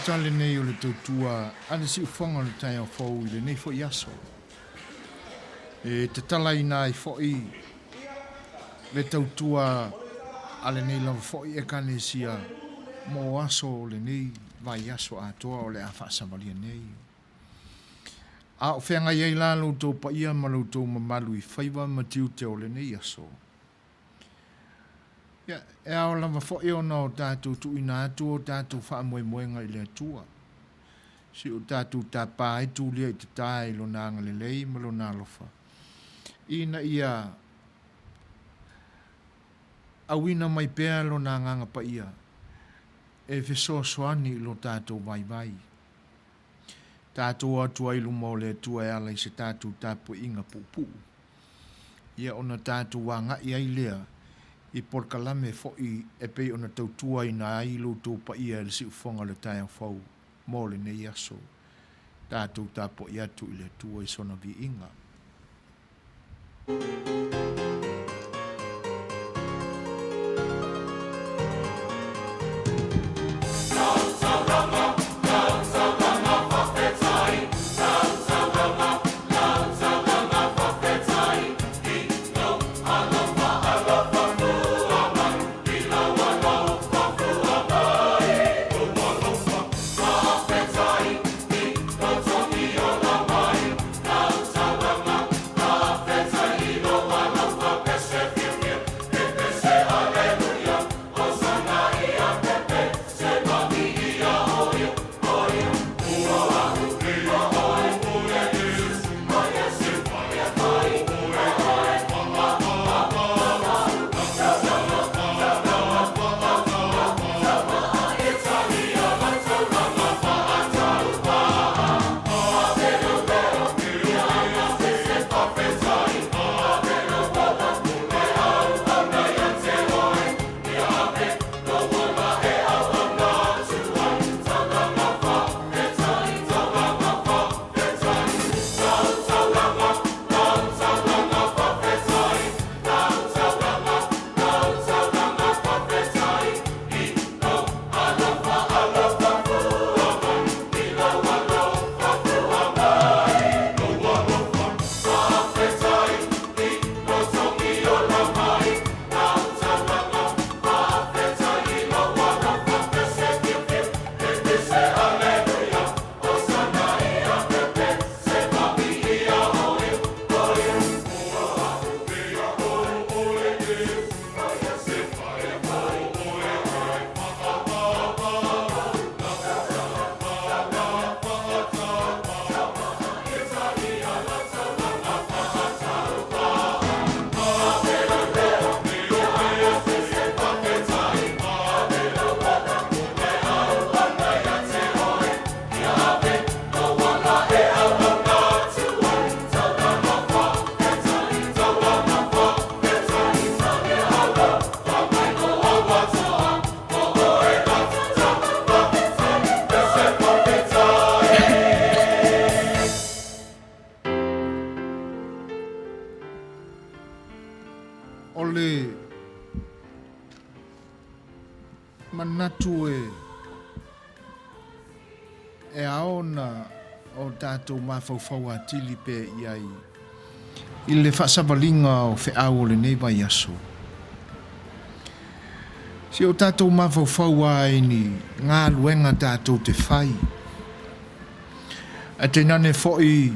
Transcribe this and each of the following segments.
amata lenei o le tautua a le siufofoga o le taeao fou i lenei foi aso. E tatalaina ai foi le tautua a lenei lava foi Ekalesia mo aso o lenei vaiaso atoa o le a faasavalia nei. A o feagai ai la lo outou paia ma lo outou mamalu i faiva ma tiute o lenei aso. Ia, e ao lava foi ona o tatou tuuina atu o tatou faamoemoega i le Atua. Si o tatou tapa ai tulia i tata i lona agalelei ma lona alofa, ina ia auina mai pea lona agaga paia e fesoasoani i lo tatou vaivai. Tatou o atu ai i luma o le Atua e ala i se tatou tapuaiga puupuu. Ia ona tatou agai ai lea i polokalame foi e pei ona tautuaina ai lo outou paia e le siufofoga o le taeao fou mo lenei aso. Tatou tapuai atu i le Atua i sona viiga. O le manatu e e ao ona o tatou mafaufau atili pea i ai i le faasavaliga o feau o lenei vaiaso. Si o tatou mafaufau lava i ni galuega tatou te fai, ae tainane foi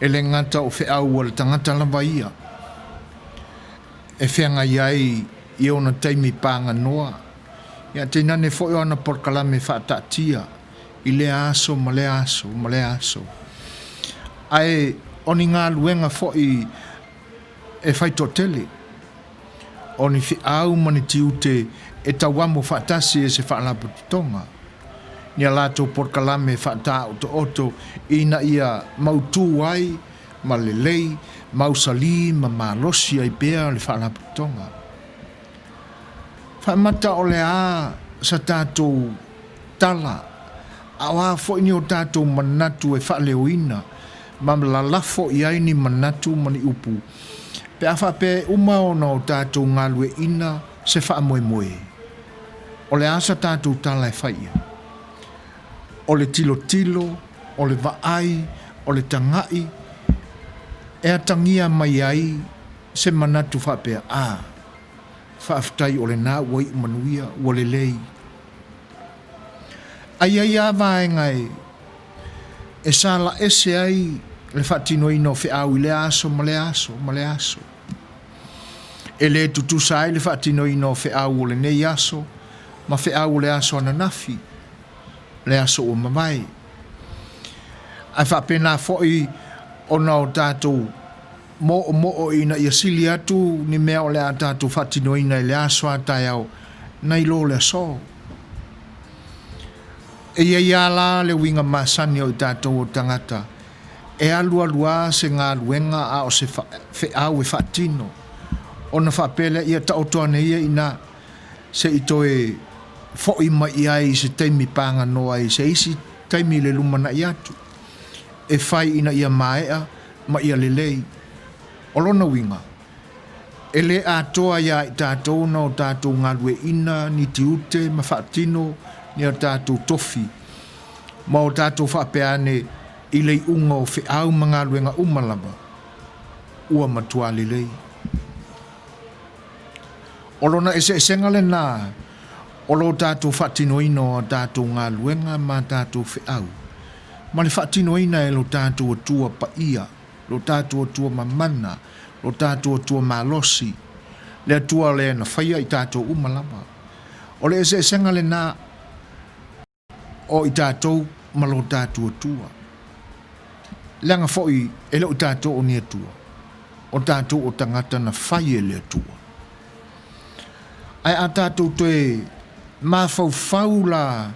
e le gata o feau a le tagata lava ia e feagai ai i ona taimi paganoa, ia tainane foi o ana polokalame faataatia i lea aso ma lea aso ma lea aso. Ae o ni galuega foi e fai toatele, o ni feau ma ni tiute e tauamo faatasi e se faalapotopotoga, ni a latou polokalame faataotooto ina ia mautū ai ma lelei, mausali ma malosi ai pea le faalapotopotoga. Faamata o le a sa tatou tala, a o a foi ni o tatou manatu e faaleoina ma lalafo i ai ni manatu ma ni upu, pe a faapea e uma ona o tatou galueaiina se faamoemoe, o le a sa tatou tala e fai i ai? O le tilotilo, o le vaai, o le taga'i, e atagia mai ai se manatu faapea, A, faafetai o lena ua iu manuia, ua lelei. A i ai lava vaega e e sala ese ai le faatinoina o feau i lea aso ma lea aso ma lea aso. E le tutusa ai le faatinoina o feau o lenei aso ma feau o le aso ananafi, le aso ua mavae. Ae faapena foi ona o tatou moomoo ina ia sili atu ni mea o le a tatou faatinoina i le aso a taeao nai lo le aso. E i ai lava la le uiga masani o i tatou o tagata e alualu lava se galuega a o se feau e faatino, ona faapea lea, ia taoto ane ia i ina se i toe foi mai i ai i se taimi paganoa i se isi taimi i le lumanai atu, e fai ina ia maea ma ia lelei. O lona uiga, e le atoa iā i tatou ona o tatou galueaiina ni tiute ma faatino ni a tatou tofi, ma o tatou faapea ane i le iuga o feau ma galuega uma lava, ua matua lelei. O lona eseesega lena o lo tatou faatinoina o a tatou galuega ma a tatou feau, ma le faatinoina e lo tatou Atua paia, lo tatou Atua mamana, lo tatou Atua malosi, le Atua lea na faia i tatou uma lava. O le eseesega lena o i tatou ma lo tatou Atua. Leaga foi e le o i tatou o ni Atua, o tatou o tagata na fai e le Atua. Ae a tatou toe mafaufau la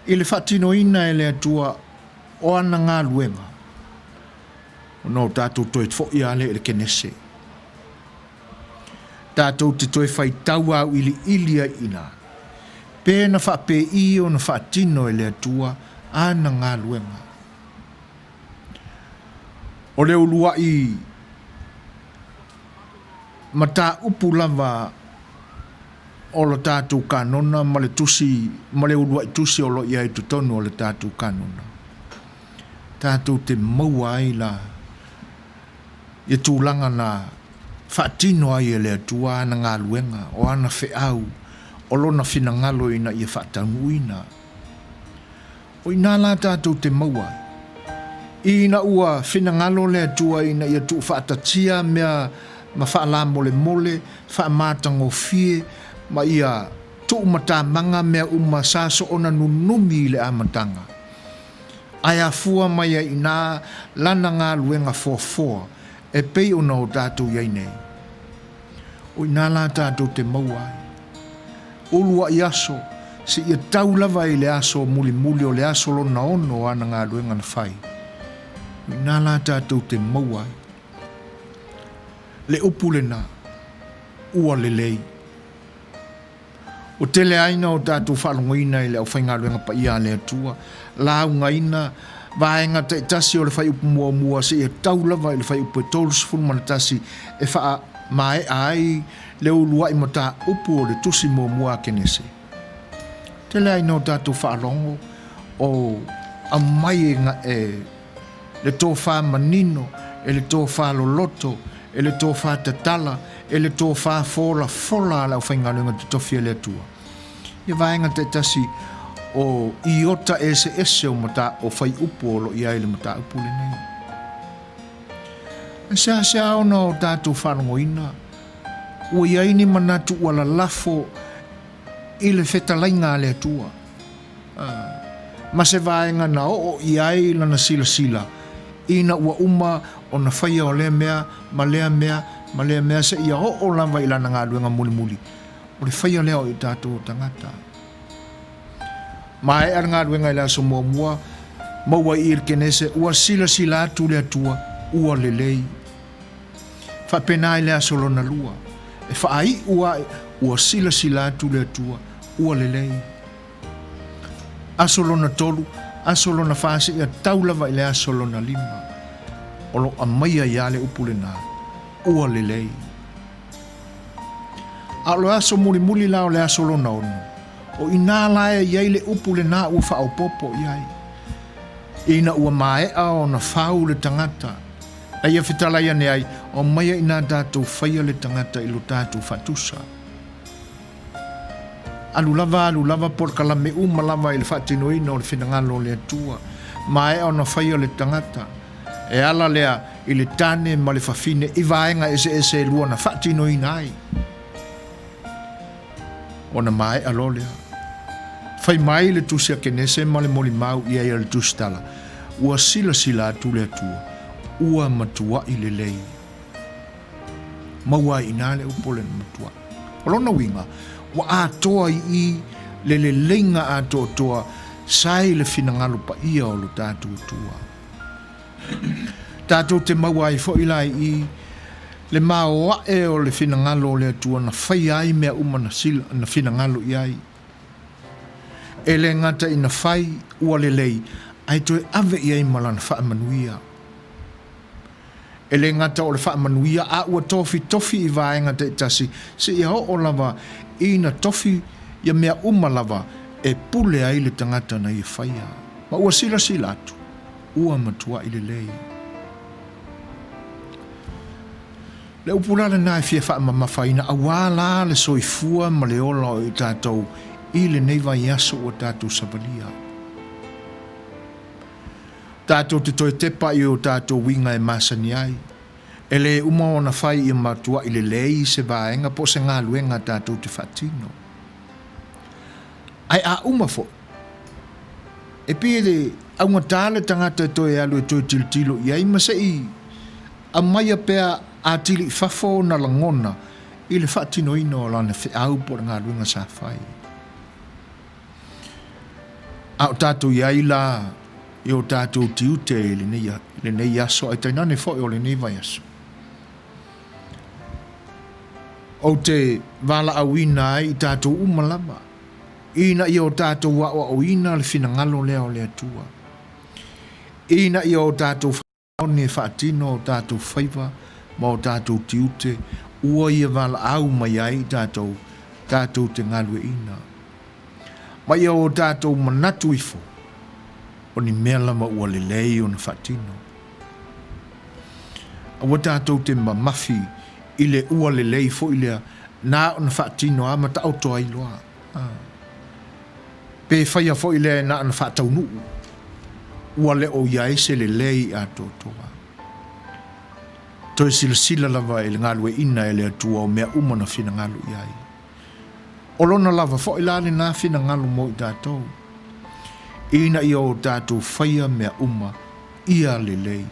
i le faatinoina e le Atua o ana galuega, ona o tatou toe foi lava lea i le Kenese. Tatou te toe faitau auiliili ai i ina, pe na faapei ona faatino e le Atua ana galuega. O le uluai mataupu lava o le tatou kanona ma le tusi ma le uluai tusi o lo o i ai i totonu o le tatou kanona, tatou te maua ai la ia tulaga na faatino ai e le Atua ana galuega, o ana feau, o Lona finagalo ina ia faataunuuina. O i ina la tatou te maua ai, ina ua finagalo le Atua ina ia tuufaatatia mea ma faalamolemole, faamatagofie, ma ia tuumatamaga mea uma sa soona nunumi i le amataga. Ae afua mai ai i ina lana galuega foafoa e pei ona o tatou i ai nei. O i ina la tatou te maua ai. Uluai aso, seia tau lava i le aso mulimuli o le aso lona ono o ana galuega na fai. O i ina la tatou te maua ai. Le upu lena, ua lelei. Ua tele ai na o tatou faalogoina i le aufaigaluega paia a le Atua, laugaina vaega taitasi o le fuaiupu muamua seia tau lava i le fuaiupu e 31 e faamaea ai le uluai mataupu o le tusi muamua a Kenese. Tele ai na o tatou faalogo o aumai e le tofa manino, e le tofa loloto, e le tofa tatala, e le tofa folafola a le aufaigaluega totofi a le Atua. Ia vaega taitasi o iota eseese o mata o fuaiupu o lo o i ai le mataupu lenei. E seasea ona o tatou faalogoina ua i ai ni manatu ua lalafo i le fetalaiga a le Atua. ma se vaega na oo i ai lana silasila ina ua uma ona faia o lea mea ma lea mea ma lea mea seia oo lava i lana galuega mulimuli, o le faia lea o i tatou o tagata. Maea le galuega i le aso muamua, maua i i le Kenese, ua silasila atu le Atua, ua lelei. Faapena i le aso lona lua, e faaiu ae, ua silasila atu le Atua, ua lelei. Aso lona tolu, aso lona fa seia tau lava i le aso lona lima. O lo o aumaia ai lava le upu lena, ua lelei. A o le aso mulimuli la o le aso lona ono, o i ina la e i ai le upu lena ua faaopoopo i ai. Ina ua maea ona fau le tagata, na ia fetalai ane ai, Aumaia inā tatou faia le tagata i lo tatou faatusa. Alu lava, alu lava polokalame uma lava i le faatinoina o le finagalo o le Atua. Maea ona faia le tagata, e ala lea i le tane ma le fafine i vaega eseese e lua na faatinoina ai. Ona maea loa lea. Fai mai le Tusi a Kenese ma le molimau i ai a le Tusitala, ua silasila atu le Atua, ua matuaʻi lelei. Maua ai i ina le upu o le matuaʻi. O lona uiga, ua atoa i i le leleiga atoatoa sa i le finagalo paia o lo tatou Atua. Tatou te maua ai foi la i i le maoae o le finagalo o le Atua na faia ai mea uma na, sila, na finagalo i ai. E le gata ina fai ua lelei, ae toe ave i ai ma lana faamanuia. E le gata o le faamanuia a ua tofitofi i vaega taitasi seia oo lava ina tofi ia mea uma lava e pule ai le tagata na ia faia. Ma ua silasila atu, ua matuai lelei. Le upu la lena e fia faamamafaina auā la le soifua ma le ola o i tatou i lenei vaiaso ua tatou savalia. Tatou te toe tepa i o tatou uiga e masani ai. E lē uma ona fai ia matuaʻi lelei se vaega po o se galuega tatou te faatino. Ae a uma foi, e pei e augatā le tagata e toe alu e toe tilotilo i ai ma se i aumaia pea atili i fafo ona lagona i le faatinoina o lana feau po o le galuega sa fai. A o tatou i ai la i o tatou tiute i lenei, lenei aso, ae tainane foi o lenei vaiaso. Ou te valaauina ai i tatou uma lava, ina ia o tatou aoaoina le finagalo lea o le Atua, ina ia o tatou One e faatino o tatou faiva ma o tatou tiute ua ia valaau mai ai i tatou, tatou te galueina. Ma ia o tatou manatu ifo, o ni mea lava ua lelei ona faatino. Aua tatou te mamafi i le ua lelei foi lea na ona faatino a ma taoto ai loa. Pe faia foi lea na ona faataunuu, ua le o i ai se lelei atoatoa. Toe silasila lava i le galueaiina e le Atua o mea uma na finagalo i ai. O lona lava foi la lena finagalo mo i tatou, ina ia o tatou faia mea uma ia lelei.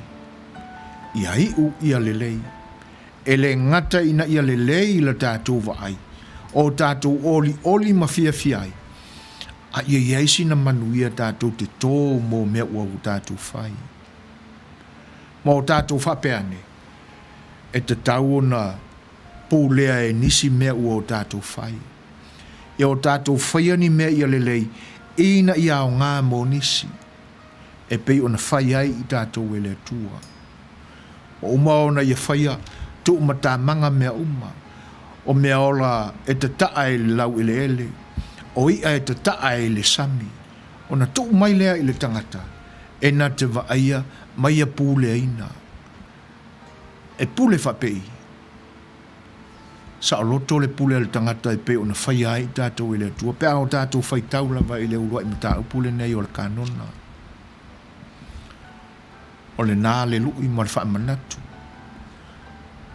Ia iu ia lelei. E le gata ina ia lelei i la tatou vaai, o tatou olioli ma fiafia ai, a ia i ai sina manuia tatou te tō mō mea ua o tatou fai. Ma o tatou faapea ane, e tatau ona pulea e nisi mea ua o tatou fai. Ia o tatou faia ni mea ia lelei ina ia aoga mō nisi, e pei ona fai ai i tatou e le Atua. Ua uma ona ia faia tuumatamaga mea uma, o mea ola e tataʻa i le laueleele, o iʻa e tataʻa i le sami, ona tuu mai lea i le tagata e na te vaaia ma ia puleaina. E pule faapei? Saoloto le pule a le tagata e pei ona faia ai i tatou e le Atua, pe a o tatou faitau lava i le uluai mataupu lenei o le kanona. O lena le lui ma le faamanatu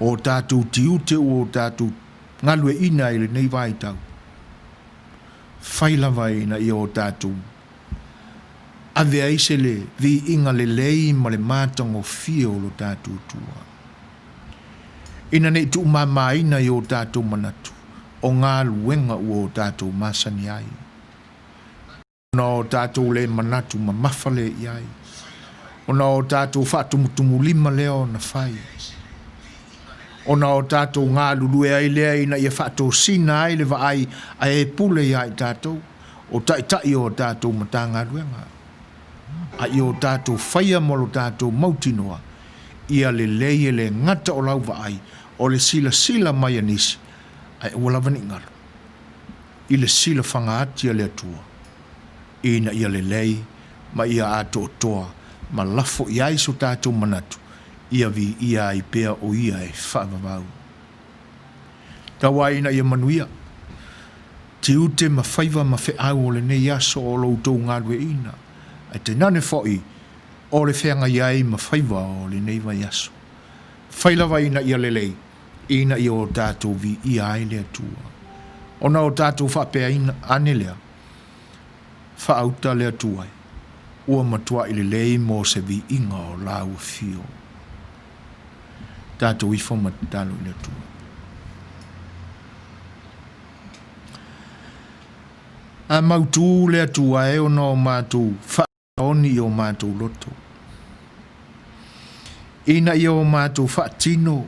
o tatou tiute ua o tatou galueaiina i lenei vaitau. Fai lava ina ia o tatou ave ai se le viiga lelei ma le matagofie o lo tatou Atua. Ina ne i tuumamaina i o tatou manatu o galuega ua o tatou masani ai. Ona o tatou le manatu mamafa lea i ai, ona o tatou faatumutumulima lea ona fai, ona o tatou galulue ai lea ina ia faatosina ai le vaai a e pule iā i tatou, o taitai o a tatou Matagaluega, a ia o tatou faia ma lo tatou mautinoa, ia lelei e le gata o lau vaai, o le silasila mai a nisi, ae aua lava ne i galo. I le silafaga ati a le Atua, ina ia lelei ma ia atoatoa. ma lafo i ai so tatou manatu ia viia ai pea o Ia e faavavau. Tau ai ina ia manuia tiute ma faiva ma feau o lenei aso o lo outou galueaiina, ae tainane foi o le feagai ai ma faiva o lenei vaiaso. Fai lava ina ia lelei, ina ia o tatou viia ai le Atua. Ona o tatou faapeaina ane lea, Faauta le Atua e, ua matuai lelei mo se viiga o lau afio. Tatou ifo ma tatalo i le Atua. A mautū le Atua e ona o matou faaoni i o matou loto, ina ia o matou faatino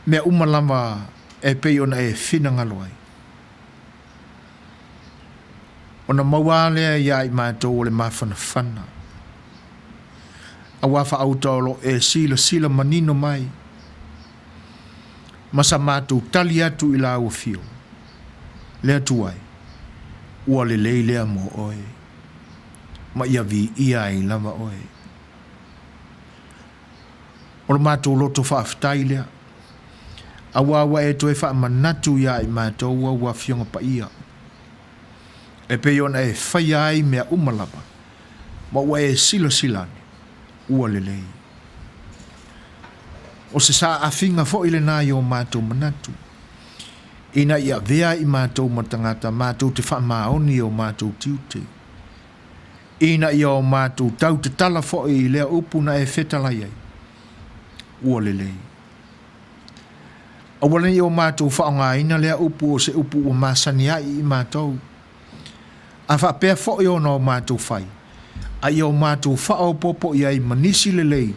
mea uma lava e pei ona e finagalo ai. Ona maua a lea iā i matou o le mafanafana, auā faauta o lo o e silasila manino mai ma sa matou tali atu i lāu afio, le Atua e, ua lelei lea mo oe, ma ia viia ai lava oe. O lo matou loto faafetai lea, auā ua e toe faamanatu iā i matou au Afioga Paia, e pei ona e faia ai mea uma lava, ma ua e silasila ane, ua lelei. O se saafiga foi lenā i o matou manatu, ina ia avea i matou ma tagata matou te faamaoni i o matou tiute, ina ia o matou tau tatala foi i lea upu na e fetalai ai, ua lelei. Aua nei o matou faaaogaina lea upu o se upu ua masani ai i matou, a faapea foi ona o matou fai, a ia o matou faaopoopo i ai ma nisi lelei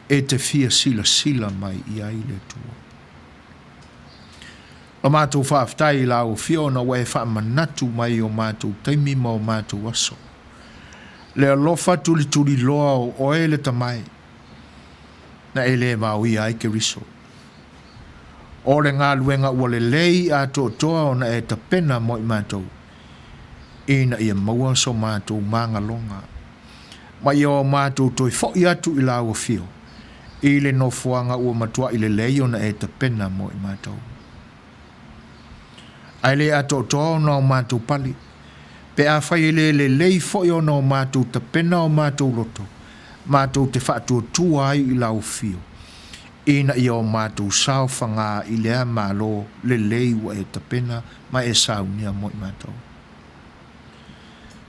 e te fia silasila mai i ai le Atua. Lo matou faafetai i lau Afioga ona ua e faamanatu mai i o matou taimi ma o matou aso. Le alofa tulituliloa o oe le Tama e, na e le vaoia ai Keriso. O le galuega ua lelei atoatoa ona e tapena mo i matou, ina ia maua so matou magaloga, ma ia o matou toe foi atu i lau Afio, i le nofoaga ua matuai lelei ona e tapena mo i matou. Ae le atoatoa ona o matou pale, pe afai e le lelei foi ona o matou tapena o matou loto, matou te faatuatua ai i lau afio, ina ia o matou saofaga i lea Malo lelei ua e tapena ma e saunia mo i matou.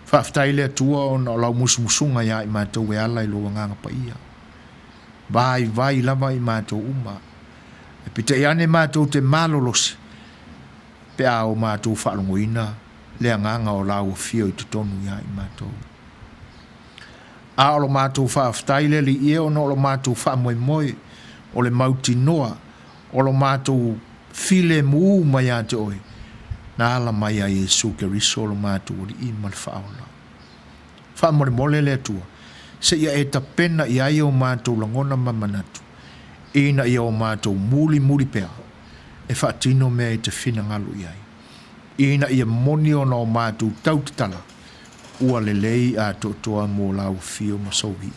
Faafetai le Atua ona o lau musumusuga iā i matou e ala i lou Agaga Paia. Vaivai lava i matou uma. E pitaʻi ane matou te malolosi pe a o matou faalogoina le agaga o lau afio i totonu iā i matou. A o lo matou faafetai le Alii e ona o lo matou faamoemoe o le mautinoa o lo matou filemu uma iā te Oe, na ala mai a Iesu Keriso lo matou Alii ma le Faaola. Faamolemole le Atua, seia e tapena i ai o matou lagona ma manatu, ina ia o matou mulimuli pea e faatino mea e te finagalo i ai, ina ia moni ona o matou tautatala ua lelei atoatoa mo lau afio ma sou viiga.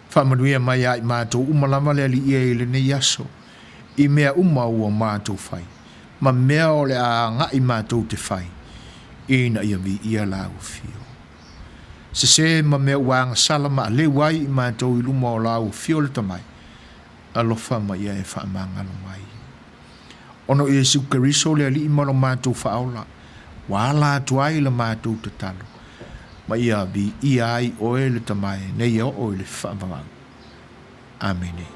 Faamanuia mai ia i matou uma lava le Alii e i lenei aso, i mea uma ua matou fai, ma mea o le a agai matou te fai, ina ia viia lau afio. Sese ma mea ua agasala ma aleu ai i matou i luma o lau afio le tamai, alofa ma ia e faamagalo mai. Ona o Iesu Keriso le Alii ma lo matou Faaola, ua ala atu ai la matou tatalo, ma ia viia ai oe le Tama e nei e oo i le faavavau. Amene.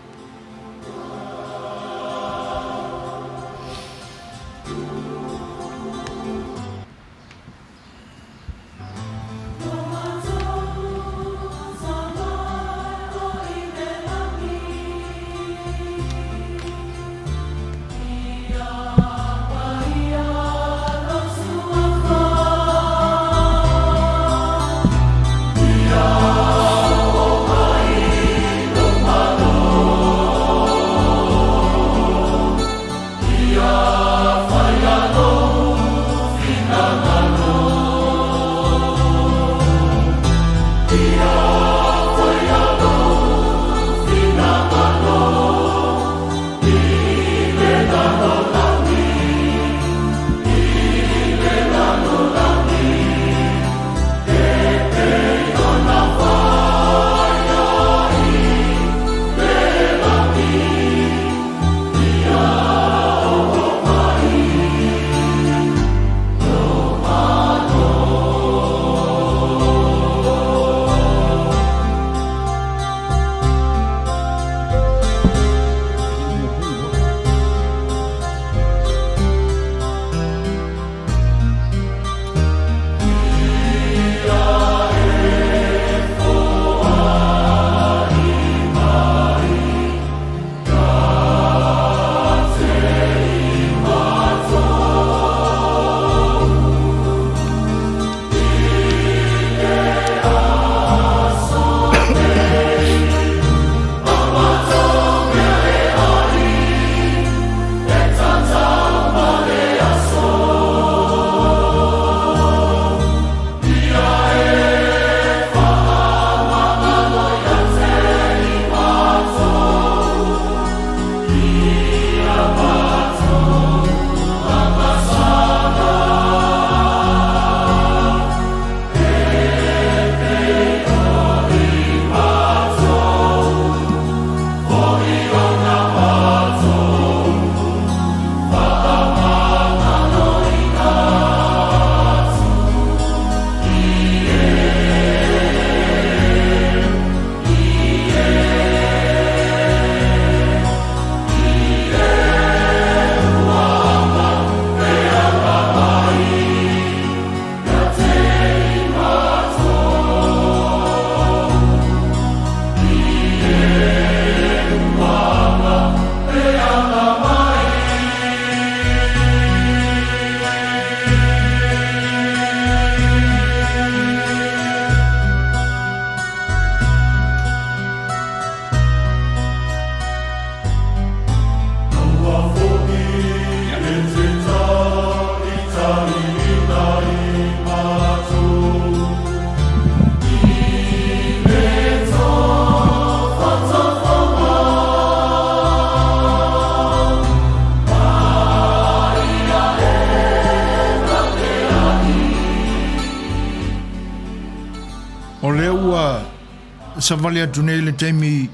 Savali atu nei le taimi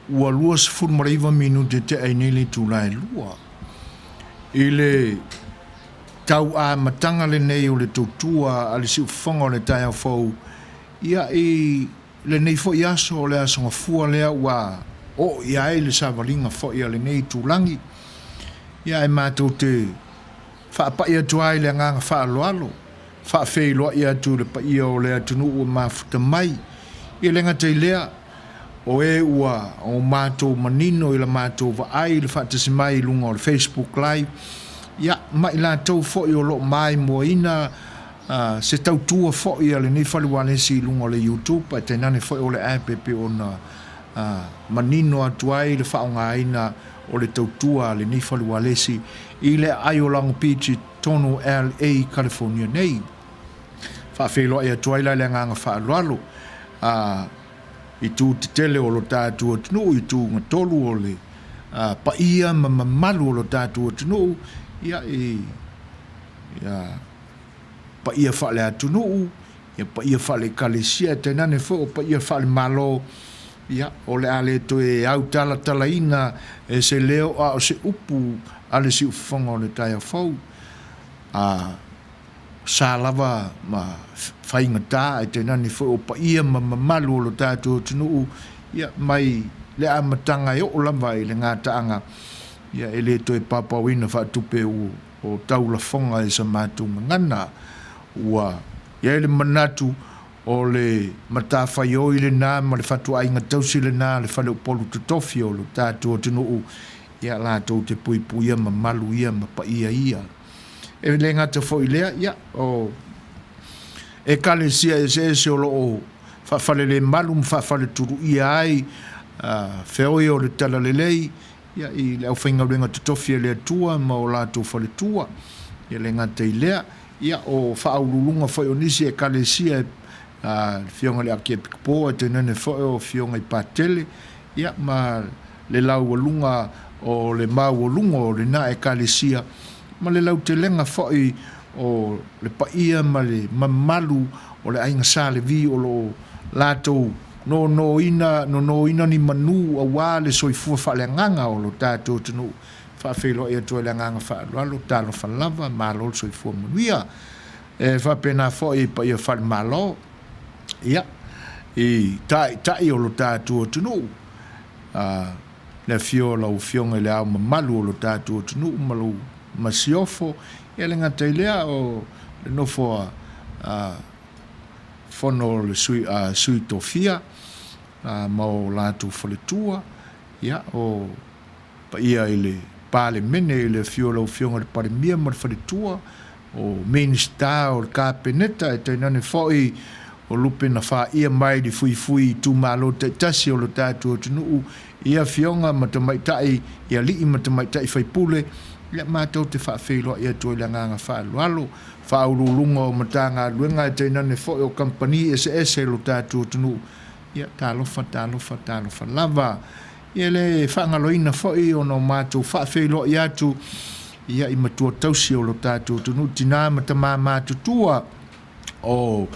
ua 29 minute tea ai nei le itula e 2. I le tau amataga lenei o le tautua a le Siufofoga o le Taeao Fou, ia i lenei foi aso o le Aso Gafua lea ua oo i ai le savaliga foi a lenei itulagi, ia ae matou te faapai atu ai le agaga faaaloalo, faafeiloai atu i le paia o le atunuu ua mafuta mai. E le gata i lea, o e ua o matou manino i la matou vaai i le faatasi mai i luga o le Facebook Live, ia, ma i latou foi o lo o maimoaina se tautua foi a lenei fale ualesi i luga o le YouTube, ae tainane foi o le app e pei ona manino atu ai le faaaogaina o le tautua a lenei fale ualesi i le aai o Long Beach i totonu o LA, California nei. Faafeiloai atu ai la i le agaga faaaloalo a itu tetele o lo tatou atunuu, itu gatolu o le paia ma mamalu o lo tatou atunuu, ia, i ia paia faale-atunuu, ia paia faale-ekalesia, tainane foi o paia faale-Malo, ia, o le a le toe autalatalaina e se leo a o se upu a le siufofoga o le taeao fou. A sa lava ma faigata, ae tainane foi o paia ma mamalu o lo tatou atunuu, ia, mai le amataga e oo lava i le gataaga, ia, e le toe paopaoina faatupe o taulafoga i sa matou gagana. Ua i ai le manatu o le matafaioi lena ma le fatuaiga tausi lena a le Faleupolu Totofi o lo tatou atunuu, ia latou te puipuia mamalu ia ma paia ia. E le gata foi i lea, ia, o Ekalesia eseese o lo o faafalelemalu ma faafaletuluia ai feoi o le Talalelei, ia, i le aufaigaluega totofi a le Atua ma o latou faletua. E le gata i lea, ia, o faauluuluga foi o nisi Ekalesia, le Afioga i le Akiepikopo ae tainane foi o Afioga i Patele, ia, ma le laualuga o le maualuga o lena Ekalesia, ma le lautelega foi o le paia ma le mamalu o le aiga Sa Levi o lo o latou nonoina, nonoina ni manu aua le soifua faaleagaga o lo tatou atunuu. Faafeiloai atu ai le agaga faaaloalo, talofa lava, malo le soifua manuia. E faapena foi i paia falemalo, ia, i taitai o lo tatou atunuu, a, le afio o lau Afioga i le Ao Mamalu o lo tatou atunuu ma lou masiofo, ia le gata i lea o le nofo a, a fono o le sui, a, sui tofia, a, ma o latou faletua, ia, o paia i le Palemene i le afio o lau Afioga i le Palemia ma le faletua, o Minisita o le Kapeneta, ae tainane foi o lupe na faia mai le fuifui i itumalo taitasi o lo tatou atunuu i afioga ma tamaitai, i alii ma tamaitai faipule, ia matou te faafeiloai atu ai i le agaga faaaloalo, Faauluuluga o Matagaluega ae tainane foi o kamupani eseese i lo tatou atunuu, ia talofa, talofa, talofa lava. Ia e le faagaloina foi ona o matou faafeiloai atu ia i matua tausi o lo tatou atunuu, tina ma tama matutua o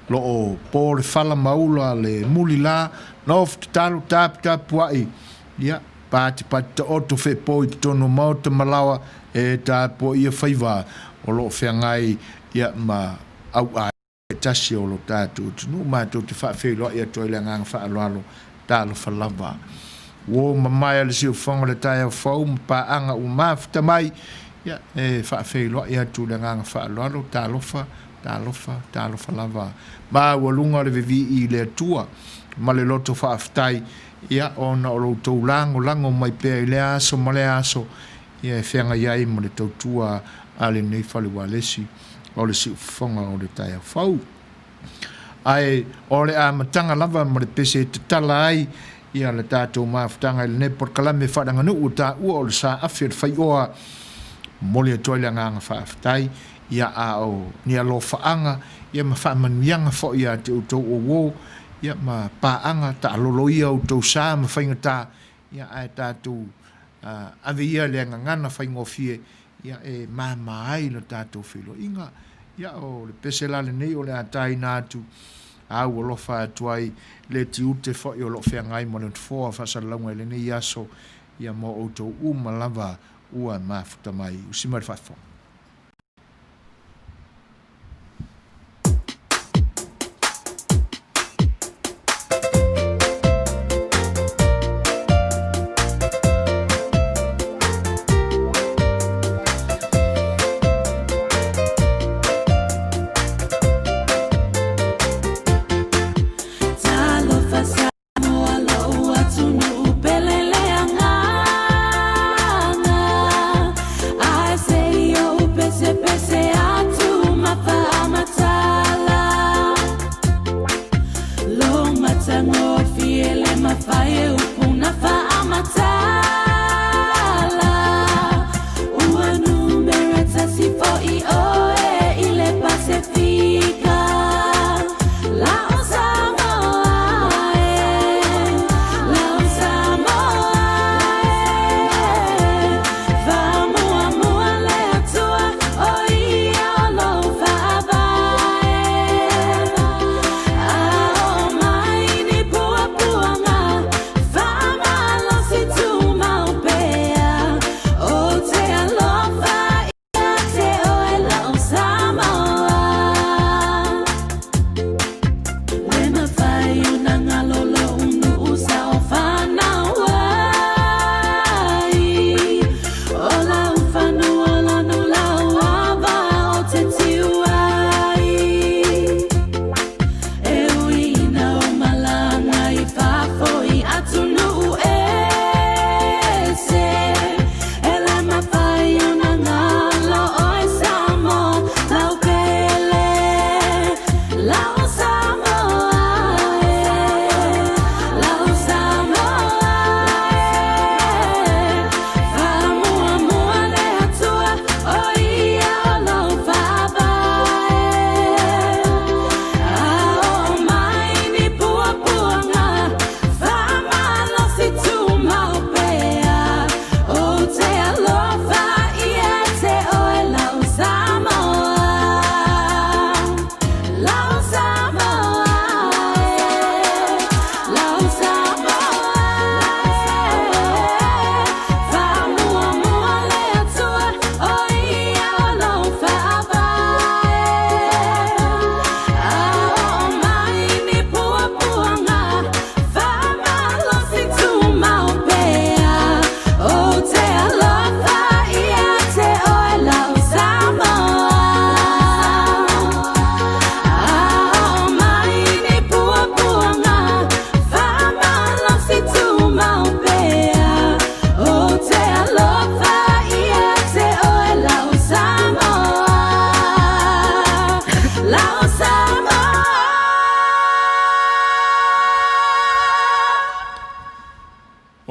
lo o po le fala ma ula le mulila, nofo tatalo taputapuai, ia patipati taoto feepo i totonu o maota ma laoa e tapuaia faiva o lo o feagai ia ma auaiga tasi o lo tatou atunuu. Matou te faafeiloai atu ai le agaga faaaloalo, talofa lava. Ua mamae a le siufofoga o le taeao fou ma paaga ua mafuta mai, ia, e faafeiloai atu le agaga faaaloalo, talofa, talofa, talofa lava. Maualuga le vevii i le Atua ma le loto faafetai, ia, ona o lo outou lagolago mai pea i lea aso ma lea aso, ia, e feagai ai ma le tautua a lenei fale ualesi o le siufofoga o le taeao fou. Ae o le amataga lava ma le pese e tatala ai ia le tatou mafutaga i lenei polokalame faaleaganuu ua taua o le saafi o le faioa. Momoli atu ai le agaga faafetai ia a o ni alofaaga ia ma faamanuiaga foi ia te outou o uo ia ma paaga taalolo ia outou sa ma faigata ia ae tatou ave ia le gagana faigofie ia e mama ai lo tatou feiloaiga. Ia o le pese la lenei o le a taina atu. Aualofa atu ai le tiute foi o lo o feagai ma le Nofoa Faasalalauga i lenei aso, ia mo outou uma lava ua mafuta mai. Usi mai le faafofoga.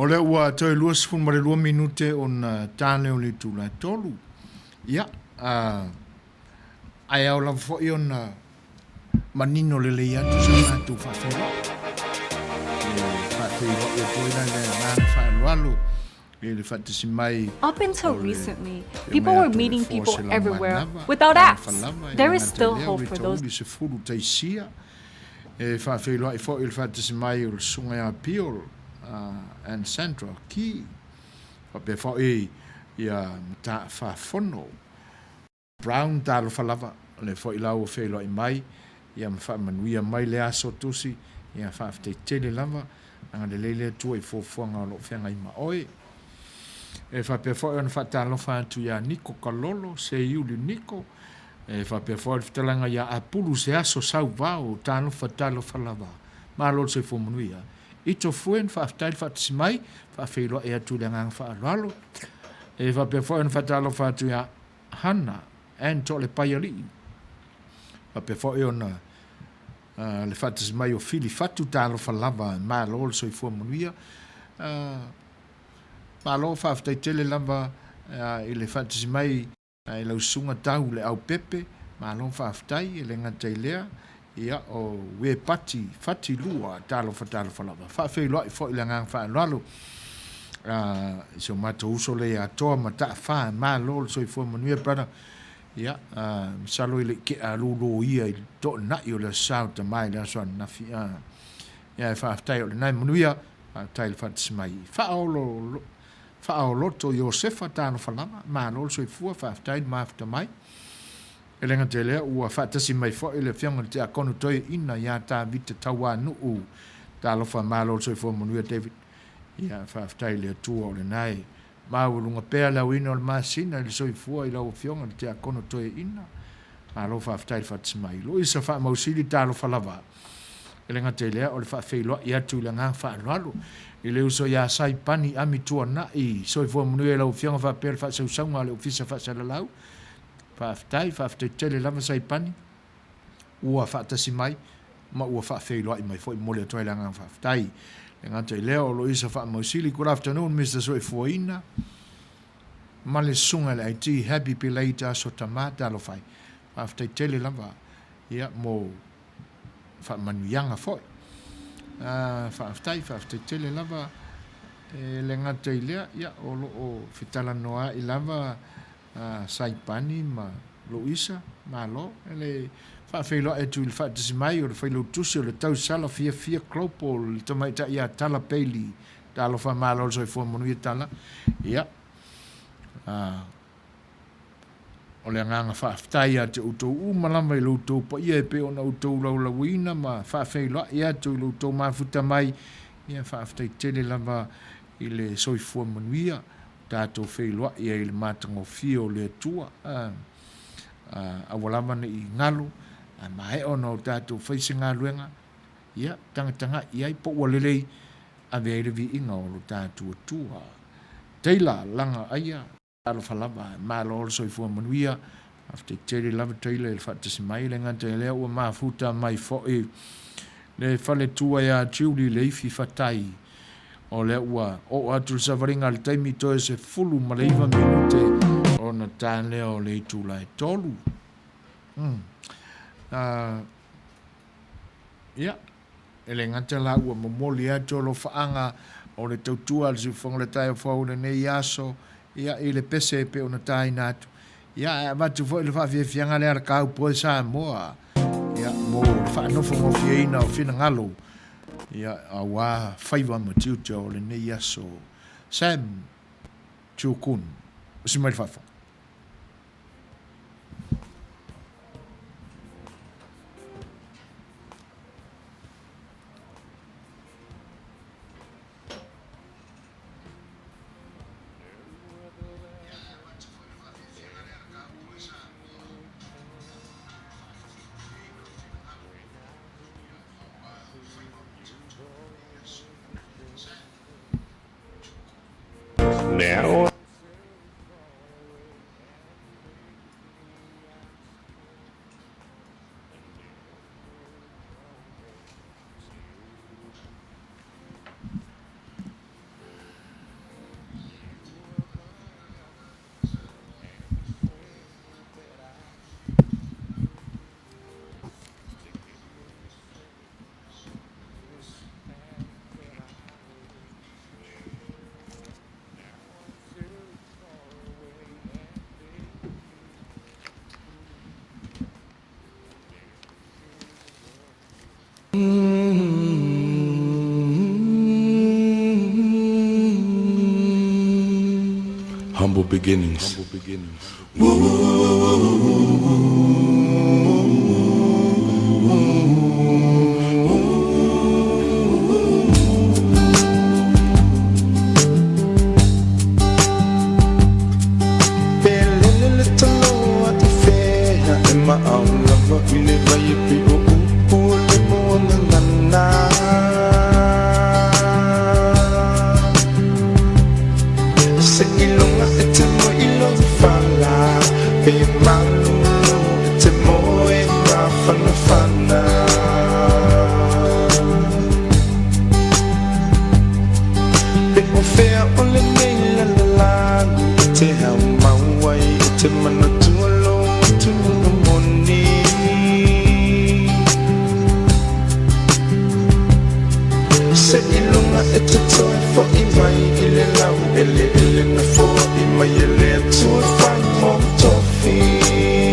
O lea ua toe 22 minute ona tane o le itula e 3. Ia, ae ao lava foi ona manino lelei atu sa matou faafeiloai. E faafeiloai atu ai la i le agaga faaaloalo i le faatasi mai Up until o le recently, e people omai were atu le meeting foa people se everywhere laumanava, without talofa apps. lava, e There le is gata i still lea o hope le for those tauli sefulu taisia. E faafeiloai foi i le faatasi mai o le Susuga ia Bill and Sandra Key, faapea foi ia Mataafafono Brown. Talofa lava, o lea foi la ua feiloai mai ia ma faamanuia mai le aso tusi, ia faafetai tele lava, agalelei le Atua i fuafuaga o lo o feagai ma oe. E faapea foi ona faatalofa atu ia Niko Kalolo, Seiuli Niko, e faapea foi le fetalaiga ia Apulu se aso sauvao, talofa talofa lava. Malo le soifua manuia. Ito Fuen, faafetai le faatasi mai, faafeiloai atu i le agaga faaaloalo. E faapea foi ona faatalofa atu ia Hana and Toalepaialii. Faapea foi ona le faatasi mai o Fili Fatu, talofa lava, malo le soifua manuia. Malo, faafetai tele lava i le faatasi mai i lau susuga Tau le Aupepe, malo faafetai, e le gata i lea, ia o Uē Pati Fati Lua, talofa talofa lava. Faafeiloai foi le agaga faaaloalo i si o matou uso lea ia Toa Mataafa, malo le soifua manuia brother. Ia, masalo e le i tea lou loia i le toonai o le Aso Sa o Tama i le aso ananafi. Ia, ae faafetai o lena e manuia, faafetai i le faatasi mai. Faaolo, Faaoloto Iosefa talofa lava, malo le soifua, faafetai le mafuta mai. E le gata i lea, ua faatasi mai foi le Afioga i le Tiakono Toeaina ia Tavita Tauanuu. Talofa, malo le soifua manuia David. Ia, faafetai i le Atua o lena e maualuga pea le aoina o le masina i le soifua i lau Afioga i le Tiakono Toeaina. Malo faafetai le faatasi mai. Luisa Faamausili, talofa lava. E le gata i lea, o le faafeiloai atu i le agaga faaaloalo i le uso ia Saipani Ami Tuanai. Soifua manuia i lau Afioga faapea le faasausauga a le Ofisa Faasalalau. Faafetai, faafetai tele lava Saipani ua faatasi mai ma ua faafeiloai mai foi. Momoli atu ai le agaga faafetai. E le gata i lea, o Loisa Faamausili, good afternoon Mister Soifuaina ma le susuga i le IT, happy belated Aso Tama, talofa e. Faafetai tele lava ia mo faamanuiaga foi. Faafetai, faafetai tele lava. E le gata i lea, ia, o lo o fetalanoa'i lava Saipani ma Luisa, malo. E le faafeiloai atu i le faatasi mai o le Failautusi o le Tausala Fiafia Global, le tamaitai ia Tala Bailey. Talofa malo le soifua manuia Tala. Ia, o le agaga faafetai ia te outou uma lava i lo outou paia e pei ona outou laulauina ma faafeiloai atu i lo outou mafuta mai. Ia, faafetai tele lava i le soifua manuia. Tatou feiloai ai i le matagofie o le Atua, aua lava ne i galo, a maea ona o tatou fai se galuega, ia, tagatagai i ai, po ua lelei, ave ai le viiga o lo tatou Atua. Taylor Laga Aia, talofa lava, malo le soifua manuia, faafetai tele lava Taylor i le faatasi mai, e le gata i lea ua mafuta mai foi le faletua ia Julie Leifi Fatai, O lea ua oo atu le savaliga i le taimi toe 19 minute ona ta lea o le itula e 3. Ia, e le gata la ua momoli atu alofaaga o le tautua a le siufofoga o le taeao fou i lenei aso, ia, i le pese e pei ona taina atu. Ia, ae avatu foi le faafiafiaga lea a le Cowboy Samoa, ia, mo le faanofogofieina o finagalo Ia, aua faiva ma tiute o lenei aso. Sam Chu Kun, usi mai le faafofoga. Now Humble beginnings. Humble beginnings. Seiloga e te moe i lou fala, Pe malulu e te moe mafanafana. Pe o fea o lenei lalolagi e te hau mau ai e te manatua lou atunuga moni. Seiloga e te toe foʻi mai i le lau eleele na foaʻi mai e le Atua e fai mō tofi.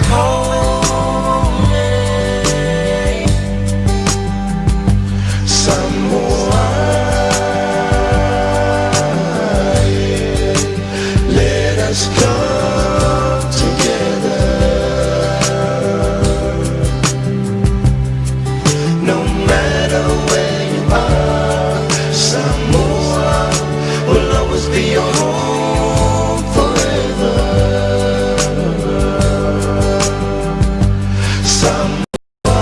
calling. Samoa, let us come together. No matter where you are, Samoa will always be your home forever. Samoa,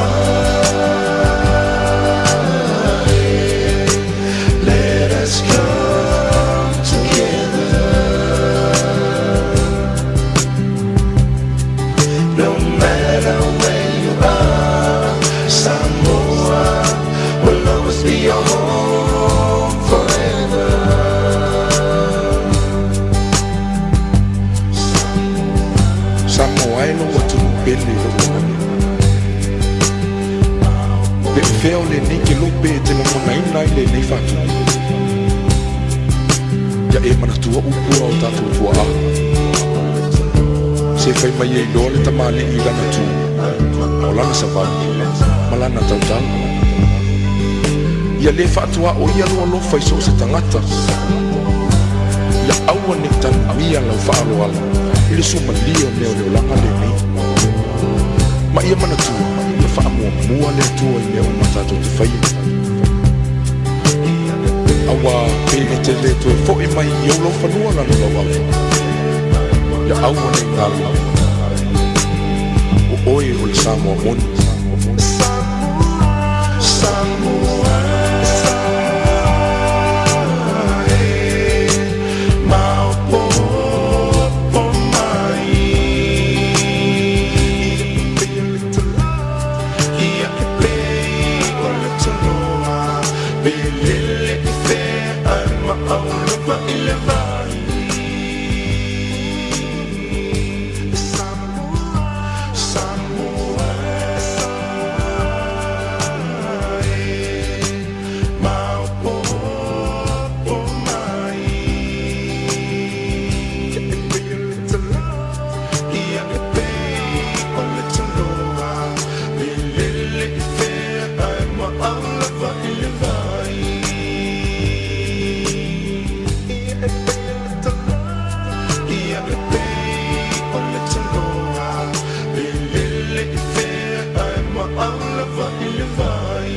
let us come together. No matter where you are, Samoa will always be your home forever. Samoa e lou atunuu pele i lou lagona. Pe o fea o lenei kelope e te lagonaina ai lenei faatupu? Ia e manatua upu a o tatou tuaa. Se fai mai e iloa le tamalii i lana tu, o lana savali, ma lana tautala. Ia le faatuaoia lou alofa i so o se tagata. Ia aua ne i tanuia lau faaaloalo i le suamalie o mea o le olaga lenei. Ma ia manatua, ia faamuamua le Atua i mea uma tatou te faia. Auā pe e te le toe foʻi mai i ou laufanua lana lauava, ia aua ne i galo, o oe o le Samoa moni. Samoa, e maopoopo mai. Ia e pei o le toloa, pe lele i fea ae maau lava i le vai. Samoa, Samoa, e maopoopo mai. Ia e pei o le toloa, ia e pei o le toloa, pe lele i fea ae maau lava i le vai. Ia e pei o le toloa, ia e pei o le toloa, pe lele i fea ae maau lava i le vai.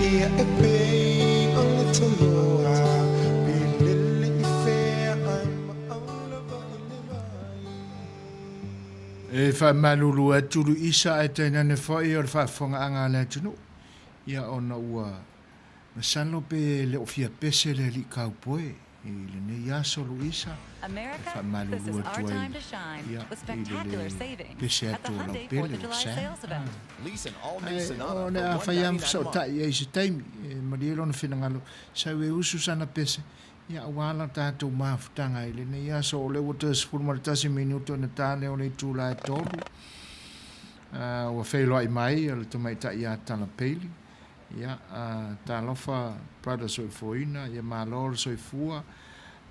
Ia e pei o le toloa, pe lele i fea ae maau lava i le vai. E faamalulu atu Luisa ae tainane foi o le faafofogaaga a le atunuu, ia ona ua masalo pe le o fia pese le alii kaupoe i lenei aso Luisa, e faamalulu atu ai ia i le le pese atu o lau pele o Sam. Ae o le a fai lava ma fesootai i ai i se taimi, e malie lona finagalo, sau e usu sana pese, Ia aua la tatou mafutaga i lenei aso, o lea ua toe 11 minute ona ta lea o le itula e 3. Ua feiloai mai o le tamaitai ia Tala Bailey. Ia, talofa brother soifuaina, ia malo le soifua,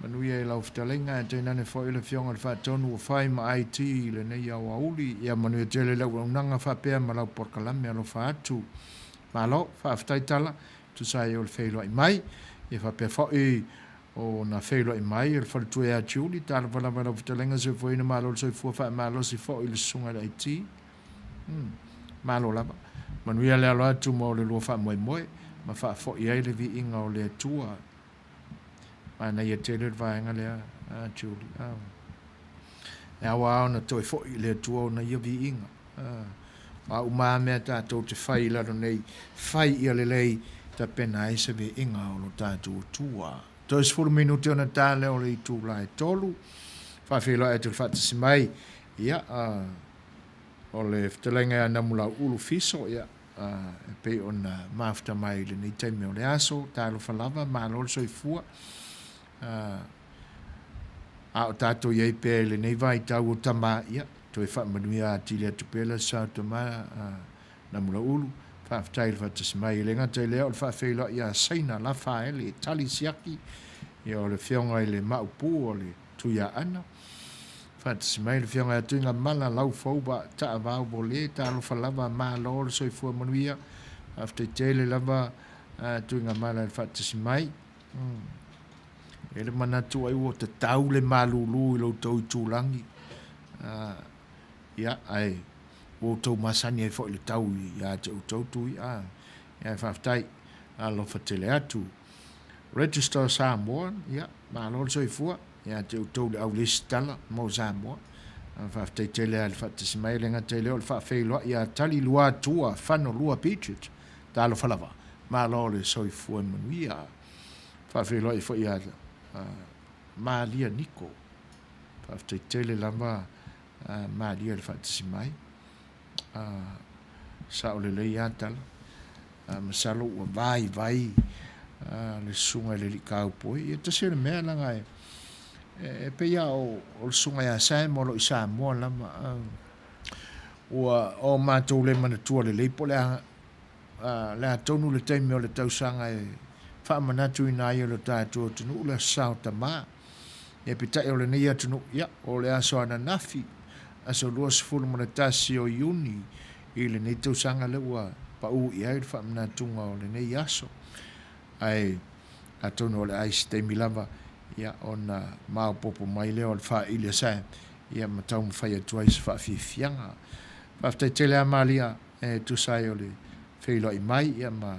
manuia i lau fetalaiga, ae tainane foi le Afioga i le Faatonu ua fai ma IT i lenei aoauli. Ia manuia tele le auaunaga faapea ma lau polokalame alofa atu. Malo, faafetai Tala, tusa ai o le feiloai mai, ia faapea foi ona feiloai mai o le faletua ia Julie, talofa lava i lau fetalaiga soifuaina malo le soifua faamalosi foi i le susuga i le IT. Malo lava. Manuia le alo atu mo le lua faamoemoe ma faafoi ai le viiga o le Atua. Manaia tele le vaega lea, a Julie. E ao lava ona toe foi i le Atua ona ia viiga. O a uma lava mea tatou te fai i lalo nei, fai ia lelei, tapena ai se viiga o lo tatou Atua. Toe 10 minute ona ta lea o le itula e 3. Faafeiloai atu i le faatasi mai, ia, o le fetalaiga ia Namulau'ulu Fiso, ia, e pei ona mafuta mai i lenei taimi o le aso. Talofa lava, malo le soifua. A o tatou i ai pea i lenei vaitau o tama, ia, toe faamanuia atili atu pea le Aso Sa o Tama a Namulau'ulu. Faafetai i le faatasi mai. E le gata i lea, o le faafeiloai ia Saina Lafaele Tali Siaki, Ia, o le Afioga i le Maopu o le Tuiaana. Faatasi mai le Afioga ia Tuigamala Laufou Vaa Taavao Vole, talofa lava, malo le soifua manuia. Faafetai tele lava Tuigamala i le faatasi mai. E le manatu ai ua tatau le malulu i lo outou itulagi. Ia, ae ua outou masani ai foi i le tau ia te outou tui. Ia, ae faafetai, alofa tele atu. Register Samoa, ia, malo le soifua ia te outou le au lesitala mo Samoa. Faafetai tele lava i le faatasi mai, e le gata i lea o le faafeiloai ia Tali Luatua Fanolua Beatrice. Talofa lava, malo le soifua manuia. Faafeiloai foi ia Malia Niko. Faafetai tele lava Malia i le faatasi mai. Sao lelei lava tala. Masalo ua vaivai le susuga i le alii cowboy. Ia tasi o le mea leaga e pei lava o le susuga ia Sam o lo o i Samoa lava. Ua o matou le manatua lelei po o le a le a tonu le taimi o le tausaga e faamanatuina ai e lo tatou atunuu le Aso Sa o Tama. Ia peitai o lenei atunuu, ia, o le aso ananafi, aso 21 o Iuni i lenei tausaga lea ua pau i ai le faamanatuga o lenei aso. Ae atonu o le a i se taimi lava, ia, ona maopoopo mai lea o le faili a Sam, ia, ma taumafai atu ai se faafiafiaga. Faafetai tele lava Malia e tusa ai o le feiloai mai, ia, ma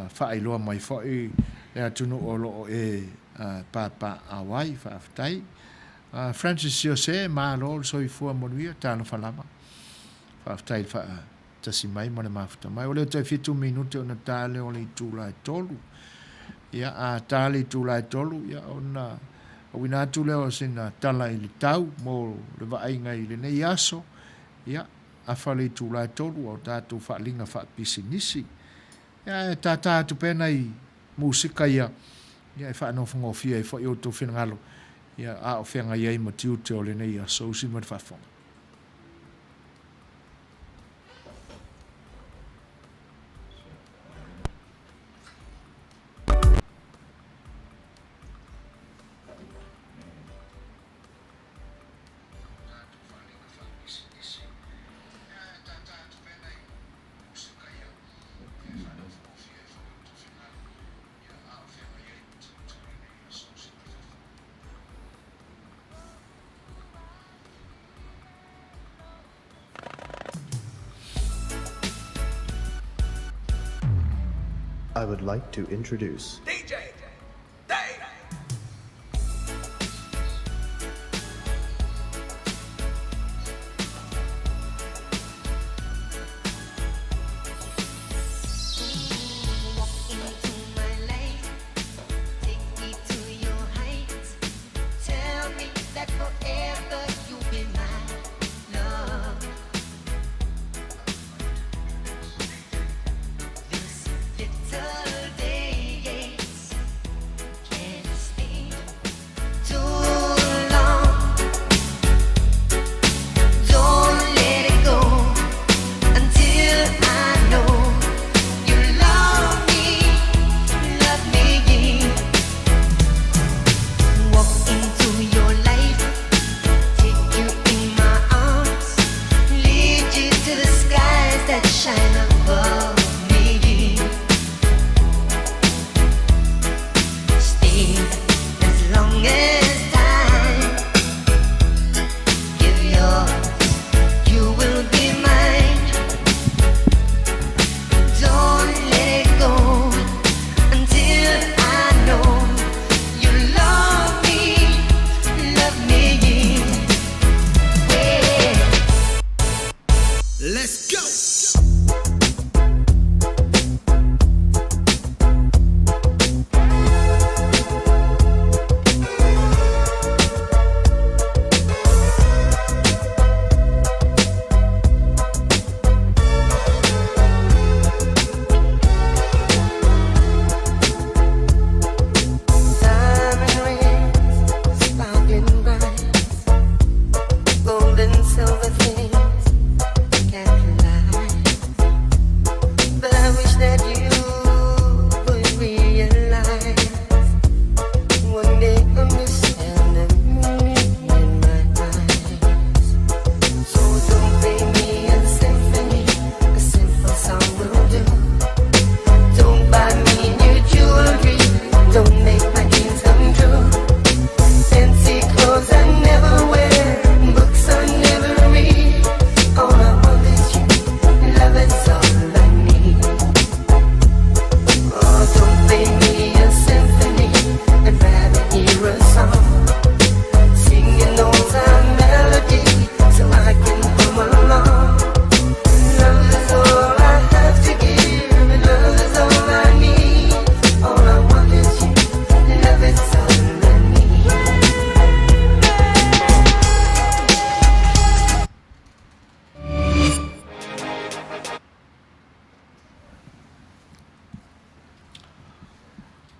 faailoa mai foi le atunuu o lo o e papaaao ai. Faafetai. Francis Jose, malo le soifua manuia, talofa lava. Faafetai i le faatasi mai ma le mafuta mai. Ua le toe 7 minute ona ta lea o le itula e 3. Ia, a ta le itula e 3, ia ona auina atu lea o sina tala i le tau mo le vaaiga i lenei aso. Ia, afa le itula e 3 o tatou faaaliga faapisinisi. Ia, e tātā atu pea nai musika ia, ia e faanofogofie ai foi outou finagalo, ia, a o feagai ai ma tiute o lenei aso. Usi mai le faafofoga. I would like to introduce. DJ Dave! Walk into my life, take me to your heights. Tell me that forever you'll be my love. This little day.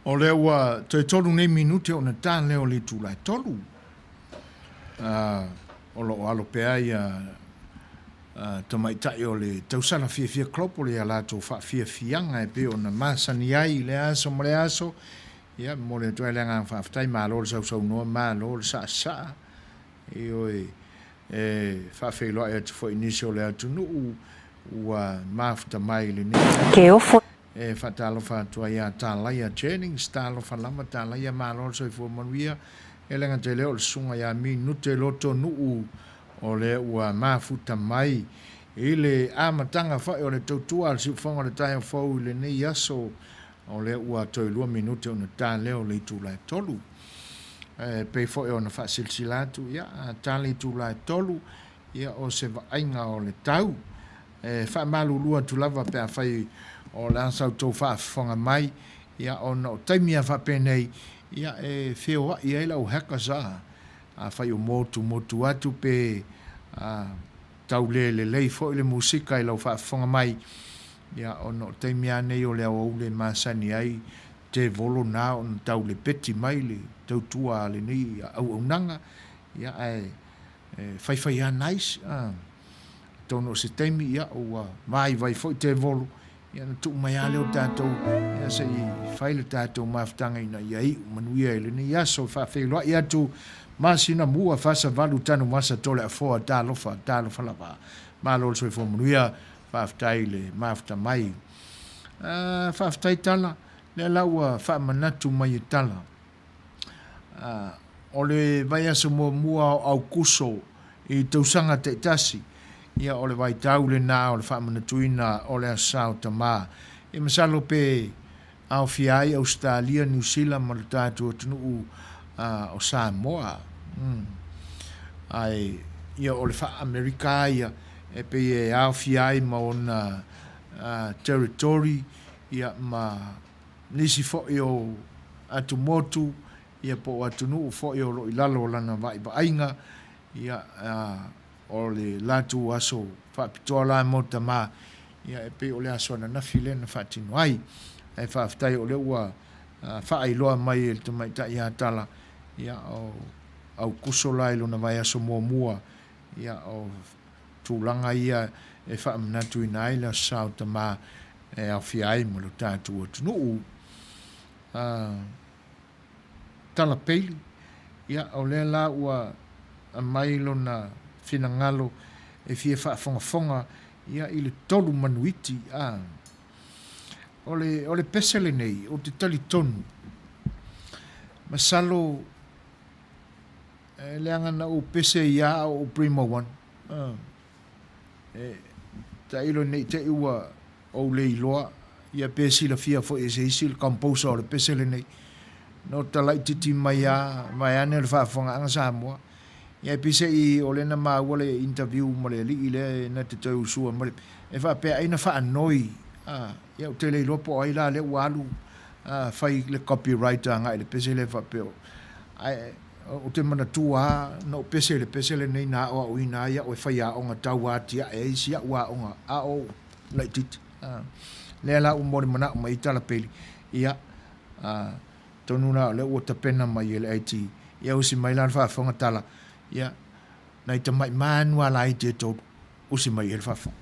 O lea ua toe tolu nei minute ona ta lea o le itula e tolu. O lo o alo pea ia tamaitai o le Tausala Fiafia Club o le ia latou faafiafiaga e pei ona masani ai i lea aso ma lea aso. Ia, momoli atu ai le agaga faafetai, malo le sausaunoa, malo le saasaa. Ioe, e faafeiloai atu foi i nisi o le atunuu ua mafuta mai i lenei taimi. E faatalofa atu ai ia Talaia Jennings, talofa lava Talaia, malo le soifua manuia. E le gata i lea o le susuga ia Minute Lotonuu o lea ua mafuta mai i le amataga foi o le tautua a le siufofoga o le taeao fou i lenei aso, o lea ua toe lua minute ona ta lea o le itula e tolu. E pei foi ona faasilasila atu, ia, a ta le itula e tolu, ia, o se vaaiga o le tau. E faamalulu atu lava pe afai o le a sa outou faafofoga mai, ia, ona o taimi lava faapenei, ia, e feoai ai le au hackers, a, afai o motumotu atu pe, a, tau le lelei foi le musika i lau faafofoga mai, ia, ona o taimi lava nei o le aoauli e masani ai tevolo na ona tau lepeti mai le tautua a lenei auaunaga, ia, ae e faifai lava nice, a. Atonu o se taimi, ia, ua vaivai foi tevolo, ia ona tuu mai lava lea o tatou, ia, se i fai le tatou mafutaga ina ia iu manuia i lenei aso. E faafeiloai atu masina mua fasavalu tanumasa toleafoa talofa talofa lava. Malo le soifua manuia, faafetai i le mafuta mai. Ah, faafetai Tala, lea la ua faamanatu mai e Tala. Ah, o le vaiaso muamua o Aukuso i tausaga taitasi, ia o le vaitau lena o le faamanatuina o le Aso Sa o Tama. Ia masalo pe aofia ai Ausetalia, Niu Sila ma lo tatou atunuu o Samoa. Ae ia o le faa-Amerika ia e pei e aofia ai ma ona territory ia ma nisi foi o atumotu ia po o atunuu foi o lo o i lalo o lana vaaivaaiga, ia, o le latou aso faapitoa la mo tama, ia, e pei o le aso ananafi lea na faatino ai. Ae faafetai o lea ua faailoa mai e le tamaitai ia Tala, ia, o Aukuso la i lona vaiaso muamua, ia, o tulaga ia e faamanatuina ai le Aso Sa o Tama e aofia ai ma lo tatou atunuu. Tala Peili, ia o lea la ua aumai lona finagalo e fia faafogafoga ia i le tolu manuiti a. O le, o le pese lenei, ou te talitonu, masalo e leaga na ou pese ai a o ou Prima One. A. E tailo ne i te i ua ou le iloa, ia pe silafia foi e se isi le composer o le pese lenei. Na ota laititi mai a, vaeane o le faafofogaaga Samoa. Ia e pei se i o lea na maua le interview ma le alii lea e na te toe usua mai le, e faapea ai na faanoi, a, ia ou te le iloa po o ai la lea ua alu a, fai le copyright agai i le pese lea faapea o, ae ou te manatua a, na ou pese i le pese lenei na aoaoina ai au e faiaoga tau atiae ai si au aoga a o ou laititi. Lea la ua molimanaʻo mai ai tala peli, ia, atonu la o lea ua tapena mai e le IT, ia usi mai la le faafofoga tala, ia, nai tamai manu a laiti e tolu, usi mai ai le faafofoga.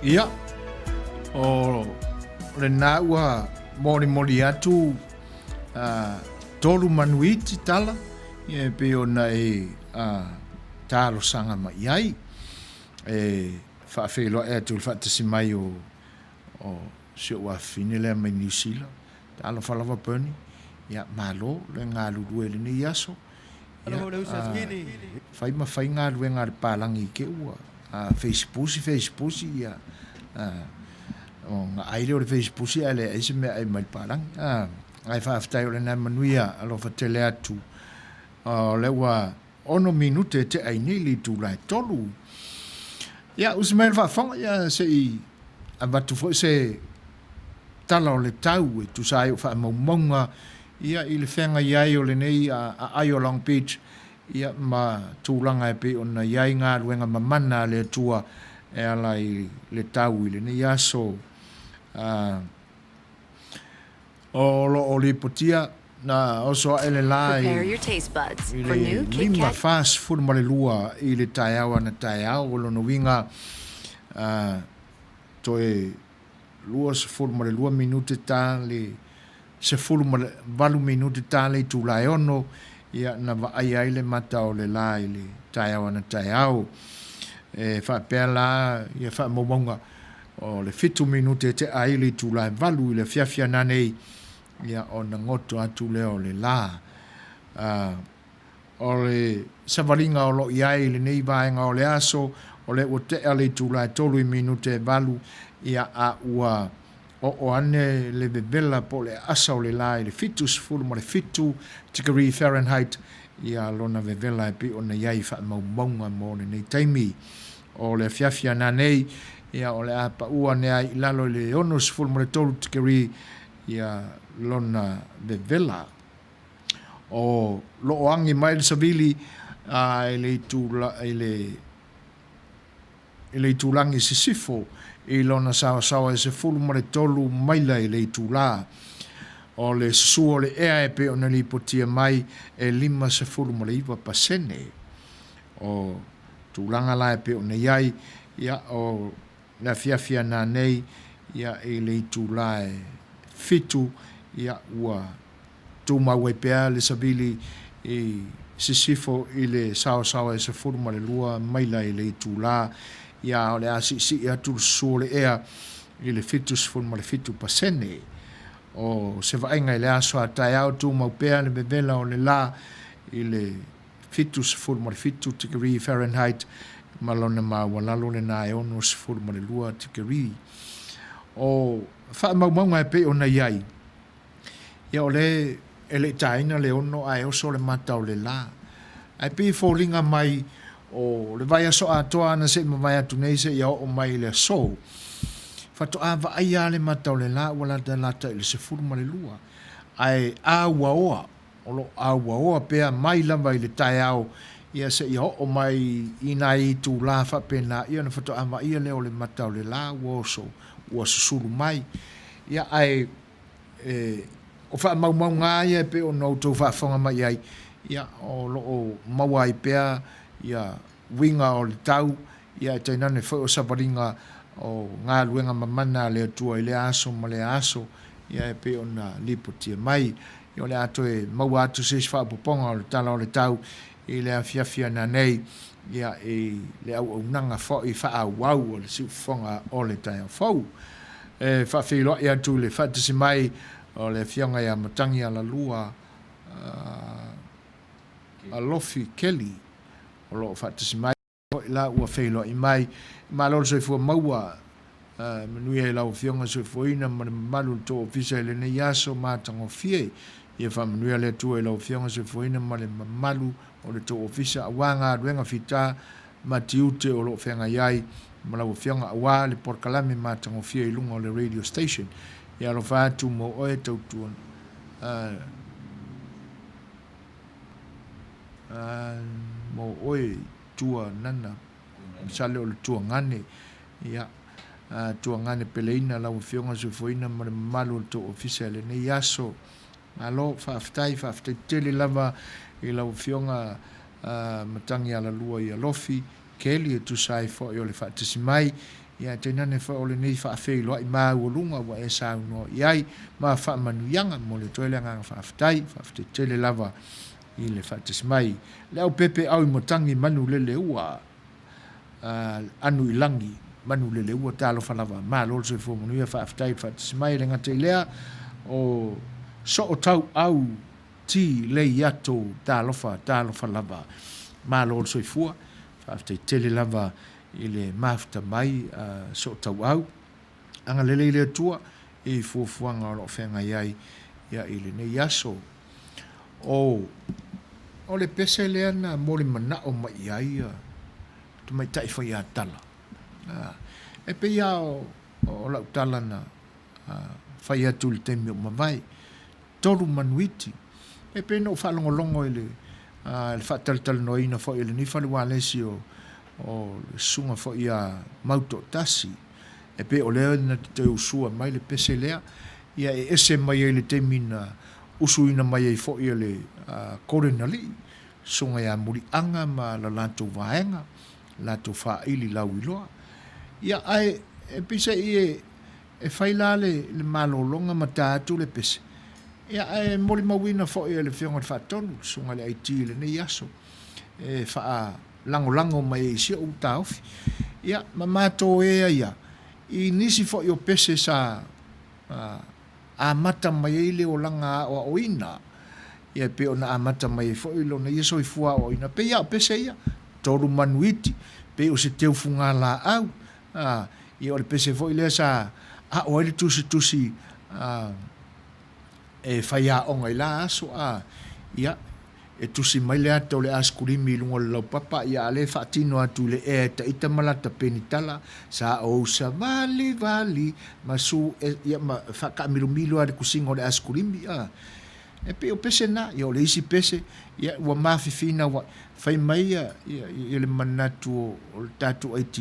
Ia, o lena ua molimoli atu tolu manuiti tala ia e pei ona e talosaga mai ai e faafeiloai atu i le faatasi mai o si ou afafine lea mai Niu Sila. Talofa lava Bernie. Ia, malo le galulue i lenei aso. Ia, fai ma fai galuega a le palagi i te ua feisipusi feisipusi ia ona ai lea o le feisipusi ae leai se mea ai mai le palagi. Ae faafetai o lena manuia alofa tele atu. O lea ua 6 minute e tea ai nei le itula e 3. Ia, usi mai le faafofoga, ia se i avatu foi se tala o le tau e tusa ai o faamaumauga ia i le feagai ai o lenei aai o Long Beach ia ma tulaga e pei ona i ai galuega mamana a le Atua e ala i le tau i lenei aso. O lo o lipotia na oso aʻe le lā i le 5:42 i le taeao ana taeao, o lona uiga toe 22 minute ta le. 18 minute ta le itula e 6, ia, na vaaia ai le mata o le la i le taeao ana taeao. E faapea la ia faamaumauga o le 7 minute e tea ai le itula e 8 i le afiafi ana nei, ia, ona goto atu lea o le la. O le savaliga o lo o i ai i lenei vaega o le aso, o lea ua tea le itula e 3 i minute e 8, ia, a ua oo ane le vevela po o le aasa o le la i le 77 tikeri Fahrenheit, ia, lona vevela e pei ona i ai i faamaumauga mo lenei taimi. O le afiafi ana nei, ia, o le a pau ane ai i lalo i le 63 tikeri, ia, lona vevela. O lo o agi mai le savili a i le itula, i le, i le itulagi sisifo i lona saosaoa e 13 maila i le itula. O le susu o le ea e pei ona lipotia mai e 59%. O tulaga la e pei ona i ai, ia, o le afiafi ana nei, ia, i le itula e 7, ia, ua tumau ai pea le savili i sisifo i le saosaoa e 12 maila i le itula, ia o le a siisii atu le susu o le ea i le 77%. O se vaaiga i le aso a taeao, tumau pea le vevela o le la i le 77 tikeri Fahrenheit ma lona maualalo lena e 62 tikeri. O faamaumauga e pei ona i ai, Ia o le e le i taina le ono ae oso le mata o le la. Ae pei e foliga mai o le vaiaso atoa ana se i mavae atu nei seia oo mai i le aso. Faatoa vaaia lava le mata o le la ua latalata i le 12. Ae auaoa, o lo o auaoa pea mai lava i le taeao ia seia oo mai i nai itula faapena, ia ona faatoa vaaia lea o le mata o le la ua oso, ua susulu mai. Ia ae E, o faamaumauga lava ia e pei ona outou faafofoga mai ai, ia, o lo o maua ai pea ia uiga o le tau, ia e tainane foi o savaliga o galuega mamana a le Atua i lea aso ma lea aso, ia e pei ona lipotia mai. Ia o le a toe maua atu se isi faaopoopoga o le Tala o le Tau i le afiafi ana nei, ia i le auaunaga foi faaauau o le siufofoga o le taeao fou. E faafeiloai atu i le faatasi mai o le Afioga ia Matagi Alalua Alofi Kelly o lo o faatasi mai foi la ua feiloai mai. Malo le soifua maua, manuia i lau Afioga Soifuaina ma le mamalu o le tou ofisa i lenei aso matagofie. Ia faamanuia le Atua i lau Afioga Soifuaina ma le mamalu o le tou ofisa aua galuega fita ma tiute o lo o feagai ai ma lau Afioga aua le polokalame matagofie i luga o le radio station. Ia alofa atu mo oe tautua mo oe tua nana masale o le tuagane ia tuagane peleina lau Afioga Soifuaina ma le mamalu o le tou ofisa i lenei aso. Malo, faafetai, faafetai tele lava i lau Afioga Matagialalua i Alofi, Kelly e tusa ai foi o le faatasi mai, ia tainane foi o lenei faafeiloai maualuga ua e saunoa i ai ma faamanuiaga. Momoli atu ai le agaga faafetai, faafetai tele lava i le faatasi mai. Le au pepe au i matagi manu lele ua anu i lagi manu lele ua talofa lava. Malo le soifua manuia, faafetai i le faatasi mai. E le gata i lea, o soo tau au ti lei ato talofa, talofa lava. Malo le soifua, faafetai tele lava i le mafuta mai a soo tau au. Agalelei le Atua i fuafuaga o lo o feagai ai ia i lenei aso. O, o le pese lea na molimanao mai i ai ia tamaitai faiatala. E pei lava o, o lau tala na fai atu i le taimi o mavae, tolu manuiti. E pei na ou faalogologo i le, le faatalatalanoaina foi o lenei fale ualesi o, o le susuga foi ia Mautoatasi. E pei o lea na te toe usua mai le pese lea, ia e ese mai ai le taimi na usuina mai ai foi e le Korenalii, susuga ia Muliaga ma la latou vaega, latou faaili lauiloa. Ia ae e peiseai e, e fai la le, le malologa ma ta atu le pese, Ia, ae molimauina foi e le Afioga i le Faatonu, le Susuga i le IT i lenei aso, e faalagolago mai ai i si ou taofi. Ia, ma matou ea ia i nisi foi o pese sa amata mai ai le olaga aoaoina, ia e pei ona amata mai ai foi lona ia soifua aoaoina, pei lava o pese ia, Tolumanuiti, pei o se teufugalaau, a, ia o le pese foi lea sa ao ai le tusitusi a, e faiaoga i la aso, a, ia, e tusi mai le ata o le askulimi i luga o le laupapa, ia a lea e faatino atu i le ea e taita ma lata penitala, sa ou savalivali ma su e, ia ma faakaamilomilu lava i le tusiga o le askulimi, a. E pei o pese na, ia o le isi pese, ia ua mafifinau ai. Fai mai ia, ia, ia le manatu o, o le tatou IT,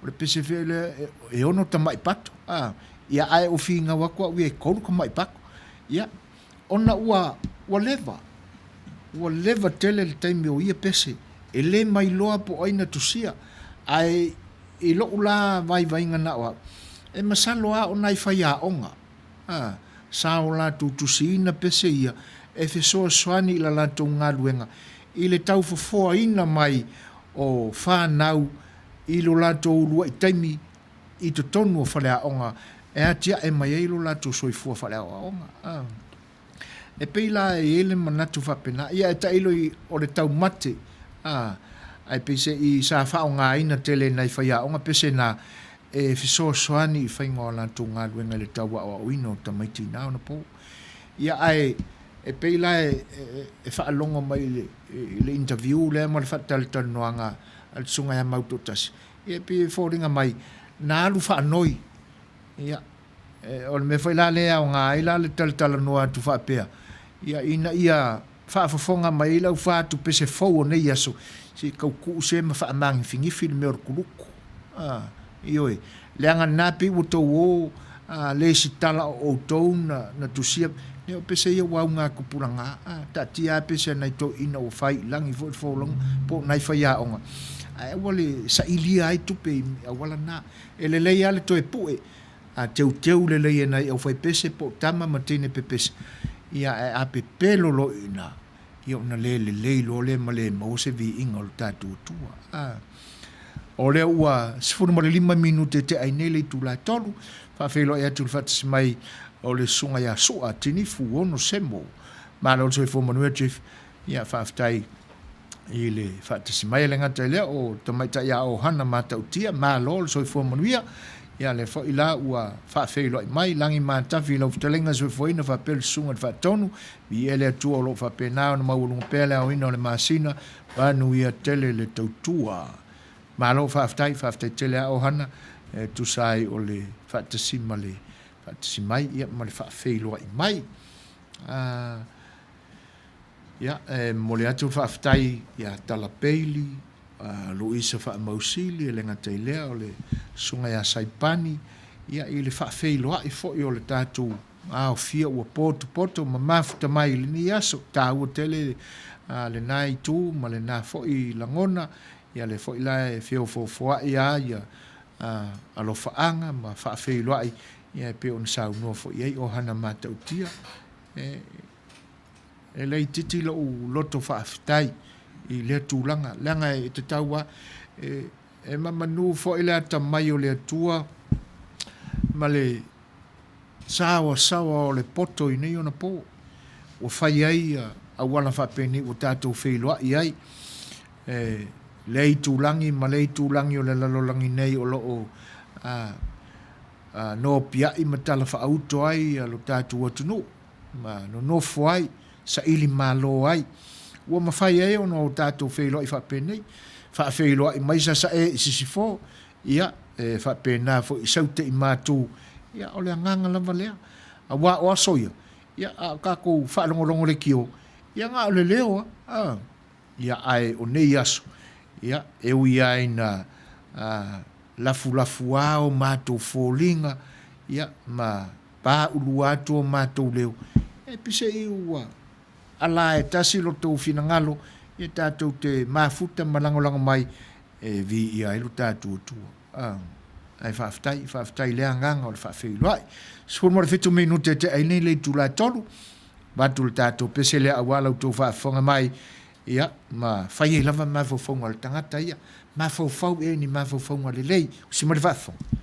o le pese foi lea e, e ono tamai pato, a, ia ae ou finau atu au ia e kolu tamai pato. Ia, ona ua, ua leva, ua leva tele le taimi o ia pese, e le mailoa po o ai na tusia. Ae i lou la vaivaiga na o au, e masalo lava o nai faiaoga, A, sa o latou tusiina pese ia e fesoasoani i la latou galuega i le taufofoaina mai o fanau i lo latou ulua'i taimi i totonu o faleaoga e atia'e mai ai lo latou soifua faaleaoaoga. A, e pei la e i ai le manatu faapena, ia e tailo i o le taumate, a, ae peise'i sa faaaogaina tele e nai faiaoga pese na e fesoasoani i faiga o a latou galuega i le tau aoaoina o tamaiti i na ona po. Ia ae e pei la e, e, e faalogo mai i le, i le interview lea ma le faatalatalanoaga a le Susuga ia Mautoatasi, ia e pei e foliga mai na alu faanoi. Ia, e, o le mea foi la lea e aoga ai la le talatalanoa atu faapea, ia ina ia faafofoga mai ai le aufātupe se fou o nei aso, se i tau tuu se ma faamagifigifi le mea o le kuluku. A, ioe, leaga lena pei ua tou o a, lesitala o outou na, na tusia, ne o pese ia ua auga tupulaga, a, taatia lava pese a nai toeaiina ua fai i lagi foi le folauga, po o nai faiaoga, ae aua le sailia ai tupe i auala na. E lelei lava le toe pue, a teuteu lelei e nai aufaipese po o tama ma teine pepese, ia ae a pepelo loa i ina, ia ona le lelei loa lea ma le maua se viiga o le tatou Atua. A. O lea ua 15 minute tea ai nei le itula e 3, faafeiloai atu i le faatasi mai o le Susuga ia Sua Tinifu Ono Semo. Malo le soifua manuia Chief. Ia faafetai i le faatasi mai. E le gata i lea, o tamaitai a Ohana Matautia, malo le soifua manuia. Ia lea foi la ua faafeiloai mai, lagi matafi i lau fetalaiga soifuaina faapea le Susuga i le Faatonu, viia le Atua o lo o faapena ona maualuga pea le aoina o le masina, manuia tele le tautua. Malo faafetai, faafetai tele a Ohana e tusa ai o le faatasi ma le faatasi mai ia ma le faafeiloai mai. Ah, Ia, e momoli atu le faafetai ia Tala Bailey, Luisa Faamausili, e le gata i lea o le Susuga ia Saipani, ia i le faafeiloai foi o le tatou aofia ua potopoto ma mafuta mai i lenei aso. Taua tele lena itu ma lena foi lagona, ia lea foi la e feofoofoai lava ia alofaaga ma faafeiloai, ia e pei ona saunoa foi i ai Ohana Matautia. E E laitiiti lou loto faafetai i lea tulaga, leaga e tatau lava, e mamanu foi le atamai o le Atua ma le saoasaoa o le poto i nei ona po, ua fai ai auala faapenei ua tatou feiloai ai, e lea itulagi ma lea itulagi o le lalolagi nei o lo o nopiai ma talafaauto ai lo tatou atunuu. ma nonofo ai, saili malo ai. Ua mafai ai ona o tatou feiloai faapenei, faafeiloai mai Sasae i Sisifo, ia, e faapena foi i Saute i Matu, ia, o le agaga lava lea. Aua o aso ia, ia, a o tatou faalogologo leitio, ia na o le leo lava, a, ia, ae o nei aso, ia, e ui lava ina lafulafuā o matou foliga, ia, ma Paulua atu o matou leo, e pise i ua ala e tasi lo tou finagalo, ia tatou te mafuta ma lagolago mai e viia ai lo tatou Atua. Ae faafetai, faafetai i lea agaga o le faafeiloai. 17 minute e tea ai nei le itula e 3. Vaeatu le tatou pese lea aua la outou faafofoga mai, ia, ma fai ai lava mafaufauga o le tagata ia. Mafaufau ea i ni mafaufauga lelei. Usi mai le faafofoga.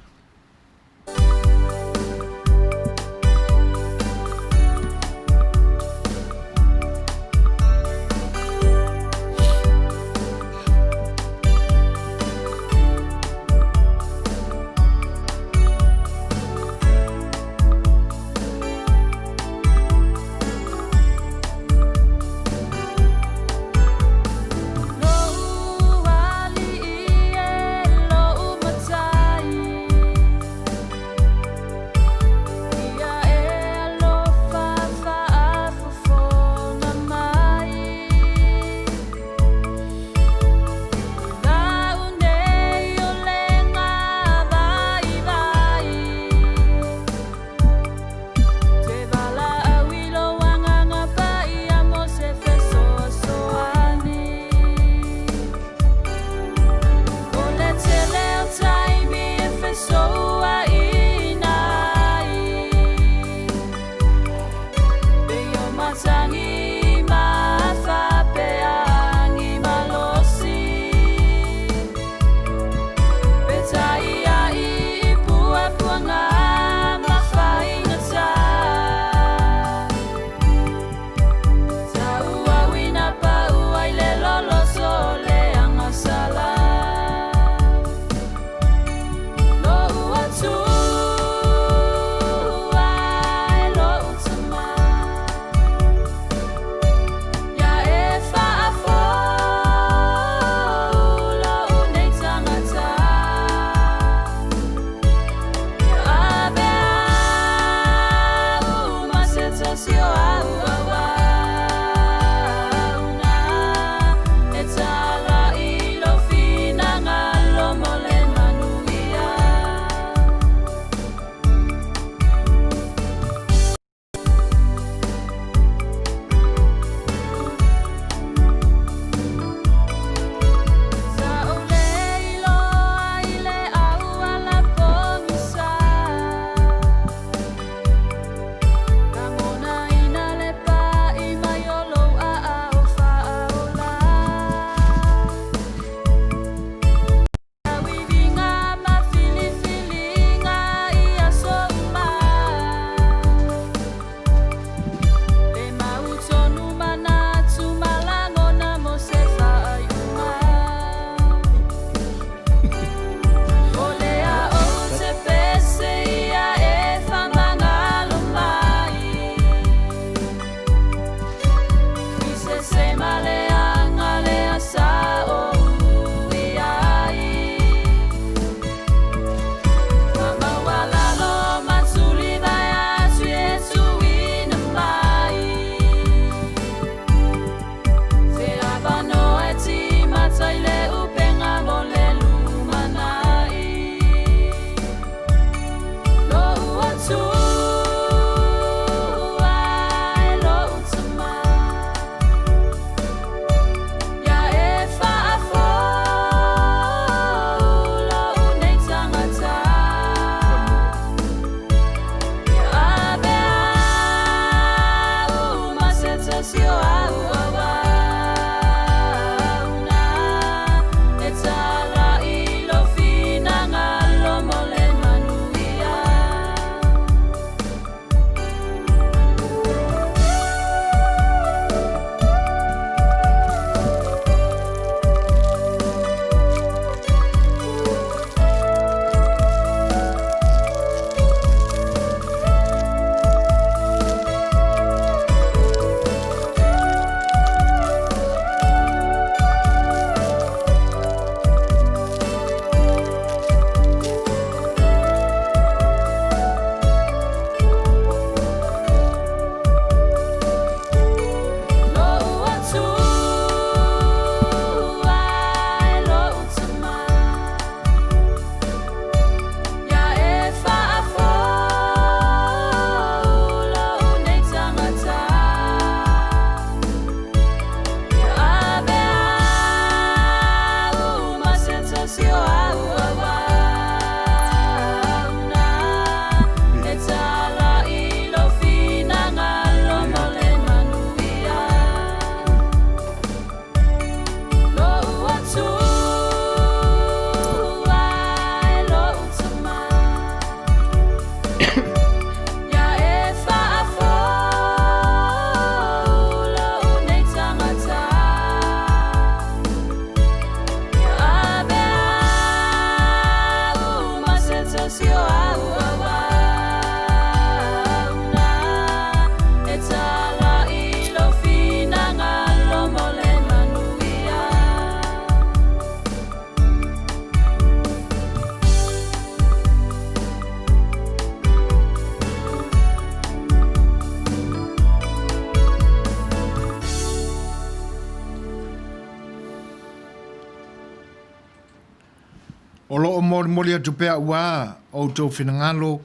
molimoli atu pea aua outou finagalo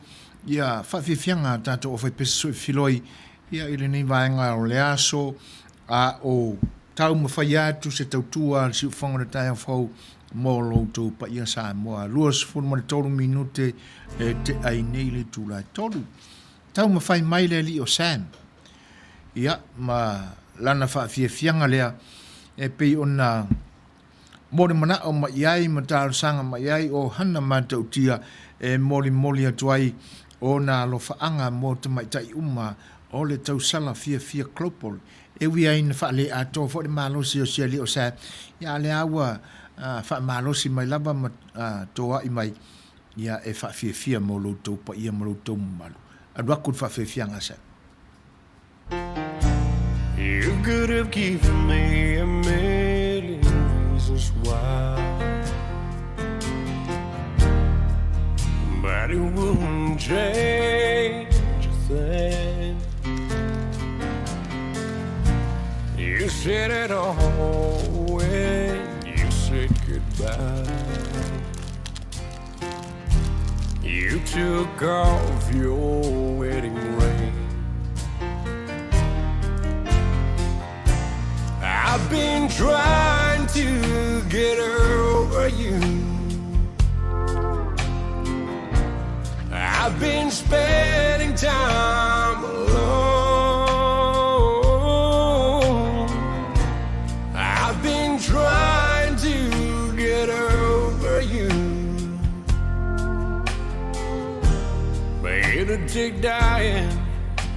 ia faafiafiaga a tatou aufaipese soifiloi ia i lenei vaega o le aso a o taumafai atu se tautua a le siufofoga o le taeao fou mo lo outou paia Samoa. 23 minute e tea ai nei le itula e 3. Taumafai mai le alii o Sam ia ma lana faafiafiaga lea e pei ona Molimanaʻo mai i ai ma talosaga mai i ai o hana matautia e molimoli atu ai o nā alofaaga mo tamaitai uma o le tausala fiafia Global. E ui ai ina faaleatoa foi le malosi o si alii o Sam, ia a lea ua faamalosi mai lava ma toai mai ia e faafiafia mo lo outou paia ma lo outou mamalu. Alu atu le faafiafiaga a Sam. You could have given me a million reasons why, but it wouldn't change a thing. You said it all when you said goodbye. You took off your wedding ring. I've been trying to get over you. I've been spending time alone. I've been trying to get over you. But it'll take dying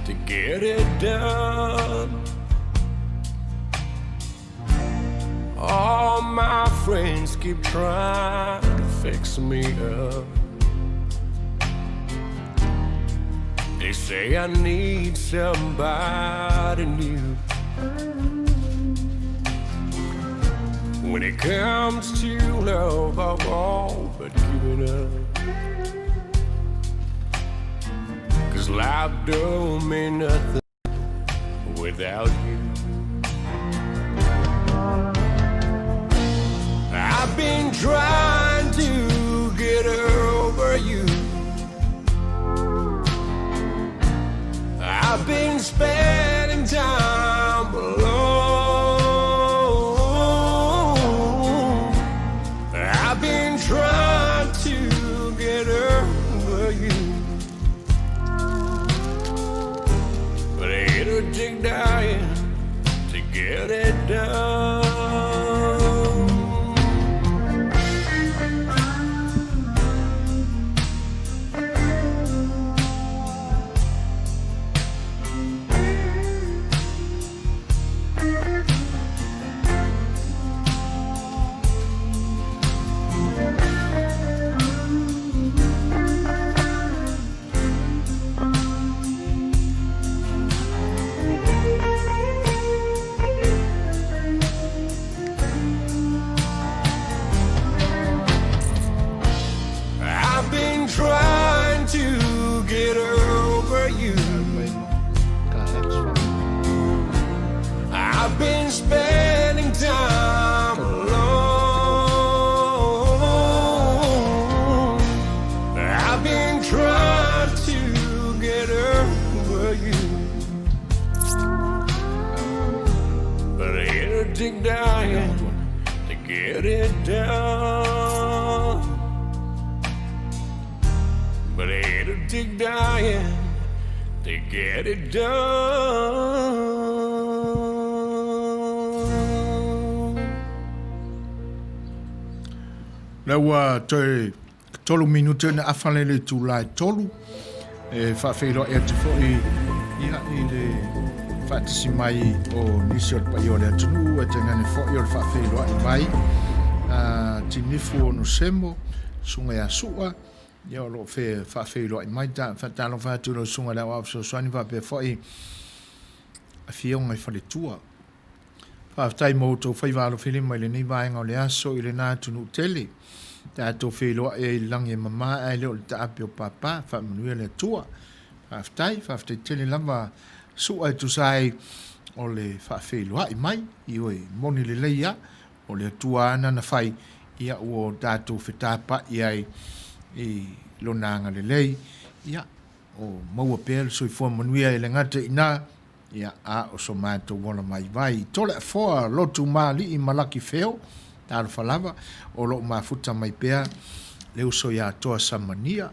to get it done. All my friends keep trying to fix me up. They say I need somebody new. When it comes to love, I've all but given up. Cause life don't mean nothing without you. I've been trying to get over you. I've been spending time alone. I've been trying to get over you. But it'll take dying to get it done. I've been trying to get over you. I've been spending time alone. I've been trying to get over you. But it'll take dying to get it done. But it'll take dying to get it done. Lea ua toe tolu minute ona afa lea i le itula e tolu. E faafeiloai atu foi ia, i le faatasi mai o nisi o le paia o le atunuu e tainane foi o le faafeiloai mai a Tinifu Onosemo, Susuga ia Sua, ia o lo o fe faafeiloai mai. Ta faatalofa atu i lau susuga i le Aoao Fesoasoani faapea foi Afioga i faletua. Faafetai mo outou faiva alofilima i lenei vaega o le aso i lena atunuu tele. Tatou feiloai ai i le lagi e mama ae le o le taape o Papa. Faamanuia le Atua. Faafetai, faafetai tele lava Sua e tusa ai o le faafeiloai mai. Ioe, moni lelei a, o le Atua lava nana fai. ia ua o tatou fetapa'i ai i Lona agalelei, ia, o maua pea le soifua manuia e le gata i ina, ia, a o so matou ola vaivai. Toleafoa Lotumaalii Malaki Feo, talofa lava, o lo o mafuta mai pea le uso ia Toa Samania.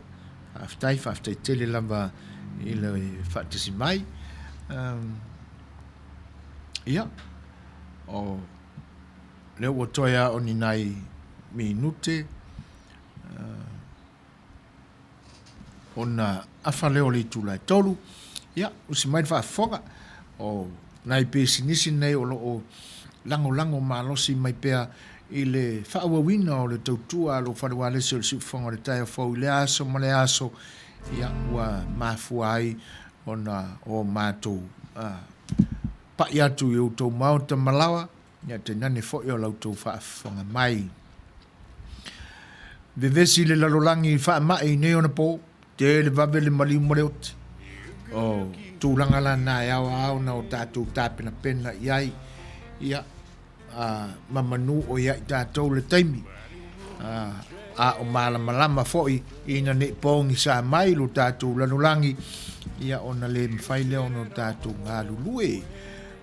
Faafetai, faafetai tele lava i le faatasi mai. Um, ia, o lea ua toe a o ni nai minute, uh, ona afa lea o le itula e 3, ia, usi mai le faafofoga, o nai pisinisi nei o lo o lagolago malosi mai pea i le faaauauina o le tautua a lou fale ualesi o le siufofoga o le taeao fou i lea aso ma lea aso, ia, ua mafua ai ona o matou pai atu i outou maota ma laoa, Ia tainane foi o la outou faafofoga mai. Vevesi le lalolagi i faamai i nei ona po, tele vave le maliu ma le oti. O tulaga la na e ao a ona o tatou tapenapena i ai, ia, a, ma manu o ia i tatou le taimi. A, a o malamalama foi ina nei pogisa mai lo tatou lalolagi, ia ona le mafai lea ona o tatou galulue.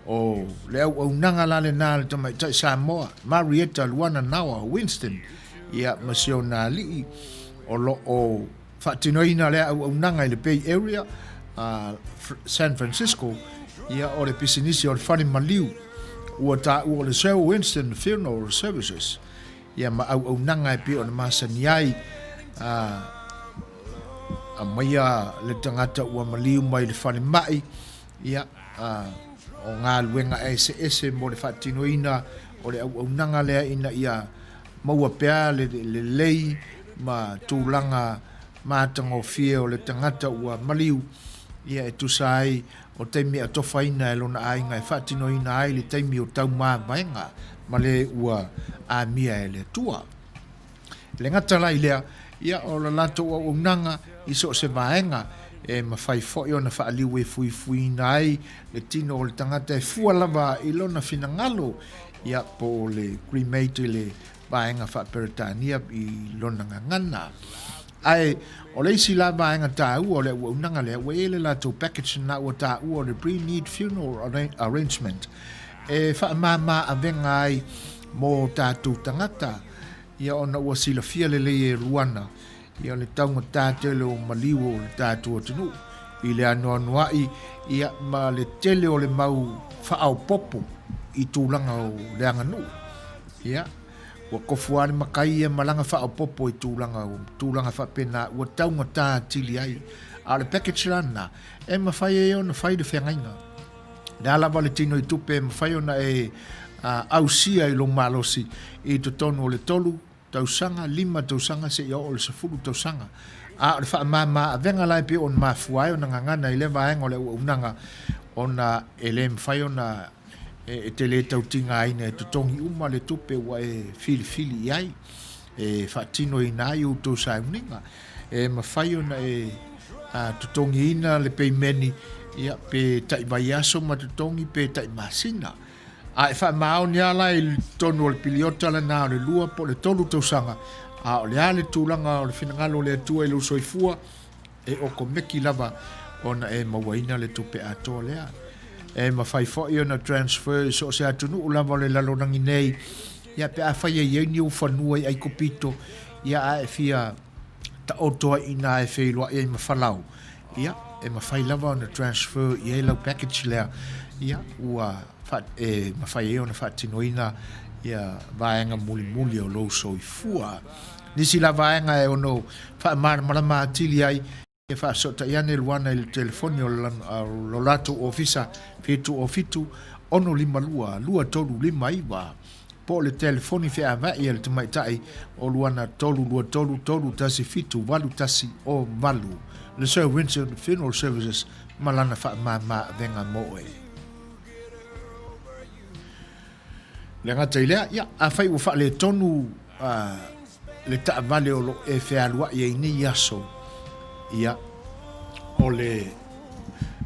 O le auaunaga la lena a le tamaitai Samoa, Marietta Luana Nawa Winston, ia ma si ona alii, o lo o faatinoina lea auaunaga i le Bay Area, San Francisco, ia o le pisinisi o le fale maliu, ua taua o le Sir Winston Funeral Services, ia ma auaunaga e pei ona masani ai, aumaia le tagata ua maliu mai le falemai, Ia, o galuega eseese mo le faatinoina o le auaunaga lea ina ia maua pea le lelei ma tulaga matagofie o le tagata ua maliu, ia e tusa ai o taimi e atofaina e lona aiga e faatinoina ai le taimi o taumavaega ma le ua amia e le Atua. E le gata la i lea, ia o le latou auaunaga i so o se vaega e mafai foi ona faaliu e fuifuiina ai le tino o le tagata e fua lava i lona finagalo, ia po o le cremate i le vaega faa-Peretania i lona gagana. Ae o le isi la vaega taua o le auaunaga lea, ua i ai le latou package lena ua taua o le pre-need funeral arrangement e faamama avega ai mo tatou tagata. Ia ona ua silafia lelei e Luana, ia le taugata tele o maliu o le tatou atunuu i le anoanoai, ia ma le tele o le mau faaopoopo i tulaga o le aganuu. Ia, ua tofu lava le matai ia ma lana faaopoopo i tulaga o tulaga faapena ua taugata atili ai. A o le package la lena, e mafai ai ona fai le feagaiga. O le a lava le tino i tupe e mafai ona e ausia i lou malosi i totonu o le 3 tausaga, 5 tausaga seia oo i le 10 tausaga. A o le faamama avega la e pei ona mafua ai ona gagana i lea vaega o le auaunaga ona e le mafai ona e te le tau tigaina e totogi uma le tupe ua e filifili i ai e faatinoina ai outou sauniga. E mafai ona e totogiina le peimeni ia, pe tai vaiaso ma totogi pe tai masina. A e faamaoni lava la i totonu o le piliota lena o le 2 po o le 3 tausaga, a o le a le tulaga o le finagalo o le Atua i lou soifua, e okomeki lava ona e mauaina le tupe atoa lea. E mafai foi ona transfer i so o se atunuu lava o le lalolagi nei, ia pe afai e i ai ni ou fanua i Aikupito, ia a e fia taoto ai i ina e feiloai ai ma Falau, ia, e mafai lava ona transfer i ai lau package lea, ia, ua e mafai ai ona faatinoina ia vaega mulimuli o lou soifua. Nisi la vaega e ono faamalamalama atili ai, e faafesootai ane Luana i le telefoni o lo latou ofisa 707 652 2359 po o le telefoni feava'i a le tamaitai o Luana 323 317 8108. Le Sir Winston Funeral Services ma lana faamama avega mo oe. Le gata i lea, ia, afai ua faaletonu le taavale o lo o e fealuai ai nei aso, ia, o le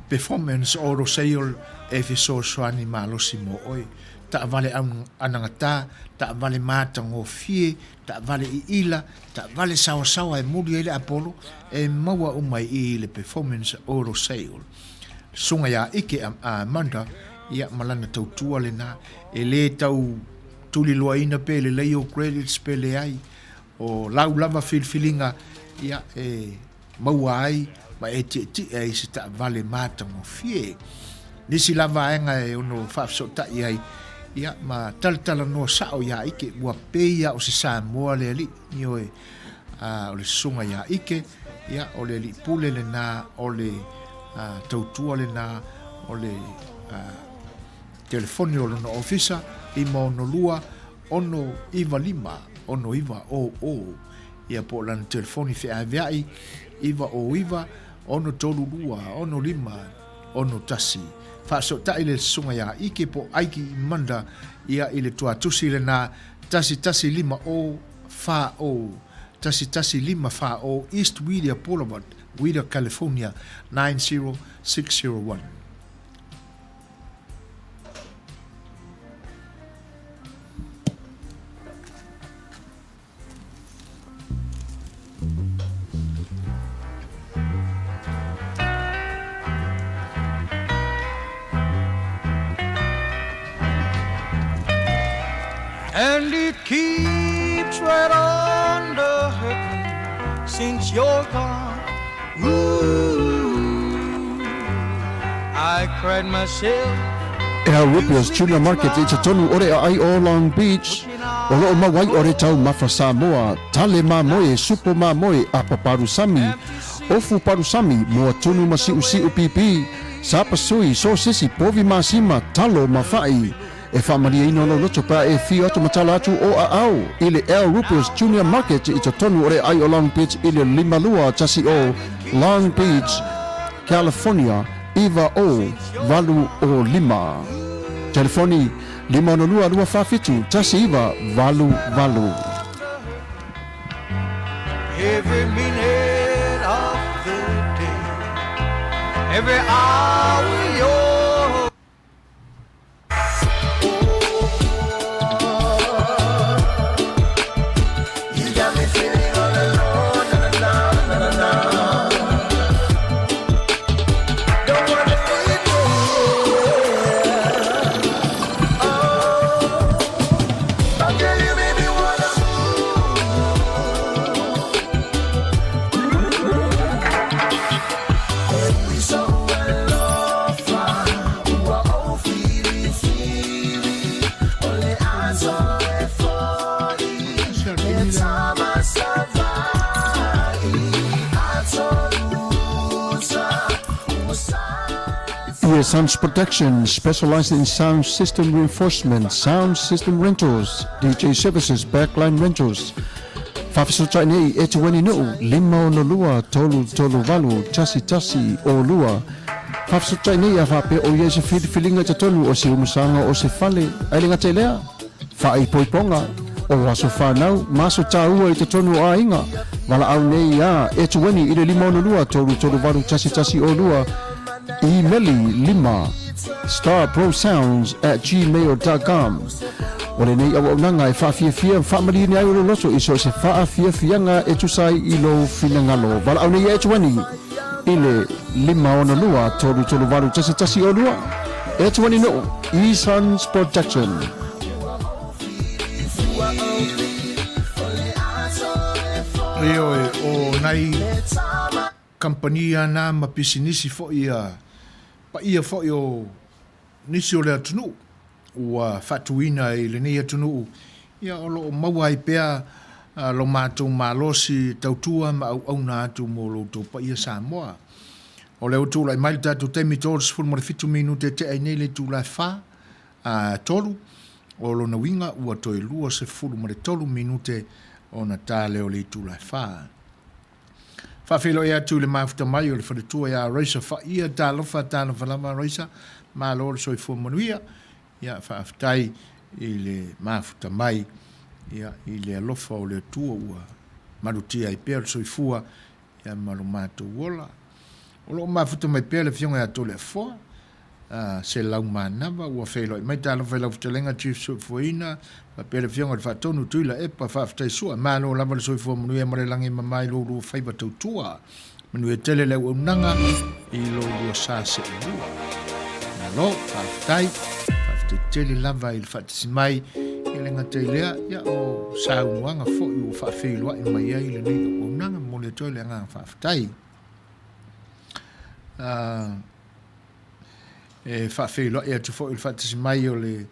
performance auto sale e fesoasoani malosi mo oe. Taavale anagata, taavale matagofie, taavale iila, taavale saoasaoa e muli ai le apolo, e maua uma i i le Performance Auto Sale. Susuga ia Ike a Amanda, ia ma lana tautua lena, e le tau tuliloaina pe lelei ou credits pe leai, o lau lava filifiliga, ia e maua ai ma e tietie ai i se taavale matagofie. Nisi la vaega e ono faafesootai ai, ia, ma talatalanoa sao ia Ike, ua pei a o se Samoa le alii, ioe, a, o le susuga ia Ike, ia, o le alii pule lena, o le a, tautua lena, o le a, telefoni o lona ofisa, 562 695 6900. Ia po o lana telefoni feaveai, 909 632 65 61. Faasootai le Susuga ia Ike po o Aiki Manda ia i le tuatusi lena 1150 40 1154 East Whittier Boulevard, Whittier, California 90601. And it keeps right on the hurting since you're gone. Ooh, I cried myself. Al Ripio's Tuna Market i totonu o le aai o Long Beach, o loo mau ai o le taumafa Samoa, tale mamoe, supo mamoe, apa parusami, ofu parusami, moa tunu ma siusiu pipi, sapasui, sosesi, povi masima, talo ma fa'i. E faamalieina lou loto pe a e fio atu ma tala atu o aao i le Al Rupio's Junior Market i totonu o le aai o Long Beach i le 5210 Long Beach, California 90805. Telefoni, 562 247 1988. Every minute of the day, every hour you're EA Sounds Production, specializing in sound system reinforcement, sound system rentals, DJ services, backline rentals. Faafesootai nei e Tueni Nuu, 562 338 11 02. Faafesootai nei a faapea o ia i se filifiliga i totonu o se umusaga o se fale, ae le gata i lea, faaipoipoga o aso fanau ma aso taua i totonu o aiga. Valaau nei a e Tueni i le 562 338 11 02. Imeli 5 starprosounds@gmail.com O lenei auaunaga e faafiafia ma faamalieni ai o lou loto i so o se faafiafiaga e tusa ai i lou finagalo. Valaau nei ia e Tuani i le 562 338 1102. E Tuani Nuu, E-Sons Production. Ioe, o nai Kamupani ana ma pisinisi foi a paia foi o nisi o le atunuu ua faatuina i lenei atunuu, ia o lo o maua ai pea lo matou malosi tautua ma auauna atu mo lo outou paia Samoa. O lea ua tulai mai le tatou taimi 37 minute e tea ai nei le itula e fa, a tolu, o lona uiga ua toe 23 minute ona ta lea o le itula e fa. Faafeiloai atu i le mafuta mai o le faletua ia Raisa Faia, talofa, talofa lava Raisa, malo le soifua manuia, ia faafetai i le mafuta mai, ia i le alofa o le Atua ua malutia ai pea le soifua ia ma lo matou ola. O lo o mafuta mai pea le Afioga ia Toleafoa. Se Laumanava ua feiloai mai. Talofa i lau fetalaiga Chief Soifuaina faapea le Afioga i le Faatonu Tuilaepa. Faafetai sua. Malo lava le soifua manuia ma le lagi e mama i lo lua faiva tautua. Manuia tele le auaunaga i lo lua sa seelua. Malo, faafetai. Faafetai tele lava i le faatasi mai. E le gata i lea, ia o saunoaga foi ua faafeiloai mai ai lenei auaunaga. Momoli atu ai le agaga faafetai. E faafeiloai atu foi i le faatasi mai o le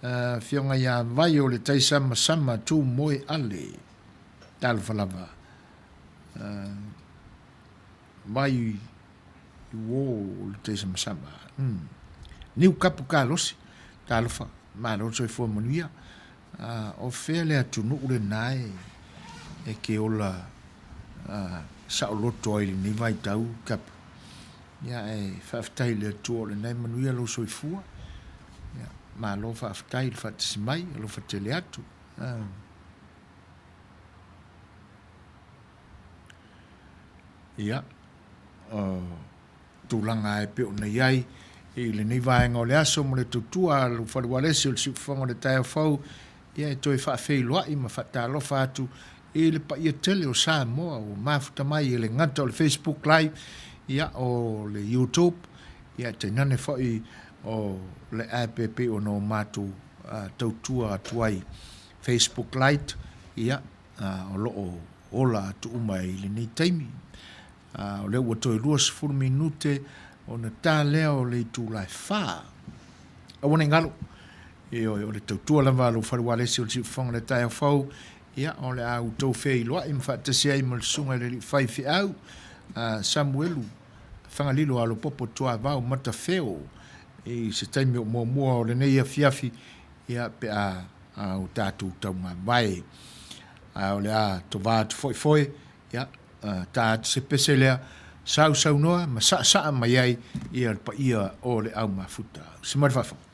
Afioga ia Vai o le Taisamasama Tu Moe Ale. Talofa lava. Vai i uō o le Taisamasama. Niu kapu kalosi. Talofa. Malo le soifua manuia. O fea le atunuu lena e ke ola saoloto ai i lenei vaitau, Kapu? Ia, e faafetai i le Atua o lena e manuia lou soifua. Ia, malo faafetai i le faatasi mai, alofa tele atu. Ia, o tulaga e pei ona i ai i lenei vaega o le aso mo le tautua a lou fale ualesi o le siufofoga o le taeao fou, ia e toe faafeiloai ma faatalofa atu i le paia tele o Samoa ua mafuta mai e le gata o le Facebook Live, ia o le YouTube, ia tainane foi o le app e pei ona o matou tautua atu ai Facebook Lite, ia o lo o ola atu uma i lenei taimi. O lea ua toe 20 minute ona ta lea o le itula e 4. Aua ne i galo, ioe, o le tautua lava a lou fale ualesi o le siufofoga o le taeao fou, ia, o le a outou feiloai ma faatasi ai ma le susuga i le alii faifeau, a Samuelu Fagalilo Alopopo Tuavao Matafeo, i se taimi o muamua o lenei afiafi, ia, pe a o tatou taumavae. A o le a tovā atu foi foe, ia, ta atu se pese lea, sausaunoa ma saasaa mai ai ia le paia o le au mafuta. Se mai le faafofoga.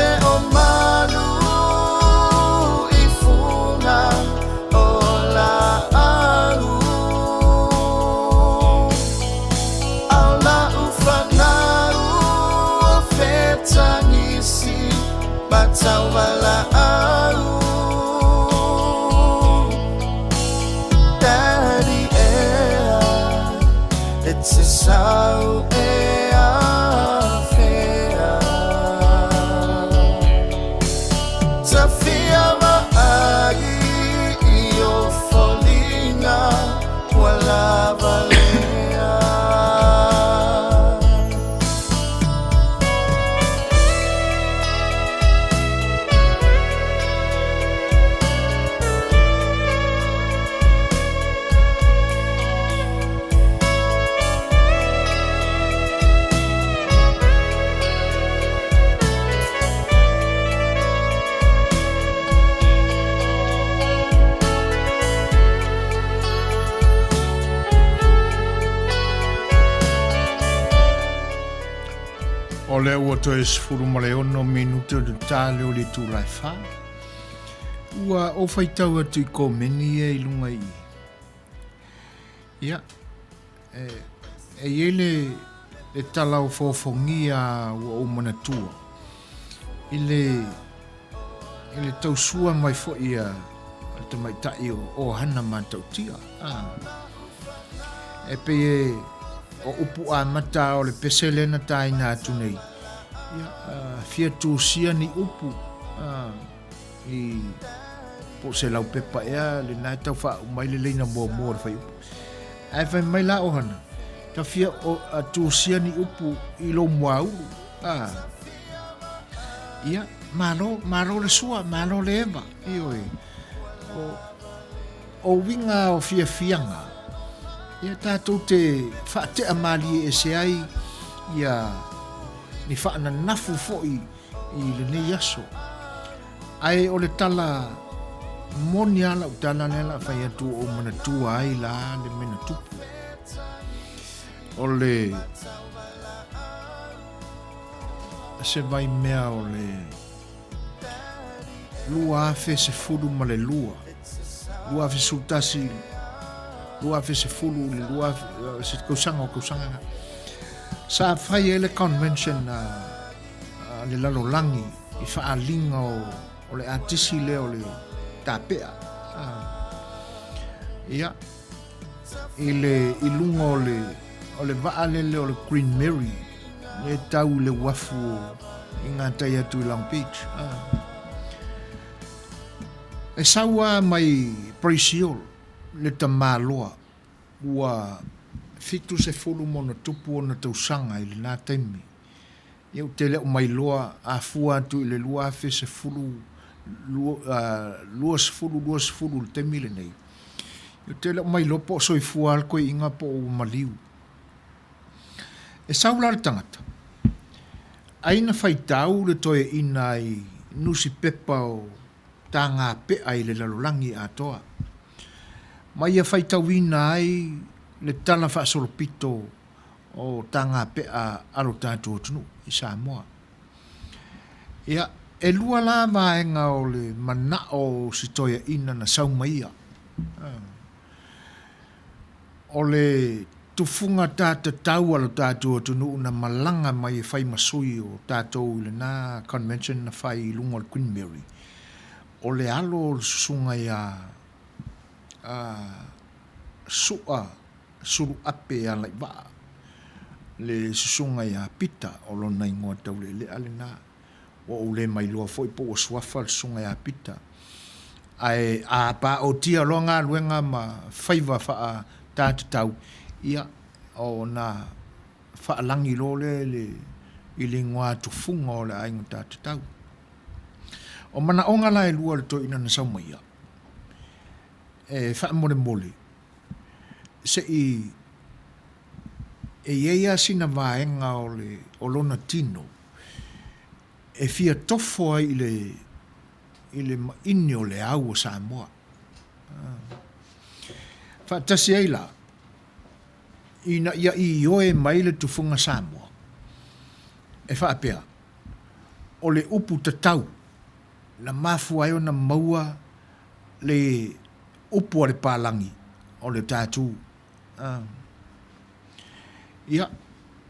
le o malu i fuga o laau. A o la'u fanau o fetagisi ma tauvalaau. Daddy ea, e te sau e afea. Ta fia vaai i o foliga ua lava lea. O lea ua toe 16 minute o le tale o le itula e wha. Ua ou faitau atu i komeni ia i lunga i. Ia, e, e i ai le, le tala o foofogia ua ou manatua i le, i le tausua mai foi a le tamaitai o Ohana Matautia. Ah. E pei e o upu amata o le pese lea na tāina atu nei. Ia, uh, fia tusia ni upu uh, i po o se laupepa ea lena e tau faauma ai le leina muamua o le fuaiupu. Ae fai mai la Ohana, ta fia o, a, tusia ni upu i lou muaulu. A, ia, malo, malo le sua, malo le eva. Ioe. O, o uiga o fiafiaga, ia tatou te faatea malie ese ai ia ni faananafu foi i lenei aso. Ae o le tala moni lava lau tala lea la fai atu o manatua ai la le mea na tupu. O le se vai mea o le 2012, 2011, 2010 i le 2000, se tausaga o tausaga na. Sa fai ai le convention a a le lalolagi i faaaliga o, o le atisi lea o le tapea. Ia, i le i luga o le, o le vaalele o le Queen Mary, le tau i le uafu o, i ngā tai atu i Long Beach. E sau lava mai Brasil le tamaloa ua 70 ma ona tupu ona tausaga i lena taimi. Ia ou te le o mailoa a fua atu i le 2010, 20, 20 i le taimi lenei, ia ou te le o mailoa po o soifua lava le toeaina po o ua maliu. E sau la le tagata, ai na faitau le toeaina i nusipepa o Tagapea i le lalolagi atoa, ma ia faitauina ai le tala faasolopito o Tagapea a lo tatou atunuu i Samoa. Ia, e lua la vaega o le manao o si toeaina na sau mai ia. O le tufuga tatatau a lo tatou atunuu na malaga mai e fai ma sui o tatou i lena convention na fai i luga o le Queen Mary, o le alo o le susuga ia Su'a Suluape Alaivaa, le susuga ia Pita, o lona igoa taulealea lena. Ua ou le mailoa foi po ua suafa le susuga ia Pita. Ae a paotia loa galuega ma faiva faatatau, ia, ona faalagi loa lea i le, i le igoa tufuga o le aiga tatatau. O manaoga la e lua o le toeaina na sau mai ia, e faamolemole se i e i ai lava sina vaega o le, o lona tino e fia tofo ai i le, i le maini o le au o Samoa. Faatasi ai la, ina ia ioe mai le tufuga Samoa, e faapea, o le upu tatau na mafua ai ona maua le upu a le palagi o le tattoo. Ia,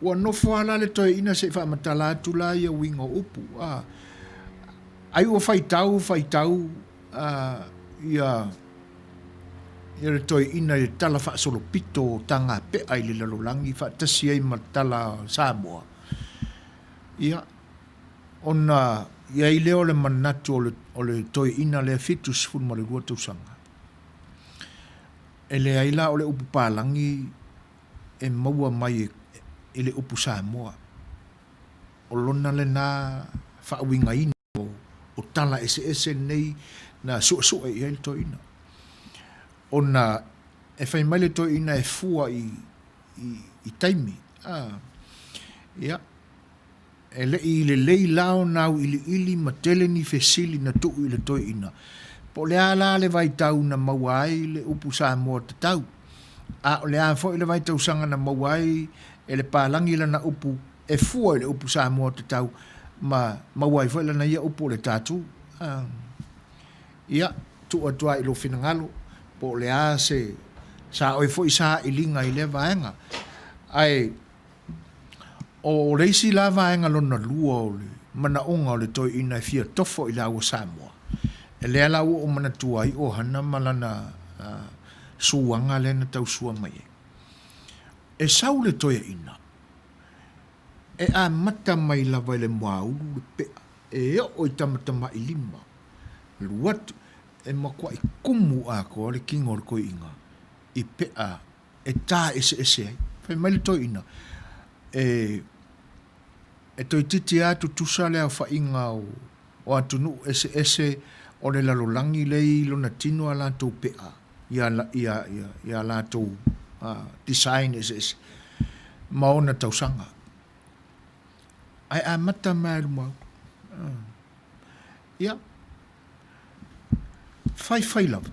ua nofo lava la le toeaina se i faamatala atu la ia uiga o upu. Ai ua faitau faitau ia ia le toeaina i le tala faasolopito o Tagapea i le lalolagi faatasi ai ma le tala Samoa. Ia, ona i ai lea o le manatu o le toeaina lea 72 tausaga. E leai la o le upu palagi e maua mai i le upu Samoa. O lona lena faauigaina o tala eseese nei na suesue i ai le toeaina. Ona e fai mai le toeaina e fua i taimi. Ia, E le i lelei la ona auiliili ma tele ni fesili na tuu i le toeaina, po o le a la le vaitau na maua ai le upu Samoa tatau, a o le a foi le vaitausaga na maua ai e le palagi lana upu e fua i le upu Samoa tatau ma maua ai foi lana ia upu o le tattoo. Ia, tuu atu lava i lou finagalo po o le a se sa oe foi sailiga i lea vaega. Ae O le isi la vaega lona lua o le manaoga o le toeaina e fia tofo i le aua Samoa, e lea la ua ou manatua ai o Hana ma lana suaga lea na tausua mai ai. E sau le toeaina, e amata mai lava i le muaulu le pea, e oo i tamatamailima, alu atu, e matuai kumu atoa le tino o le toeaina i pea e ta eseese ai. Fai mai le toeaina, e, e toeitiiti lava tutusa le aofaiga o, o atunuu eseese o le lalolagi lea i lona tino a latou pea i a, i a, i a latou design eseese ma ona tausaga. Ae amata mai lava i le muaulu. Ia. Faifai lava,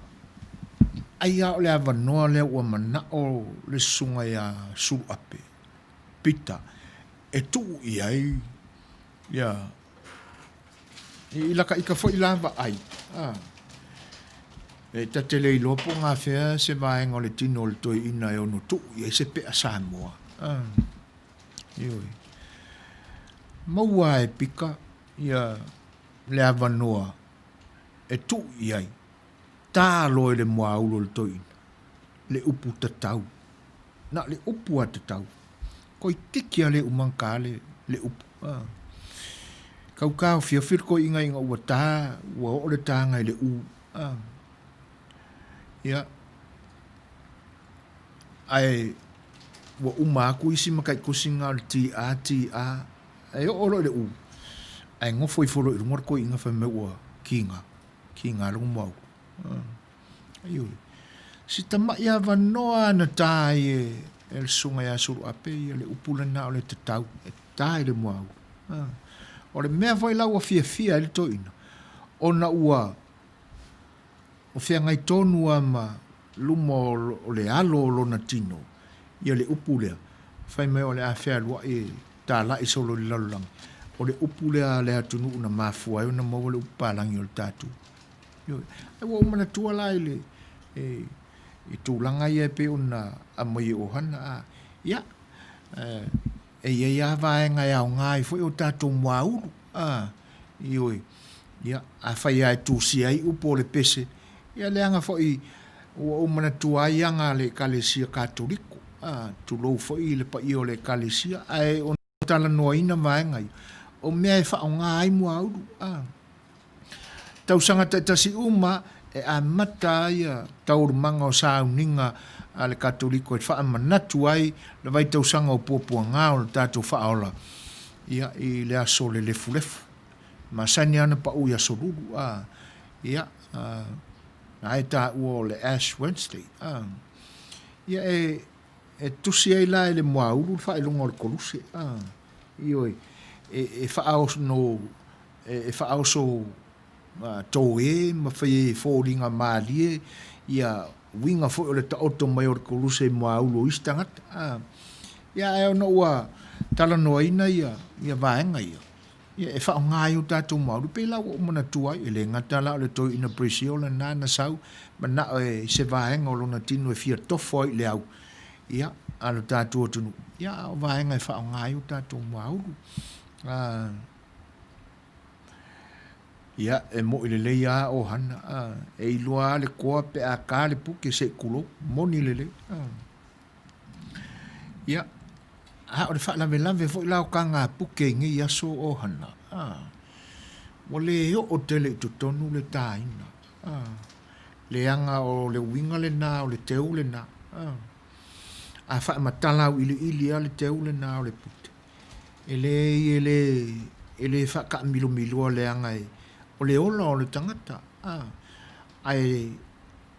ai lava o le avanoa lea ua manao le susuga ia Suluape, Peter, e tuu i ai ia, i laka ika foi la vaai, a, e ta te le iloa po o gafea se vaega o le tino o le toeaina e ono tuu i ai se pea Samoa, a, ioe. Maua lava e Pika ia le avanoa e tuu i ai, tā loa i le muaulu o le toeaina, le upu tatau. Na o le upu lava tatau. Koitiki lava le umangka le, le upu. A. Kau taofiofi le toeaina ina ua tā, ua oo le tāga i le u. A. Ia. Ae ua uma atu isi mataitusiga o le TA, TA, E oo loa i le U, ae nofo ifo loa i luga le toeaina fai mai ua kiga, kiga lona muaulu. Ioe. Si tama'i avanoa na ta ai e, e le susuga ia Suluape ia le upu lena o le tatau, e ta i le muaulu. O le mea foi la ua fiafia ai le toeaina, ona ua o feagai tonu lava ma luma o le alo o lona tino ia le upu lea, fai mai o le a fealuai e talai solo i le lalolagi, o le upu lea a le atunuu na mafua ai ona maua le upu palagi o le tatou. Ioe. Ae ua ou manatua la i le i tulaga ia e pei ona aumai e Ohana, a, ia, e i ai lava vaega e aoga ai foi o tatou muaulu, a, ioe, ia, afai lava e tusia ai upu o le pese, ia leaga foi ua ou manatua ai aga a le Ekalesia Katoliko, a, tulou foi i le paia o le Ekalesia, ae ona talanoaina vaega ia, o mea e faaaoga ai muaulu, a. Tausaga taitasi uma e amata ai taualumaga o sauniga a le Katoliko e faamanatu ai le vaitausaga o puapuaga o le tatou faaola ia i le aso o le lefulefu. Masani lava ona pau i aso lulu a ia na e taua o le Ash Wednesday a ia e e tusi ai la e le muaulu le faailoga o le koluse a ioe e e faaono e faaoso tōē ma fai ai e foliga mālie ia uiga foi o le taoto mai o le koluse i muaulu o isi tagata. Ia ae ona ua talanoaina ia vaega ia. Ia, e faaaoga ai o tatou mauli, pei la ua ou manatua ai, e le gata la o le toeaina Brazil lena na sau, manao e se vaega o lona tino e fia tofo ai i le au, ia, a lo tatou atunuu, ia, a o vaega e faaaoga ai o tatou muaulu. A, ia, e moʻi lelei lava ohana, a, e iloa lava le koa pe a ka le puke se i kulou, moni lelei. A, ia, a o le faalavelave foi la o kagapuke i nei aso ohana, a, ua le oo tele i totonu le taina, a, leaga o le uiga lena o le teu lena, a, a faamatala auiliili lava le teu lena o le pute, E leai e le, e le faataamilomiloa leaga e, o le ola o le tagata, a, ae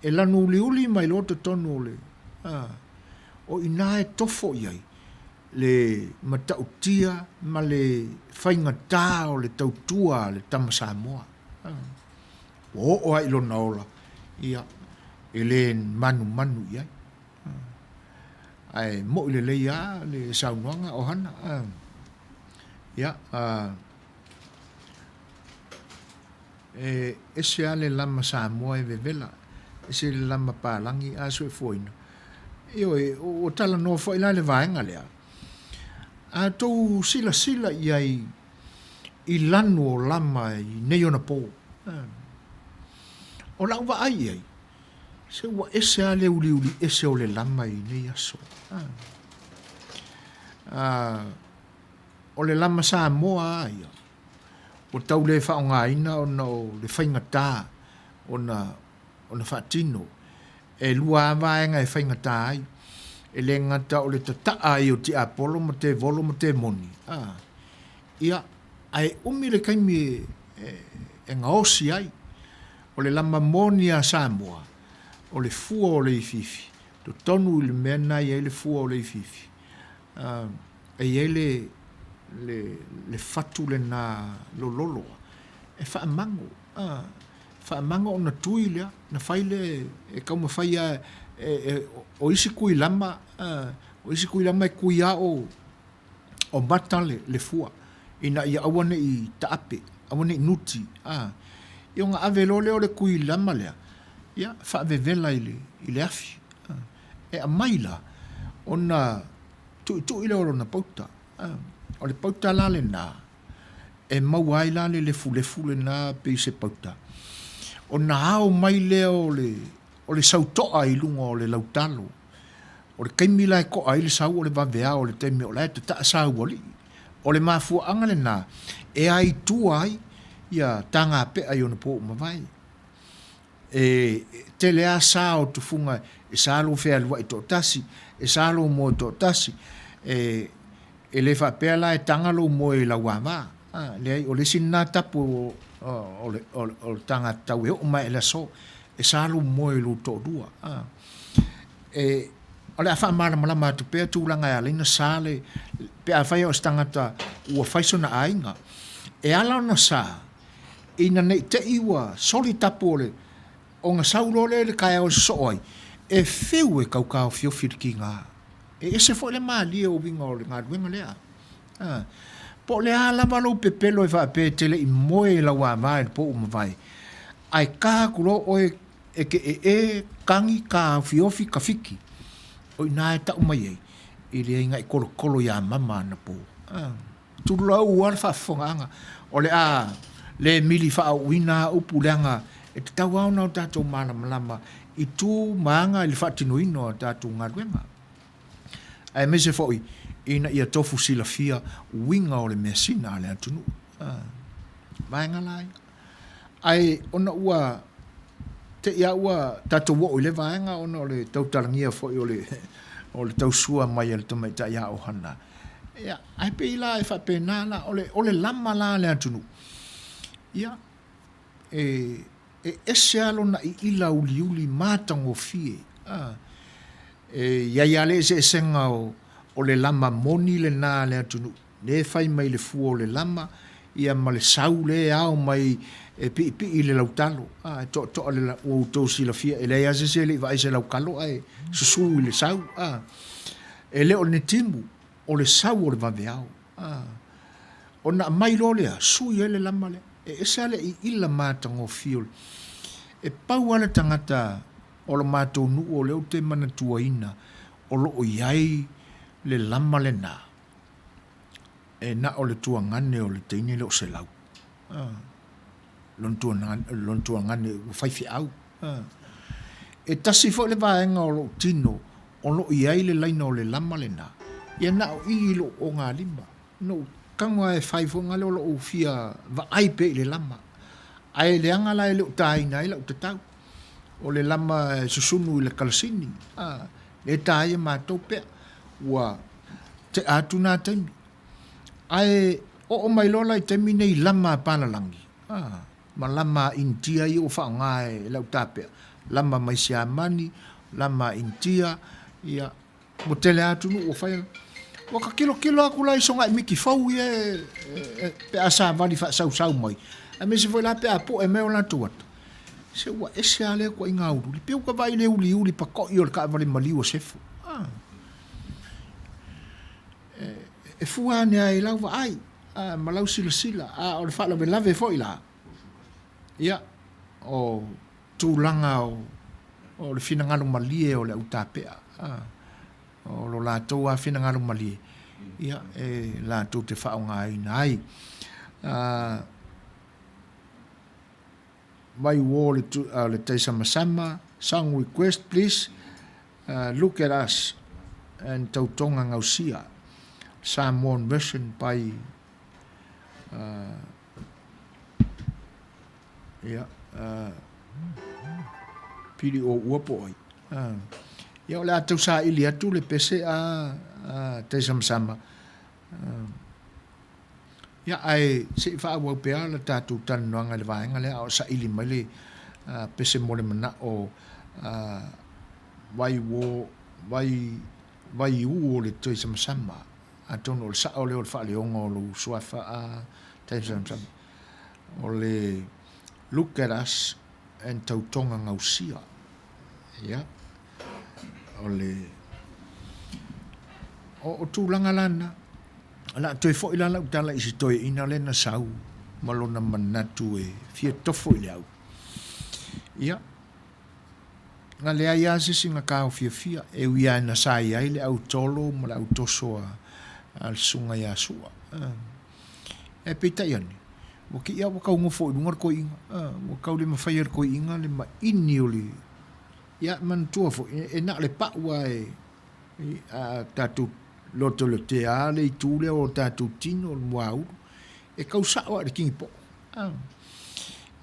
e lanu uliuli mai loa totonu o le, a, o i ina e tofo i ai le matautia ma le faigata o le tautua a le tama Samoa. A, ua oo lava i lona ola, ia, e le manumanu i ai. Ae moʻi lelei lava le saunoaga ohana. Ia, e ese lava le lama Samoa e vevela, ese le lama palagi a soifuaina. Ioe, ua talanoa foi la le vaega lea. A outou silasila i ai i lanu o lama i nei ona po, o lau vaai i ai, Se ua ese lava le uliuli ese o le lama i nei aso. Ah, o le lama Samoa lava ia, ua tau le faaaogaina ona o le faigata ona, ona faatino. E lua lava vaega e faigata ai, e le gata o le tataa ai o tiapolo ma tevolo ma temoni, ah, ia, ae umi le taimi e, e, e gaosi ai. O le lama moni a Samoa, o le fua o le ifiifi, totonu i le mea lena e i ai le fua o le ifiifi, e i ai le, le, le fatu lena lololo e faamago, faamago ona tui lea, na fai lea e taumafai lava e, e, o isi kui lama, o isi kui lama e kui lava o, o mata le, le fua, ina ia aua ne i taape, aua ne i nuti, a. Ia ona ave loa lea o le kui lama lea, ia, faavevela i le, i le afi. A. E aumai la, ona tuitui lea o lona pauta. A. O le pauta la lena, e maua ai la le lefulefu lena pei se pauta, ona ao mai lea o le, o le sautoa i luga o le lautalo. O le taimi la e toa ai le sau o le vaveao o le taimi o la e tataa saualii. O le mafuaaga lena e aitua ai ia Tagapea i ona po ua mavae. E tele lava sa o tufuga e sa lou fealuai toatasi, e sa lou moe toatasi, e E le faapea la e taga lou moe i lau ava. A, leai, o le isi lena tapu o, o, le, o, o le tagata tau e oo mai i le aso, e sa lou moe i lou toalua. A, e, o le a faamalamalama atu pea tulaga e ala ai ona sa le, pe afai o se tagata ua fai sona aiga. E ala ona sa, ina ne i te i ua soli tapu o le, ona sau loa lea i le taeao e sosoo ai, e fiu e tautaofiofi le tiga. E ese foi le malie o uiga o le galuega lea. A, po o le a lava lou pepelo e faapea e te le i moe i lau ava i le po ua mavae, ae ka atu loa oe e te ee, tagi, taofiofi, tafiki, o i ina e tau mai ai, e leai na e tolotolo ia mama anapo. A, tulou lava le faafofogaaga, o le a le mili faaauuina a upu leaga e tatau lava ona o tatou malamalama i tu ma aga i le faatinoina o a tatou galuega, aemaise foi ina ia tofu silafia uiga o le measina a le atunuu. Vaega la ia. Ae ona ua te i a ua tatou oo i lea vaega ona o le tautalagia foi o le o le tausua mai a le tamaitai a Ohana. Ia, ae pei la e faapena la, o le, o le lama la a le atunuu, ia, e, e ese lava lona iila uliuli matagofie. A, e i ai lava le eseesega o, o le lama moni lena a le atunuu, lea e fai mai le fua o le lama, ia ma le sau lea e ao mai e piipii i le lautalo. A, e toatoa le, ua outou silafia, e leai lava se isi e le i vaai i se lautalo ae susu i le sau. A, e le o le timu, o le sau o le vaveao. A. Ona aumai loa lea, sui ai le lama lea. E ese lava le iila matagofie o le. E pau lava le tagata o lo matou nuu o lea ou te manatuaina o lo o i ai le lama lena, e na o le tuagane o le teine lea o Selau. Lona tuagane ua faifeau. E tasi foi le vaega o lou tino o lo o i ai le laina o le lama lena, ia na o i i lou ogalima. Na ou tago lava e fai foi lea o lou fia vaai pea i le lama. Ae leaga la e le o taina ai lau tatau. O le lama e susunu i le kalasini, a, lea e ta ai e matou pea. Ua tea atu na taimi. Ae oo mai loa la i taimi nei i lama a palalagi, a, ma lama a Initia ia ua faaaoga e lau tapea, lama mai Siamani, lama a Initia, ia, ua tele lava atunuu ua fai. Ua ka tilotilo atu la i soga'i miti fou ia pe a savali faasausau mai, aemaise foi la pe a po'e mai o latou ata, se ua ese lava lea ituaiga uliuli. Pei ua ta vaai i le uliuli pato'i o le taavale maliu a Sefo. A. E fua ane ai i lau vaai ma lau silasila, a o le faalavelave foi la, ia, o tulaga o le finagalo malie o le au tapea, o lo latou lava finagalo malie, ia, e latou te faaaogaina ai. Mai uo le taisamasama, song request please, look at us and tautoga gausia, Samoan version by ia, pili o ua po ai. Ia o le a tau saili atu le pese a taisamasama. Ia, ae se i faaauau pea le tatou talanoaga i le vaega lea a o saili mai le pese mo le manao vai uo, vai, vaiū o le Tuisamasama. Atonu o le sao lea o le faaleoga o lou suafa a Tuisamasama. O le Look at us and Tautoga Gausia. Ia, o le, o, o tulaga la na. O le a toe foi la lau tala i si toeaina lea na sau ma lona manatu e fia tofo i le au. Ia, na leai lava se isi na taofiofia, e ui lava ina sa i ai le au tolo ma le au toso a le susuga ia Sua. Ae peitai ane, ua kii lava ua tau nofo i luga le toeaina, ua tau le mafai e le toeaina le maini o le... Ia, manatua foi, e na o le pau lava e A tatou lotelotea le itu lea o tatou tino, o le muaulu, e tau sao lava i le kinipoo.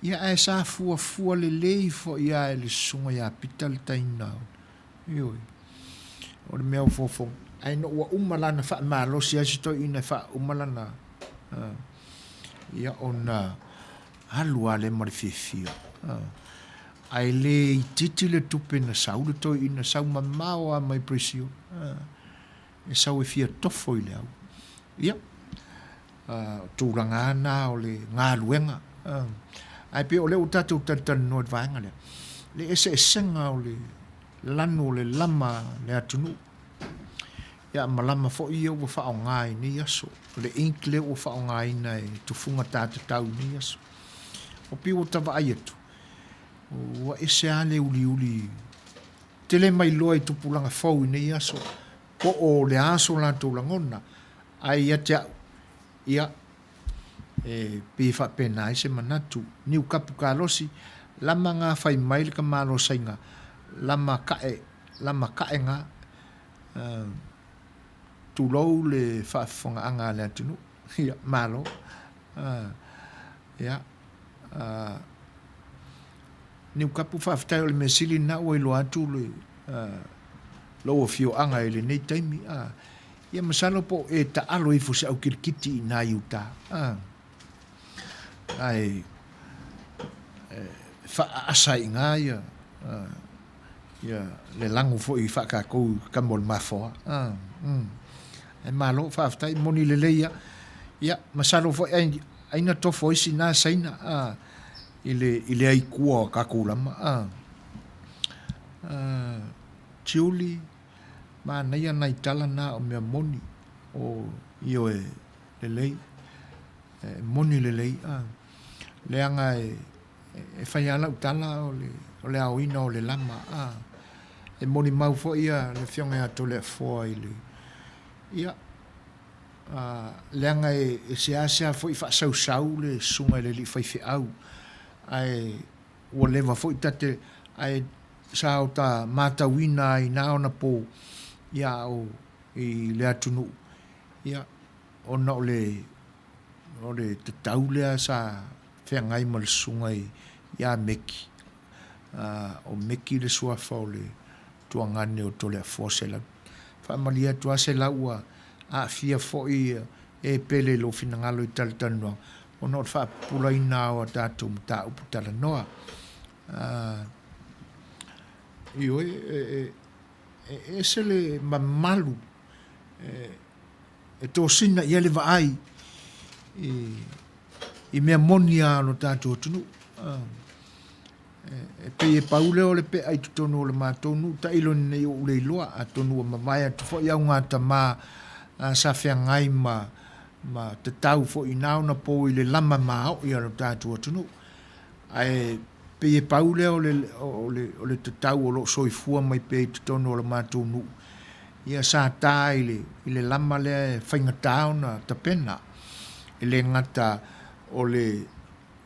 Ia ae sa fuafua lelei foi lava e le susuga ia Pita le taina, ioe, o le mea o foofoga. Ae ina ua uma lana faamalosi ai si toeaina e faauma lana, ia ona alu lava lea ma le fiafia. Ae le itiiti le tupe na sau le toeaina, sau mamao lava mai Brazil, e sau e fia tofo i le au. Ia, o tulaga lava na o le galuega. Ae pei o lea ua tatou talatalanoa i le vaega lea, le eseesega o le lanu o le lama a le atunuu, ia ma lama foi ia ua faaaoga i nei aso, o le ink lea ua faaaogaina e tufuga ta tatau i nei aso. Ua pei ua ta vaai atu, Ua ese lava le uliuli tele mai loa i tupulaga fou i nei aso, po o le a so latou lagona, ae ia te au, ia, e pei e faapena ai se manatu. Niu kapu kalosi, lama ngā whai mai le kamalosaiga, lama ka'e, lama ka'e ngā, tulou le faafofogaaga a le atunuu. Ia, malo. Ia, Niukapu, faafetai o le mea sili lena ua iloa atu le lou afioaga i lenei taimi. Ia masalo po o e taalo ifo se au kilikiti i nā i uta. Ae faaasa i ina ia ia le lago foi faatatou i tama o le mafoa. Ae malo, faafetai, moni lelei lava. Ia, masalo foi ai, ai na tofo ai sina Saina a, i le, i le aikua o tatou lama. A, a, Tiuli, manaia nai tala na o mea moni, o ioe lelei. E moni lelei, a. Leaga e, e fai lava lau tala o le, o le aoina o le lama, a. E molimau foi ia le Afioga ia Toleafoa i le, ia, a, leaga e, e seasea foi faasausau le susuga i le alii faifeau, ae ua leva foi ta te, ae sa o ta matauina ai na ona po, ia, a o i le atunuu, ia, ona o le, o le tatau lea sa feagai ma le susuga ia Meki, o Meki le suafa o le tuagane o Toleafoa Selau. Faamalie atu lava Selau ua aafia foi e pele i lou finagalo i talatalanoaga ona o le faapupulaina o a tatou mataupu talanoa. Ioe, e ese le mamalu e tosina i ai le vaai i mea moni lava o lo tatou atunuu. E pei e pau lea o le pea i totonu o le matou nuu tailo ina ne i ou le iloa, atonu ua mavae atu foi augatama sa feagai ma ma tatau foi i na ona pou i le lama maoi a lo tatou atunuu. Ae pei e pau lea o le, o le, o le tatau o lo o soifua mai pea i totonu o le matou nuu, ia sa ta i le, i le lama lea e faigata ona tapena. E le gata o le,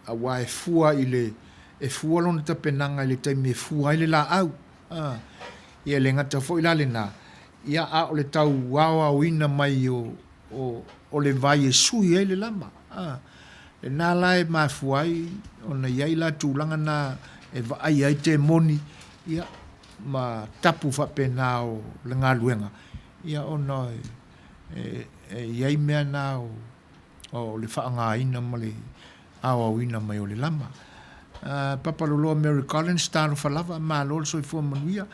aua e fua i le, e fua lona tapenaga i le taimi e fua ai le laau. A, ia e le gata foi la lena, ia a o le tau aoaoina mai o, o, o le vai e sui ai le lama. A, lena la e mafua ai ona i ai la tulaga na e vaai ai temoni, ia, ma tapu faapena o le galuega, ia ona e, e i ai mea na o, o le faaaogaina ma le aoaoina mai o le lama. Uh, Papaloloa Mary Collins, talofa lava, malo le soifua manuia,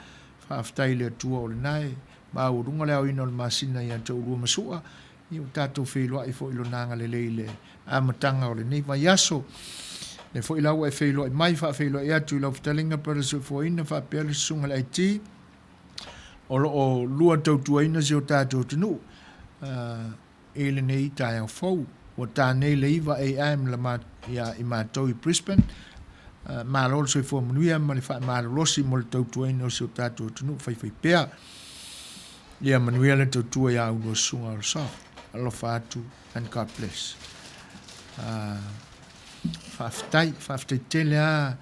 faafetai i le Atua o lena e maualuga le aoina o le masina ia te oulua ma Su'a, ia ua tatou feiloai foi i lona agalelei i le amataga o lenei vaiaso. Lea foi la ua e feiloai mai, faafeiloai atu i lau fetalaiga Brother Soifuaina faapea le susuga i le IT, o lo o lua tautuaina si o tatou atunuu. Uh, I lenei taeao fou, ua ta nei le 9 AM la ma, ia i matou i Brisbane. Uh, malo le soifua manuia ma le faamalolosi mo le tautuaina o si o tatou atunuu faifaipea. Ia manuia le tautua ia ulua susuga o le soft. Alofa atu and God bless. Uh, faafetai, faafetai tele a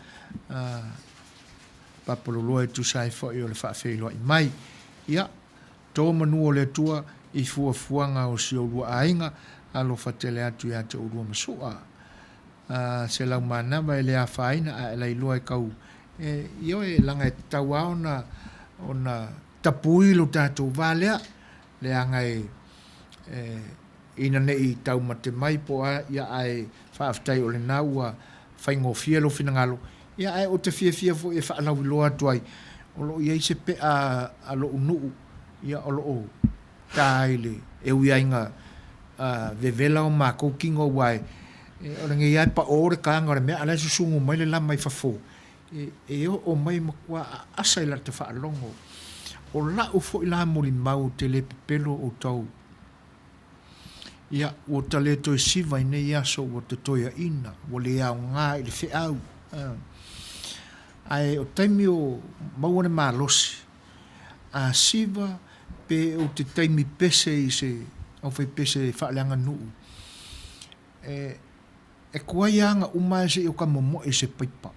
uh, Papaloloa e tusa ai foi o le faafeiloai mai. Ia, To manu o le Atua i fuafuaga o si oulua aiga, alofa tele atu ia te oulua ma Su'a. A, se lau manava e le afaina ae lailoa e kau e, ioe, laga e tatau a ona, ona tapui lo tatou va lea, leaga e, e, ina ne i taumate mai po o a, ia ae faafetai o lena ua faigofie lou finagalo, ia ae ou te fiafia foi e faalauiloa atu ai, o lo o i ai se pea a lou nuu, ia o lo o ta ai le, e ui ai ina vevela o makou kino aua e, o lenei lava e pao le taga o le mea a o la e susugu mai le lama i fafo, e, e oo mai matua aasa i lata faalogo. O lau foi la molimau ou te le pepelo outou. Ia, ua ta le toe siva i nei aso ua totoeaina, ua le aoga i le feau. Ae o taimi o maua le malosi, a siva pe ou te taimi pese i se aufaipese faaleaganuu, e, e tuai lava ona uma ae se i o ta momoe i se paipa.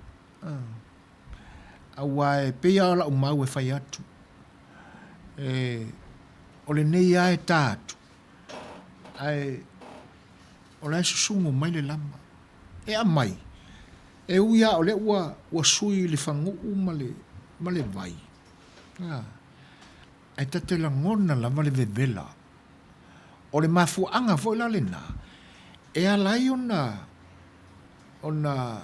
Aua e pei lava o lau mau e fai atu, e, o lenei lava e ta atu, ae o la e susugu mai le lama. E aumai, e ui lava o lea ua, ua sui le faguu ma le, ma le vai, a, ae ta te lagona lava le vevela. O le mafuaaga foi la lena, e ala ai ona, ona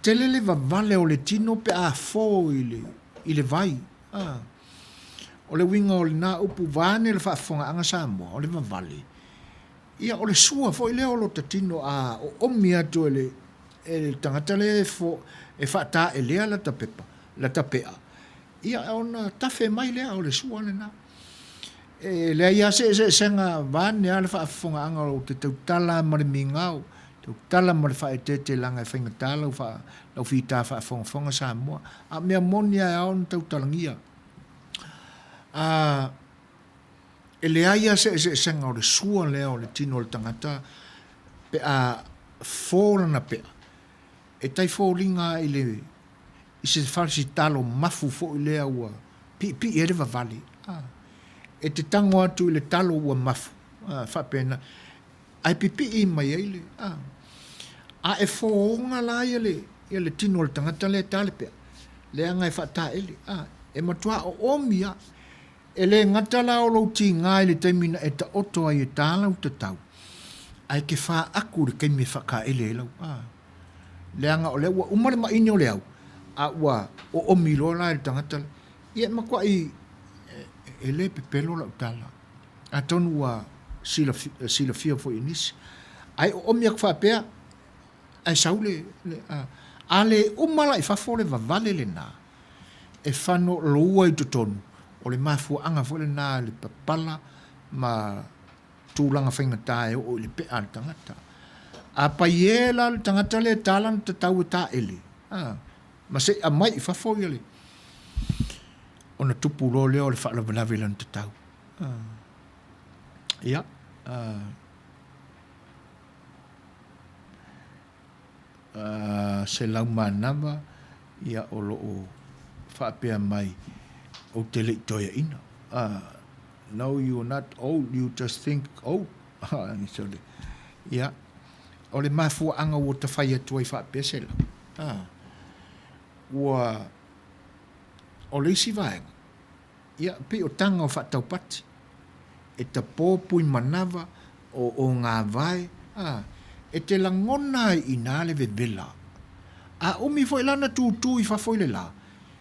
tele le vavale o le tino pe a fo i le, i le vai. A. O le uiga o lena upu vaeane le faafofogaaga Samoa, o le vavale. Ia, o le sua foi lea o lota tino a oomi atu e le, e le tagata lea e fo, e faataelea lata pepa, lata pea, ia ona tafe mai lea o le sua lena. E leai lava se eseesega vaeane lava le faafofogaaga ou te tautala lava ma le migao, tautala ma le faaeteete leaga e faigata lau faa, lau fita faafogafoga Samoa. A o mea moni lava e ao ona tautalagia. A, e leai lava se eseesega o le sua lea o le tino o le tagata pe a fo lana pea, e tai foliga lava i le, i se falesitalo mafu foi lea ua piipii ai le vavale, a, e te tago atu i le talo ua mafu, a, faapena, ae pipii mai ai le, a. A e foga la ia le, ia le tino o le tagata lea e ta le pea, leaga e faataele, a, e matua oomi lava. E le gata la o lou tiga i le taimi na e taoto ai e ta lau tatau, ae te faaku i le taimi e faataele ai lau, a. Leaga o lea ua uma le maini o le au, a ua oomi loa la e le tagata lea. Ia e matuai, e le pepelo lau tala, atonu ua silafia foi e nisi. Ae oomi atu faapea, ae sau le, a, a le uma la i fafo le vavale lena, e fanoloua i totonu, o le mafuaaga foi lena i le papala ma tulaga faigata e oo i le pea a le tagata. A paie la le tagata lea e ta lana tatau e taele, a, ma se i aumai i fafo ia le, ona tupu loa lea o le faalavelave i lana tatau. A, ia, a, a, 100 manava, ia, o lo o faapea mai, ou te le i toeaina. A, No you are not old, you just think old. Ia, o le mafuaaga ua ta fai atu ai faapea se lau, a, ua, o le isi vaega, ia, pei o taga o faataupati, e tapō pui manava o o ngā vae, a, e te lagona ai i nā le vevela. A umi foi lana tūtū i fafo i le lā,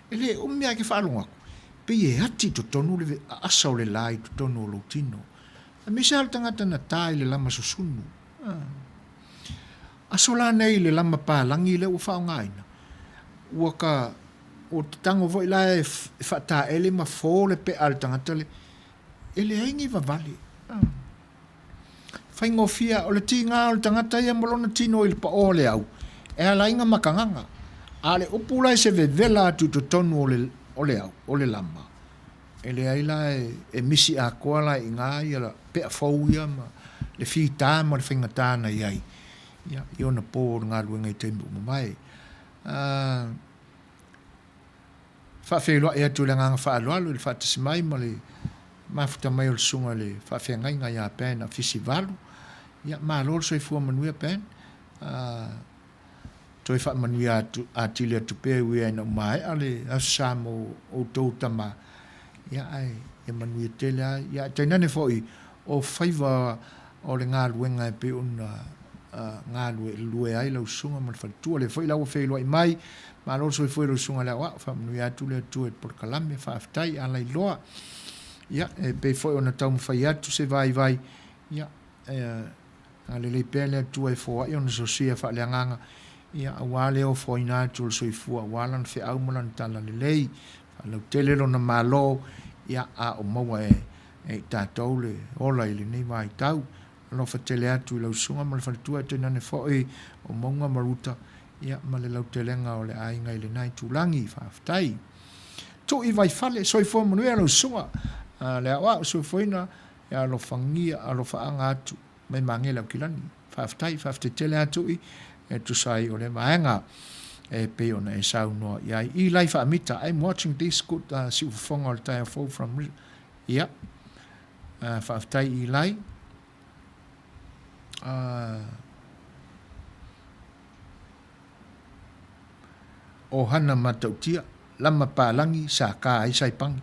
e le umi a e ke faalogo atu, Pei e ati i totonu le aasa o le lā i totonu o lou tino. Aemaise lava le tagata na tā i le lama susunu. Aso la nei i le lama palagi lea ua faaaogaina, ua ka, ua te tago foi la e faataele ma fo le pea a le tagata le, e leai ni vavale. Faigofie, o le tiga o le tagata ia ma lona tino i le paoa o le au, e ala ai nga makagaga. A o le upu la i se vevela atu i totonu o le, o le au, o le lama, e leai la e, e misi atoa la i ina ia pea fou ia ma le fita ma le faigata na i ai, ia, i ona po o le galuega i taimi ua mavae. A, Faafeiloai atu i le agaga faaaloalo i le faatasi mai ma le mafuta mai o le susuga i le faafeagaiga ia Ben Afisi Valu. Ia, malo le soifua manuia Ben. Toe faamanuia atu, atili atu pea e ui ai ina ua maea le Aso Sa mo outou tama. Ia, ae ia manuia tele lava. Ia, ae tainane foi o faiva o le galuega e pei ona galulue ai lau susuga ma le faletua. O lea foi la ua feiloai mai, malo le soifua i lau susuga i le aoao, faamanuia atu le Atua i le polokalame, faafetai, ala iloa. Ia, e pei foi ona taumafai atu se vaivai, ia, e agalelei pea le Atua e foai ona sosia faaleagaga, ia, aua le ofoina atu o le soifua, aua lana feau ma lana talalelei, faalautele lona Malo, ia, a o maua e i tatou le ola i lenei vaitau. Alofa tele atu i lau susuga ma le faletua e tainane foi o Mauga ma Ruta, ia, ma le lautelega o le aiga i lena itulagi. Faafetai. Tui Vaifale, soifua manuia lau susuga. Le aoao soifuaina e alofagia, alofaaga atu mai Magele Aukilani. Faafetai, faafetai tele lava Tui e tusa ai o lea vaega e pei ona e saunoa i ai. Eli Faamita, I'm watching this good uh, siufofoga o le taeao fou from Ia, faafetai Eli. ʻOhana Matautia, Lama Palagi, sa ka ai Saipangi.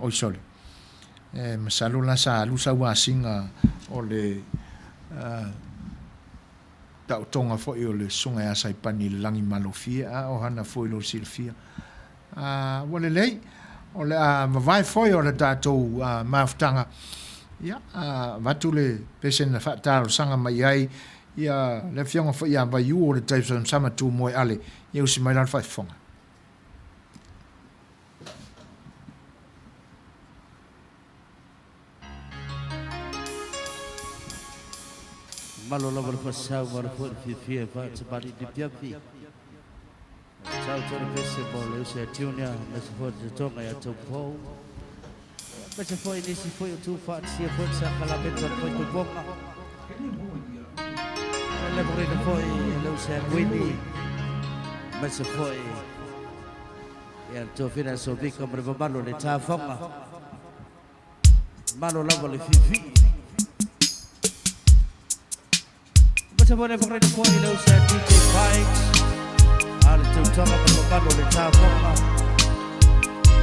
Oi sole. E masalo la sa alu sau asiga o le uh, taotoga foi o le susuga ia Saipani i le lagi malofie, a o hana foi lo silafia. A, ua lelei, o le a vavae foi o le tatou mafutaga, ia, avatu le pese na faatalosaga mai ai, ia, le afioga foi ia Vaiū o le Taisamsama Tūmoeale, ia usi mai la le faafofoga. Malo lava le faasau ma le foi le fiafia e faatamalii afiafi. Tau tau le pese mo le uso ia Junior, aemaise foi le totoga ia Taupou. Aemaise foi nisi foi o tu faatasia foi le sakalamento a le faitotoga. E le morena foi le uso ia Winnie, aemaise foi ia le toafina ia Sovika ma le mamalu o le tafoga. Malo lava le fifi. Aemaise foi le morena foi le uso ia DJ Bikes, a le tautoga ma le mamalu o le tafoga.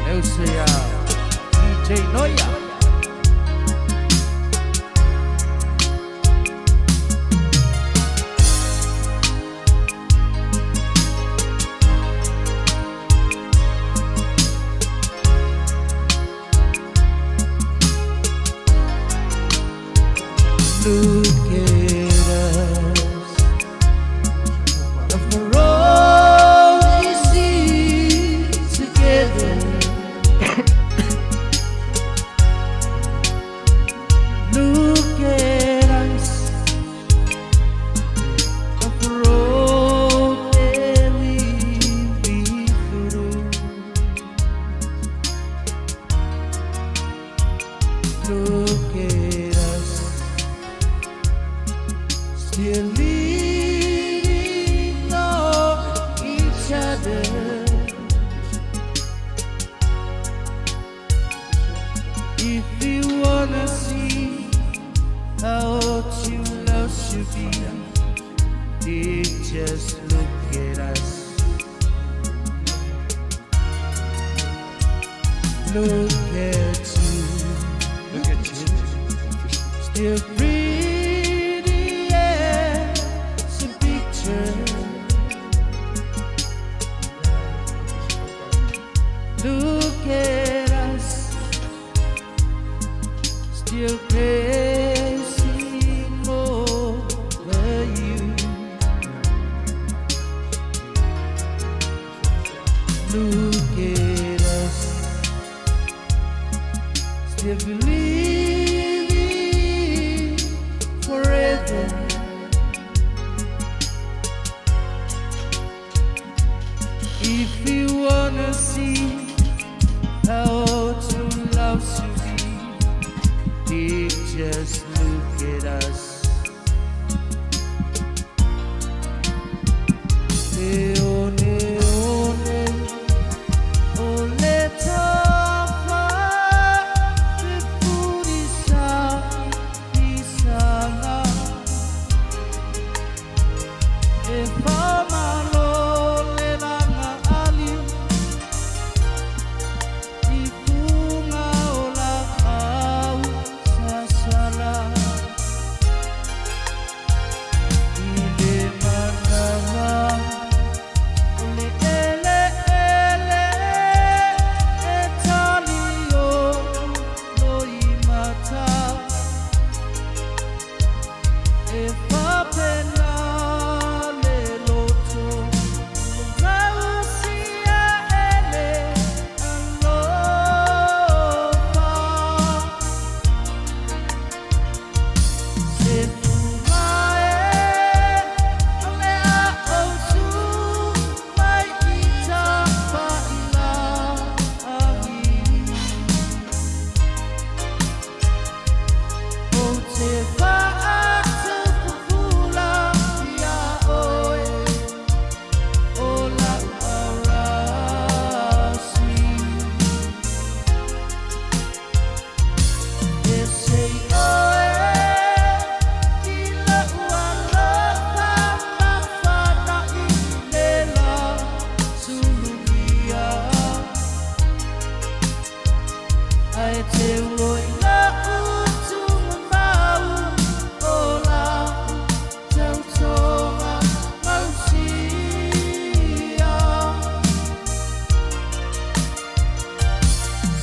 Le uso ia DJ Noia. Look at us. For all we see together. Look at us. For all that we've been through. Look at us. Still leaning on each other. If you wanna see how true love should be, then just look at us. Look at you. Look at you. Still pretty as a picture. Look at us, still crazy over you. Look at us, still believing forever. If you wanna see how true love should be, then just look at us. Le one one, o le tafa, le purisa, isanga. E whamalo le langa ali, i funga o la au sasala. I le manawa o le ele ele e tali o loi mata. E whapena le loto, rausia ele alofa. Se tumae o le a au mai i tapaila agi. O te whaatupupula ia oe o la arasi. E sei oe i lau alofa mafana i le la sulugia. Ae te ua i lau tumamau o la tautoga mausia.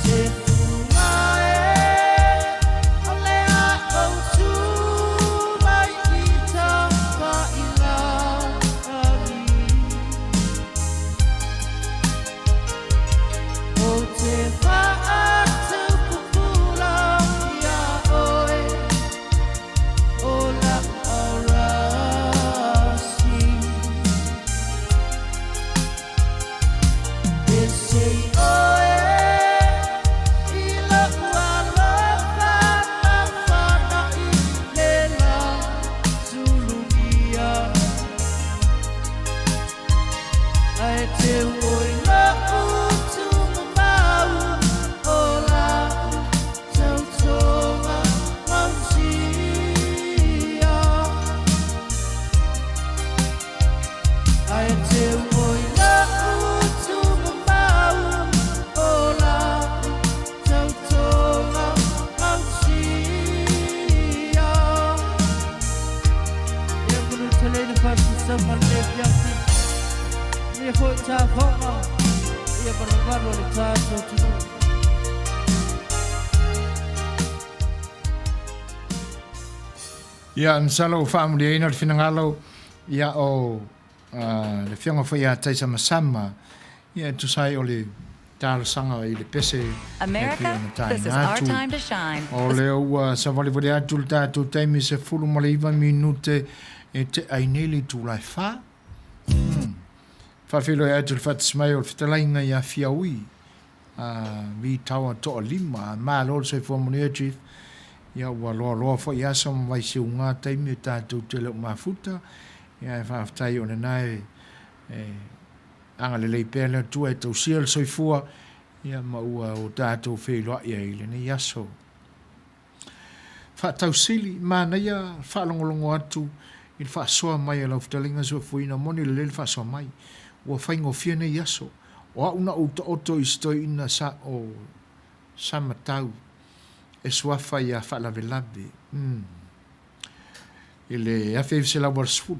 Se fuga e o le a ou tu mai i tapaila agi. O te whaatupupula Ae teu oi lo'u tumamau o lau tautoga mausia. Ae teu oi lo'u tumamau o lau tautoga mausia. Ia manu tele le faasusama le afiafi. Ia foi tafoga. Ia manumanu o le tatou atunuu. Ia, masalo ua faamuliaina le finagalo ia o le Afioga foi ia Taisamasama, ia e tusa ai o le talosaga i le pese e pei ona taina atu. O lea ua savalivali atu le tatou taimi 19 minute e tea ai nei le itula e fa. Faafeiloai atu i le faatasi mai o le fetalaiga ia Fiaui a Vi Taua Toalima. Malo le soifua manuia Chief. Ia ua loaloa foi aso ma vaiseuga taimi e tatou te le o mafuta. Ia ae faafetai o lena e agalelei pea le Atua e tausia le soifua ia ma ua o tatou feiloai ai i lenei aso. Faatausili, manaia faalogologo atu i le faasoa mai a lau fetalaiga soifuaina moni lelei le faasoa mai. Ua faigofie nei aso. O au na ou taoto i si toeaina sa o Samatau e suafa ia faalavelave. Umm. I le 1980,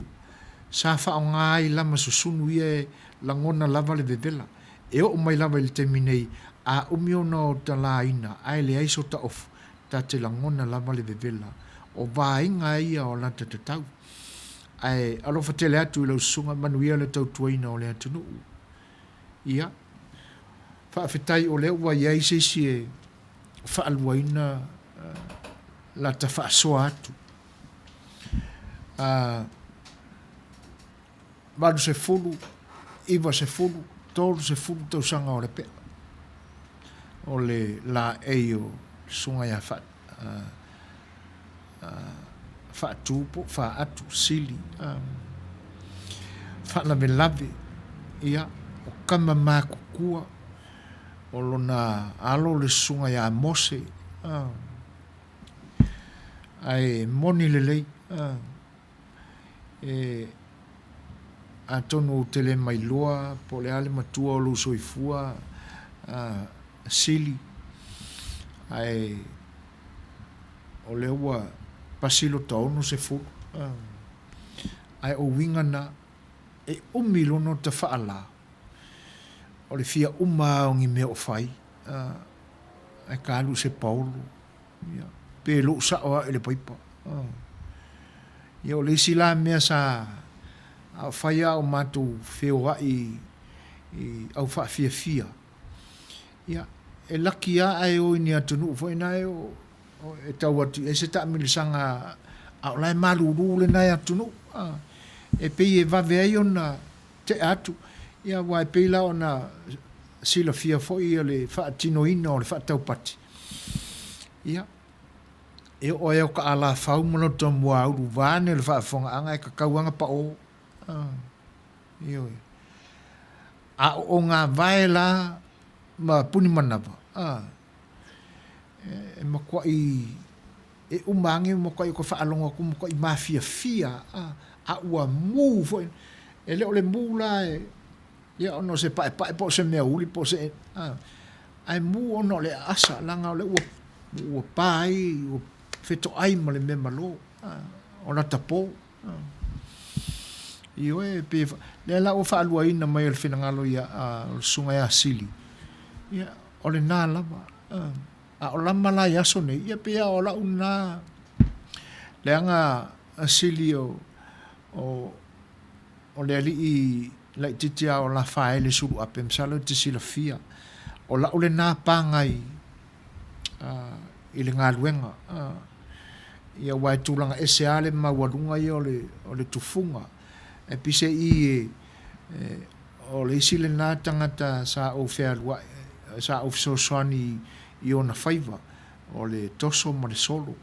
sa faaaoga ai lama susunu ia e lagona lava le vevela. E oo mai lava i le taimi nei, a umi ona o talaina ae leai so taofu, ta te lagona lava le vevela. O vaega ia o lata tatau. Ae alofa tele atu i lau susuga, manuia le tautuaina o le atunuu. Ia, faafetai o lea ua i ai se isi e faaluaina lata faasoa atu. 80, 90, 30 tausaga o le pea o le laei o susuga ia Faatu po o Faatu, Sili, faalavelave, ia, o tama matutua o lona alo le susuga ia Mose, ae moni lelei, e atonu ou te le mailoa po o le a le matua o lou soifua, Sili, ae o lea ua pasi lota 60, ae o uiga na, e umi loa ona ta faala, o le fia uma lava o ni mea o fai, ae ta alu i se paolo, pe lou sao lava i le paipa. Ia o le isi la mea sa fai a o matou feoai i au faafiafia, Ia, e laki lava ae o i ni atunuu foi na e o e tau atu i ai se taamilisaga a o la e malulu lena atunuu. E pei e vave ai ona tea atu, ia aua e pei la ona silafia foi le faatinoina o le faataupati. Ia, e oo ai o ka alafau ma lota muaulu vaeane le faafofogaaga e kakau lava pao. Ioe. A o ogavae la ma puni manawa, a, e matuai e uma age matuai o ka faalogo atu matuai mafiafia, a, a ua mu foi. E le o le mu la e, ia ona o se paepae po o se mea uli po o se, a, ae mu ona o le aasa, leaga o lea ua, ua pa ai, ua fetoai ma le mea malo, a, o lata po. Ioe, pe, lea la ua faaluaina mai e le finagalo ia, o le susuga ia Sili, ia, o lena lava. A o lama la i aso nei, ia pei lava o lau lena leaga Sili o, o, o le alii laitiiti lava o Lafaele Suluape, masalo e te silafia, o lau lena paga i, i le galuega. Ia aua e tulaga ese lava le maualuga ia o le, o le tufuga. E pise i e, e, o le isi lena tagata sa ou fealuai, sa ou fesoasoani i ona faiva, o le toso ma le solo.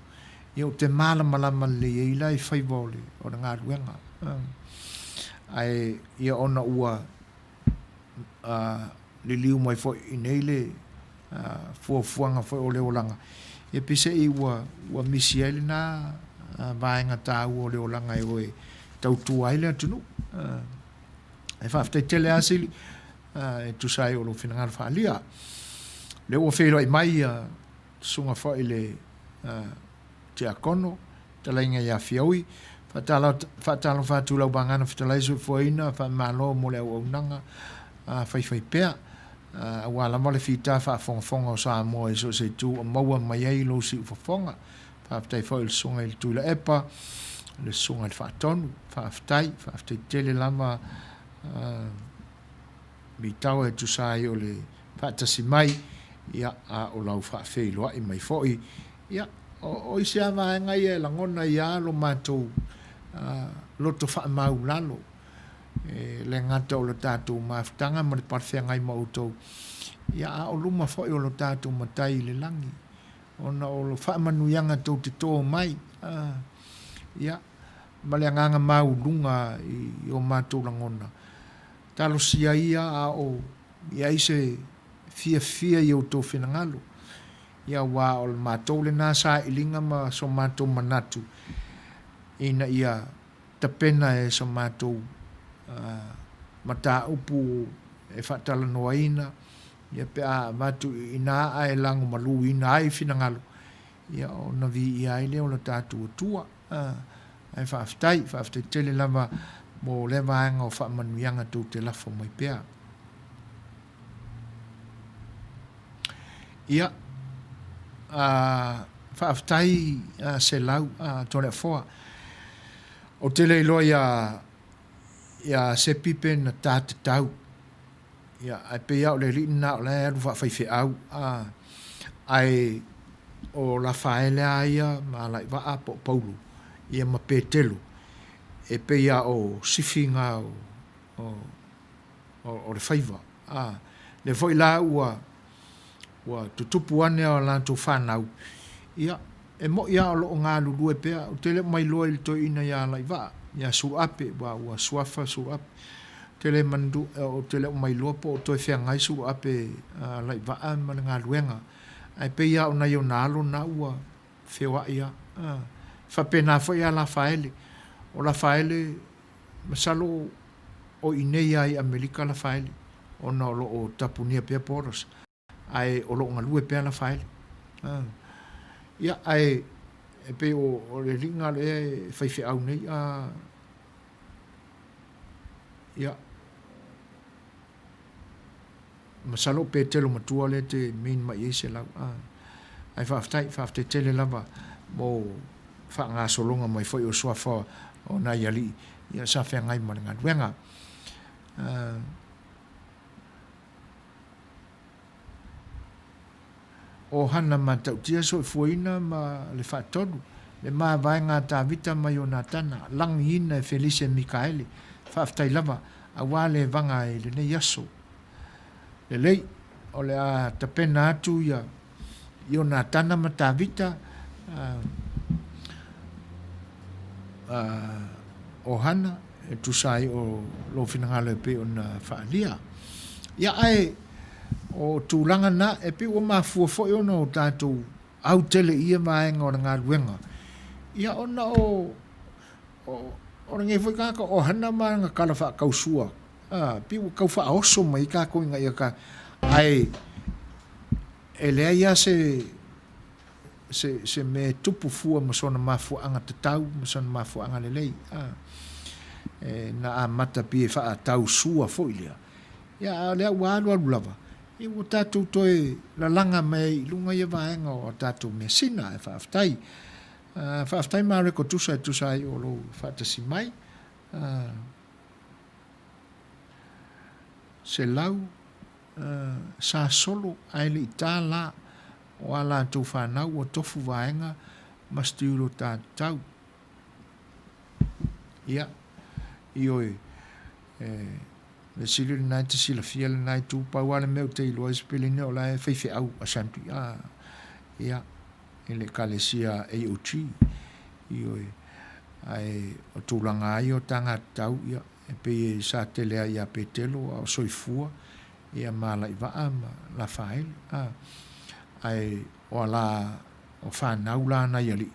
Ia ou te malamalama lelei ai la i faiva o le, o le galuega. Ae ia ona ua. liliu mai foi i nei le fuafuaga foi o le olaga, ia peiseai ua ua misi ai lena vaega taua o le olaga e o e tautua ai le atunuu. Ae faafetai tele lava Sili e tusa ai o lou finagalo faaalia. O lea ua feiloai mai ia susuga foi i le Tiakono, fetalaiga ia Fiaui. Faatalofa atu i lau vagana fetalai soifuaina, faamalo mo le auaunaga faifaipea aua lava le fita faafogafoga o Samoa i so o se itu o maua mai ai lou siufofoga. Faafetai foi i le Susuga i le Tuilaepa, le Susuga i le Faatonu, faafetai, faafetai tele lava Mitau e tusa ai o le faatasi mai, ia, a o lau faafeiloai mai foi. Ia, o isi lava vaega ia e lagona ai lava lo matou loto faamaulalo, e le gata o le tatou mafutaga ma le palefeagai ma outou, ia, a o luma foi o lo tatou Matai i le lagi, ona o lo faamanuiaga tou te to mai, ia, ma le agaga mauluga i o matou lagona. Talosia ia a o i ai se fiafia i outou finagalo, ia aua o le matou lena sailiga ma so matou manatu ina ia tapena e so matou mataupu e faatalanoaina, ia pe a avatu i ina ae lagomaluina ai finagalo, ia ona viia ai lea o le tatou Atua. Ae faafetai, faafetai tele lava mo lea vaega o faamanuiaga tou te lafo mai pea. Ia, a, faafetai a Selau, a Toleafoa. Ou te le iloa ia, ia Sepi pe na ta tatau. Ia, ae pei lava o le alii lena o la e alu faafaifeau, a, ae o Lafaele lava ia ma Alaivaa po o Paulo, ia ma Petelo, e pei lava o sifi na o, o, o le faiva. A, lea foi la ua, ua tutupu ane a latou fanau, ia, e mo'i lava o lo o galulue pea. Ou te le o mailoa i le toeaina ia Alaivaa, ia Suluape, aua ua suafa Suluape. Ou te le manu, ou te le o mailoa po o toe feagai Suluape Alaivaa ma le galuega, ae pei lava o nai ona alo na ua feoai lava. A, e faapena foi ia Lafaele. O Lafaele, masalo o i inei lava i Amerika Lafaele, ona o lo o tapunia pea borders, ae o lo o galue pea Lafaele. A, ia, ae e pei o le alii na lea e faifeau nei, a, ia, masalo o Petelo matua lea te mean mai ai Selau. A, ae faafetai, faafetai tele lava mo faagasologa mai foi o suafa o nai alii, ia sa feagai ma le galuega. A, O Hana matautia soifuaina ma le faatolu, le mavaega a Tavita ma Ionatana, lagiina e Felise Mikaele. Faafetai lava, aua le vaga i lenei aso. Lelei, o le a tapena atu ia Ionatana ma Tavita, o Hana, e tusa ai o lou finagalo e pei ona faaalia. Ia, ae o tulaga na, e pei ua mafua foi ona o tatou au tele i ia vaega o le galuega, ia ona o, o, o lenei foi tagata o Hana ma lana tala faatausua, a, pei ua tau faaoso mai ai tatou ina ia ta, ae e leai lava se, se, se mea e tupu fua ma sona mafuaaga tatau ma sona mafuaaga lelei. A, e, na amata pei e faatausua foi lea. Ia, a o lea ua alualu lava, ia ua tatou toe lalaga mai ai i luga ia vaega o a tatou measina, ae faafetai. Uh, faafetai Mareko Tusa e tusa ai o lou faatasi mai. Uh, selau uh, sa solo ae le i ta la o a latou fanau ua tofu vaega ma stiulo tatau. Ia, ioe, e, mea sili lena e te silafia lena itu, pau lava le mea ou te iloa ai Sipelina o la e faifeau assembly, a, ia, i le ekalesia AOG, ioe, ae o tulaga lava ia o taga tatau, ia, e pei e sa tele ai ia Petelo a o soifua. ia ma Alaivaa ma Lafaele, a. Ae o ala o fanau la a nai alii,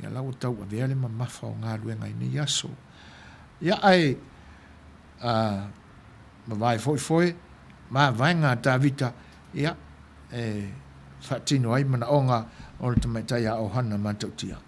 ia la ua tauavea le mamafa o galuega i nei aso. Ia ae, a, mavae foi foe, mavaega a Tavita, ia, e faatino ai manaoga o le tamaitai a Ohana Matautia.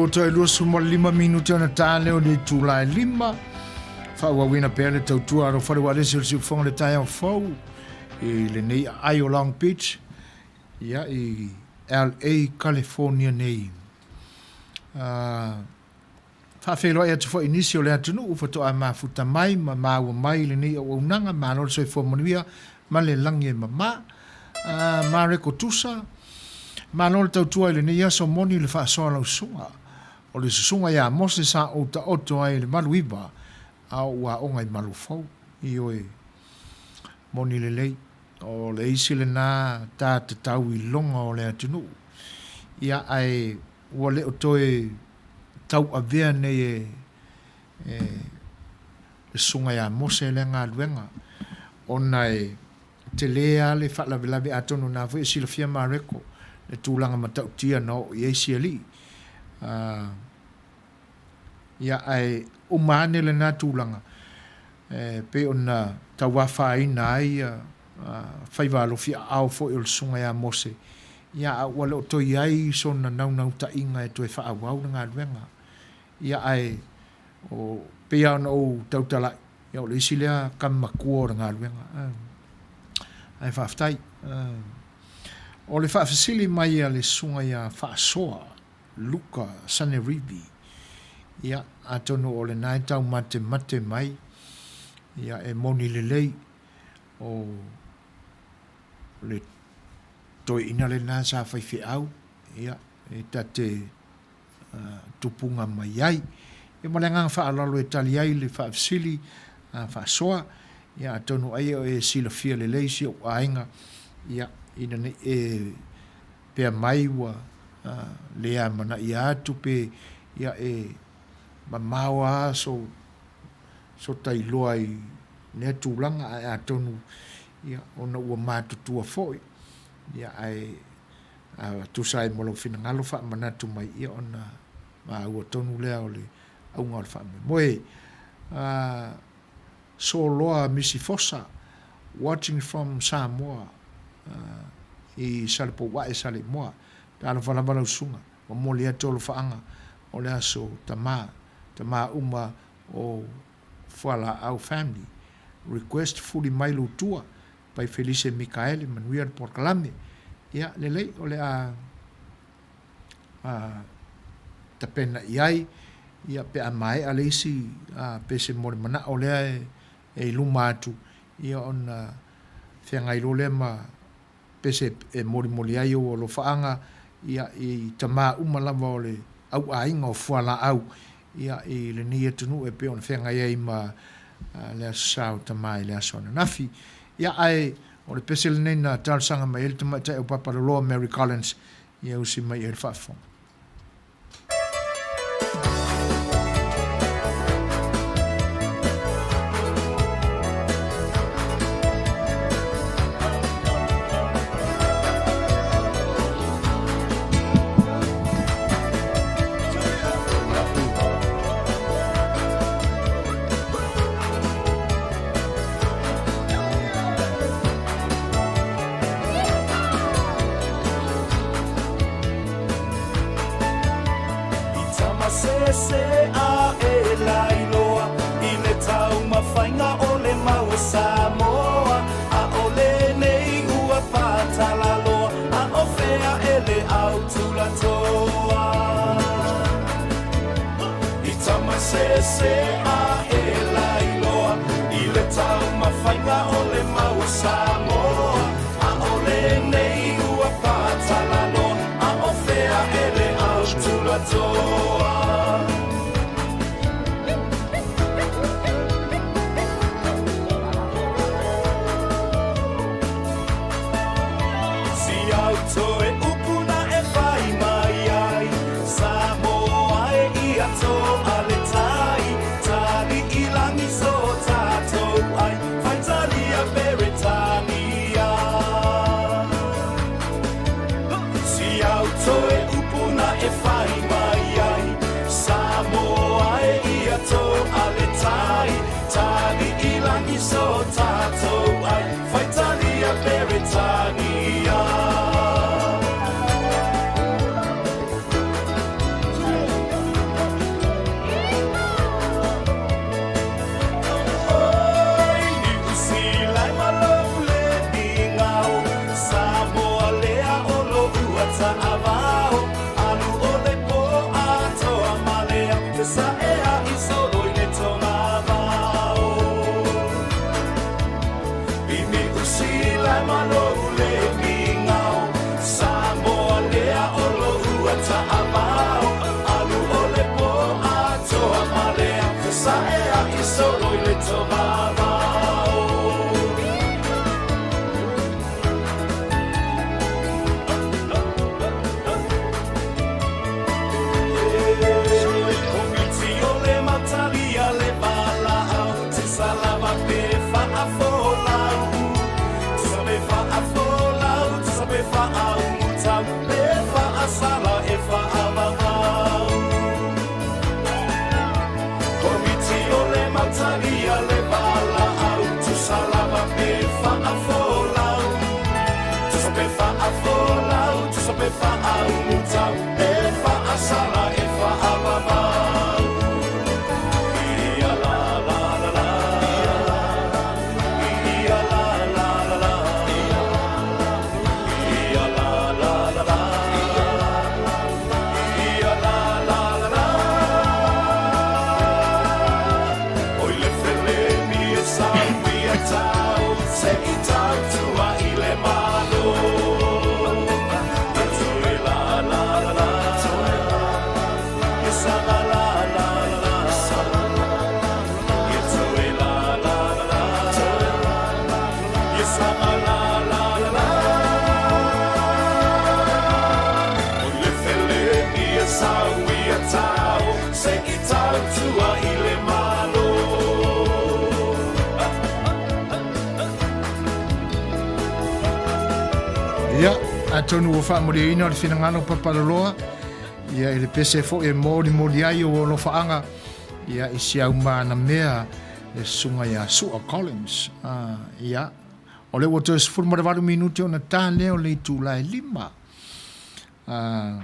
ua toe 25 minute ona ta lea o le itula e 5. Faaauauina pea le tautua alofale uaalesi o le siufofoga o le taeao fou i lenei aai o Long Beach, ia, i LA, California nei. Faafeiloai atu foi i nisi o le atunuu faatoa mafuta mai ma maua mai i lenei auaunaga, malo le soifua manuia ma le lagi e mama. Mareko Tusa, malo le tautua i lenei aso, moni le faasoa lau susuga. O le susuga ia Mose sa ou taoto ai i le 89 a o ou aoga i Malofou. Ioe, moni lelei. O le isi lena ta tatau i loga o le atunuu. Ia, ae ua le o toe tauavea nei e le Susuga ia Mose lea galuega, ona e tele lava le faalavelave, atonu o lena foi e silafia Mareko le tulaga matautia na oo i ai si alii. Ia, ae uma ane lena tulaga, e pei ona tauafaina ai faiva alofi aao foi o le Susuga ia Mose, ia, a ua le o toe i ai sona naunautaiga e toe faaauau le galuega. Ia, ae o, pei lava ona ou tautala'i, ia, o le isi lea kami matua o le galuega. Ae faafetai. O le faafesili mai a le Susuga ia Faasoa Luka Sanerivi, ia, atonu o lena e taumatemate mai, ia, e moni lelei, o le toeaina lena sa faifeau, ia, e ta te tupuga mai ai. Ia ma le agaga faaaloalo e tali ai le faafesili faasoa, ia atonu ai o e silafia lelei si ou aiga, ia, ina ne i e pea mai ua le amanaia atu pe, ia, e mamao lava so, so ta iloa i lea tulaga, ae atonu, ia, ona ua matutua foi, ia, ae a tusa ai ma lou finagalo faamanatu mai, ia ona maua tonu lea o le auga o le faamoemoe. Soloa Misi Fosa, watching from Samoa, i Salepouae, Saleimoa. Talofa lava lau susuga, momoli atu alofaaga o le aso tama, tama uma o Fualaau family. Request fuli mai lou tua, Pai Felise Mikaele, manuia le polokalame. Ia, lelei, o le a tapena i ai, ia, pe a maea le isi pese mo le manao lea e i luma atu, ia, ona feagai loa lea ma pese e molimoli ai ou alofaaga, ia, i tama uma lava o le au aiga o Fualaau, ia, i lenei atunuu e pei ona feagai ai ma le Aso Sa o Tama i le aso ananafi. Ia, ae o le pese lenei na talosaga mai ai le tamaitai o Papaloloa Mary Collins, ia usi mai i ai le faafofoga. I tamasese a e lailoa i le taumafaiga o le mau o Samoa ʻAʻole nei ua patalaloa a ʻo fea e le au tulatoa I tamasese a e lailoa i le taumafaiga o le mau o Samoa ʻAʻole nei ua patalaloa a ʻo fea e le au tulatoa. Si au toe upu na e whai mai ai Samoa e ia toa le tai Tali i langi so tātou ai Whaitalia Peretania Si au toe upu na e whai mai ai. Saʻe aʻi solo i le togavao. I Niu Sila ma lou le migao, Samoa lea o lou ataavao. Alu o le po atoa ma le ao, Saʻe aʻi solo i le togavao. Komiti o le mautalia le valaau, Tusa lava pe faafolau, Tusa pe faafolau, Tusa pe faaumutau, le faasala e faavavau. Komiti o le mautalia le valaau, Tusa lava pe faafolau, Tusa pe faafolau, Tusa pe faaumutau, le faasala e faavavau. Ia la la la la, ia la la la la, ia la la la la, ia la la la la. Oi le felemi e saui a tau, se i tautua i le Malo. E la la la la, e sa la la la la, e toe la la la la, e sa la la la la. Oi le felemi e saui a tau, se i tautua i le Malo. Ia, atonu ua faamalieina le finagalo papalaloa, ia i le pese foi e molimoli ai o alofaaga, ia i si au manamea le susuga ia Sua Collins. Ah, ia, o lea ua toe 18 minute ona ta lea o le itula e 5. Ah,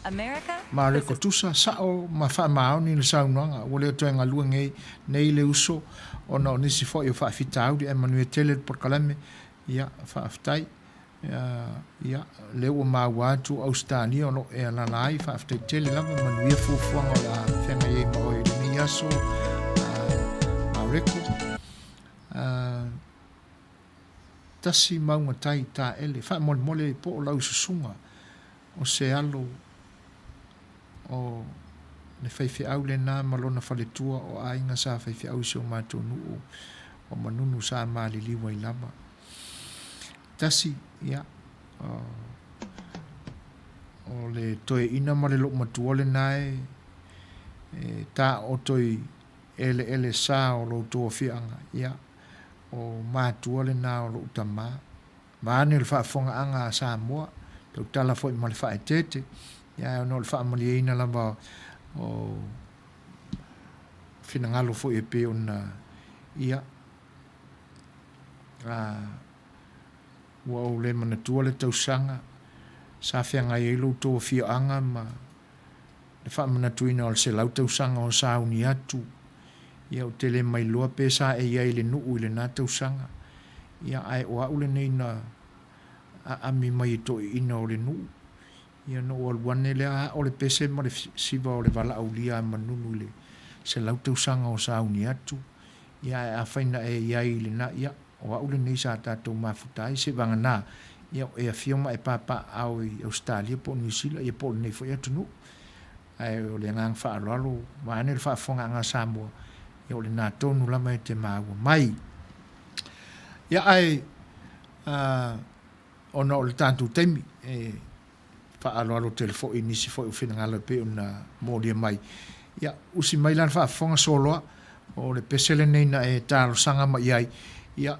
America? Mareko tusa, sao ma faamaoni le saunoaga, ua le toe galue nei, nei le uso, ona o nisi foi o faafitauli, ae manuia tele le polokalame, ia, faafetai. Ia, ia, lea ua maua atu o Ausetalia o lo o e alaala ai, faafetai tele lava, manuia fuafuaga o le a feagai ai ma oe i lenei aso, ah, Mareko. Ah, tasi mauga tai taele, faamolemole po o lau susuga o se alo o le faifeau lena ma lona faletua o aiga sa faifeau i si o matou nuu o Manunu sa maliliu ai lava. Tasi, ia, o, o le toeaina ma le loomatua lena e, e taooto i eleele sa o lo outou afiaga, ia, o matua lena o lou tamā. Vaeane le faafofogaaga a Samoa, tautala foi ma le faaeteete, ia ae ona o le faamalieina lava o finagalo foi e pei ona, ia, a, ua ou le manatua le tausaga sa feagai ai lo outou afioaga ma le faamanatuina o le 100 tausaga o sauni atu, ia ou te le mailoa pe sa e i ai i le nuu i lena tausaga, ia ae o au lenei na aami mai e toeaiina o le nuu, ia na ou alu ane lea ao le pese ma le siva o le valaaulia a Manunu i le 100 tausaga o sauni atu, ia ae afai na e i ai i lena, ia o au lenei sa tatou mafuta ai, seivagana, ia o e afio ma e papaaao i Ausetalia po o Niu Sila, ia po o lenei foi atunuu. Ae o le agaga faaaloalo, vaeane le faafofogaaga a Samoa, ia o lena tonu lava e te maua mai. Ia ae, ona o le tatou taimi, e faaaloalo tele foi i nisi foi o finagalo e pei ona molia mai. Ia, usi mai la le faafofoga soloa, o le pese lenei na e talosaga mai i ai. Ia,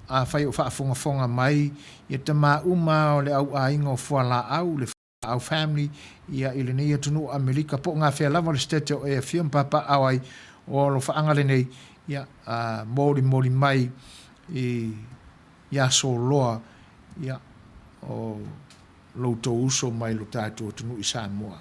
afai o faafogafoga mai ia tama uma o le au aiga o Fualaau, le Fualaau family, ia i lenei atunuu o Amerika, po o gafea lava le sitete o e afio ma papaaao ai, o alofaaga lenei, ia, molimoli mai i ia soloa, ia, o lo outou uso mai lo tatou atunuu i Samoa.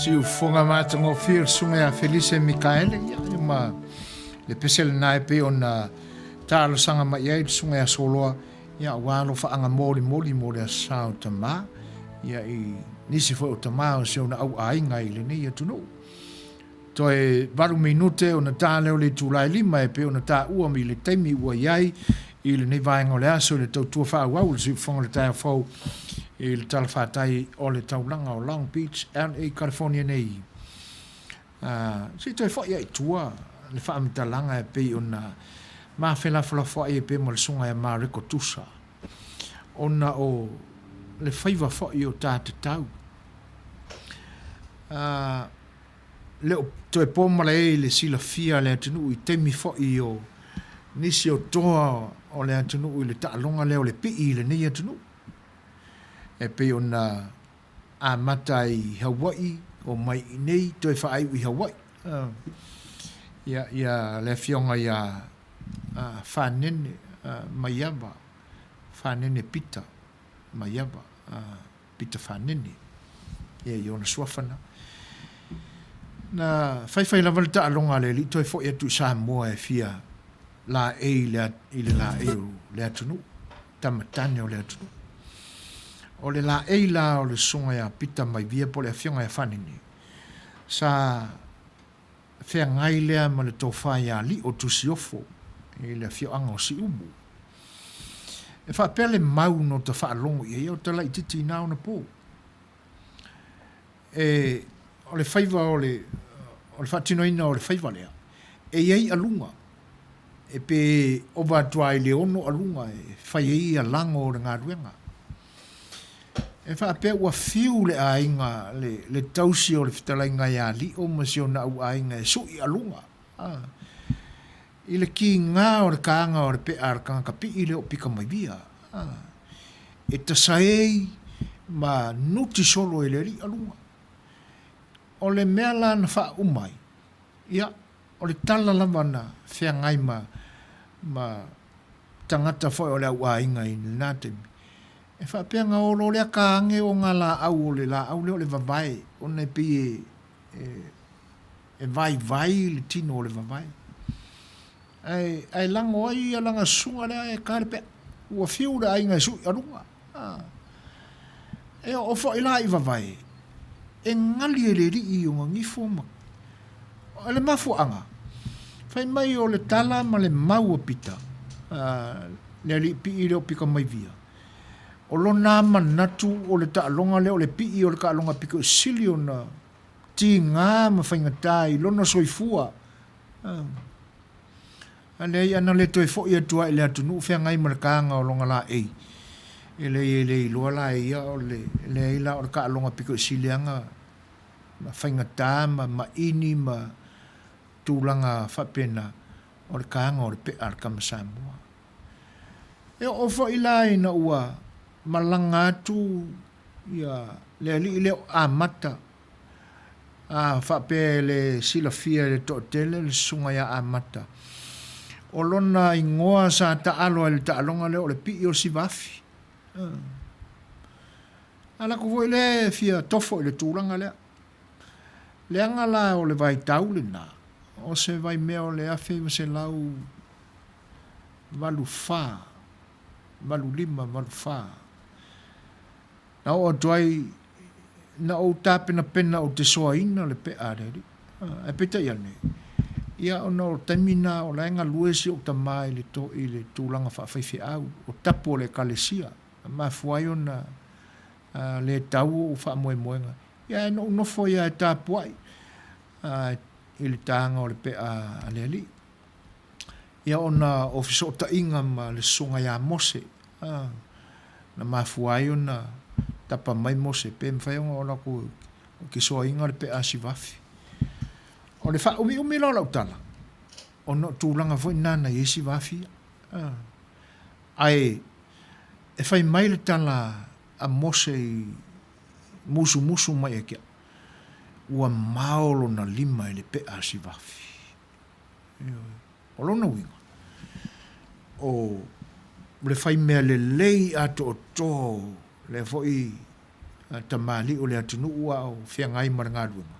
Siufofoga matagofie o le Susuga ia Felise Mikaele, ia ma le pese lena e pei ona talosaga mai ai le Susuga ia Soloa, ia aua alofaaga molimoli mo le Aso Sa o Tama, ia i nisi foi o tama o si ona au aiga i lenei atunuu. Toe valu minute ona ta lea o le itula e lima e pei ona taua i le taimi ua i ai i lenei vaega o le aso i le tautua faaauau i le siufofoga o le taeao fou i le talafatai o le taulaga o Long Beach, LA, California nei. Se i toe foi ai i tua le faamatalaga e pei ona ma felafolafoai ai pea ma le Susuga ia Mareko Tusa ona o le faiva foi o ta tatau. Le o toe po malae i le silafia a le atunuu i taimi foi o nisi o toa o le atunuu i le taaloga lea o le pii i lenei atunuu. E pei ona amata ai i Hawaii, omai i inei, toe faaiu i Hawaii. Ia, ia le afioga ia Fanene Maiava, Fanene Pita Maiava. Pita Fanene, ia i ona suafa na. Na faifai lava le taaloga a le alii toe foi atu i Samoa e fia laei i le laei o le atunuu, tama tane o le atunuu. O le laei la o le susuga ia Pita Maivia po o le afioga ia Fanene, sa feagai lea ma le tofa ia Lio Tusiofo i le afioaga o Siumu. E faapea le mau na ota faalogo i ai, o ta laitiiti i na ona po. E, o le faiva o le, o le faatinoina o le faiva lea, e i ai aluga, e pe ova atu lava i le ono aluga e fai ai ia lago o le galuega. E faapea ua fiu le aiga, le, le tausi o le fetalaiga ia Lio ma si ona au aiga e sui aluga. A. I le kīngā o le kāga o le peʻa a le kanaka piʻi lea o Pikamaivia. A. E tasaei ma nuti solo e le alii aluga. O le mea la na faauma ai, ia, o le tala lava na feagai ma, ma tagata foi o le au aiga i lena taimi, e faapea na olo lea kāge o ngā lāʻau o le lāʻau lea o le vavae, ona e pei e, e, e vaivai le tino o le vavae. Ae, ae lago ai ia lana susuga lea e ka le pea. Ua fiu le aiga e sui aluga. A. E oo foi la i vavae, e gali e le alii i ona gifo ma O le mafuaaga, fai mai o le tala ma le mau a Pita, le alii pii lea o Pikamaivia, o lona manatu o le taaloga lea o le pii o le taaloga pito i sili ona tiga ma faigata i lona soifua. A leai ana le toe foi atu lava i le atunuu feagai ma le taga o lona laei, e leai e le iloa la e ia o le, leai la o le taaloga pito i sili lava na ma faigata ma maini ma tulaga faapena o le taga o le peʻa a le tama Samoa. E oo foi la ina ua malaga atu ia le alii lea o Amata, a faapea e le silafia e le toatele le susuga ia Amata, o lona igoa sa taalo ai i le taaloga lea o le Pii o Sivaafi. A latou foi lea e fia tofo i le tulaga lea. Leaga la o le vaitau lena, o se vaimea o le 1984, 85, 84, na oo atu ai, na ou tapenapena ou te soaina le pea a le Alii. Ae peitai ane, ia ona o le taimi na o la e galue si ou tama i le, i le tulaga faafaifeau, o tapu o le Ekalesia. Na mafua ai ona le tau ou faamoemoega. Ia ae na ou nofo ai lava e tapuai i le taga o le pea a le Alii. Ia ona o fesootaiga ma le susuga ia Mose, na mafua ai ona tapa mai Mose pe mafai ona oo atu ou te soaina le pea a Sivafi. O le faaumiumi la o lau tala, ona o tulaga foi na na i ai Sivafi ia. Ae e fai mai le tala a Mose i musumusu mai ia te au, ua mao lona lima i le peʻa a Sivafi. Ioe. O lona uiga, o le fai mea lelei atoatoa o lea foi tamalii o le atunuu a o feagai ma le galuega,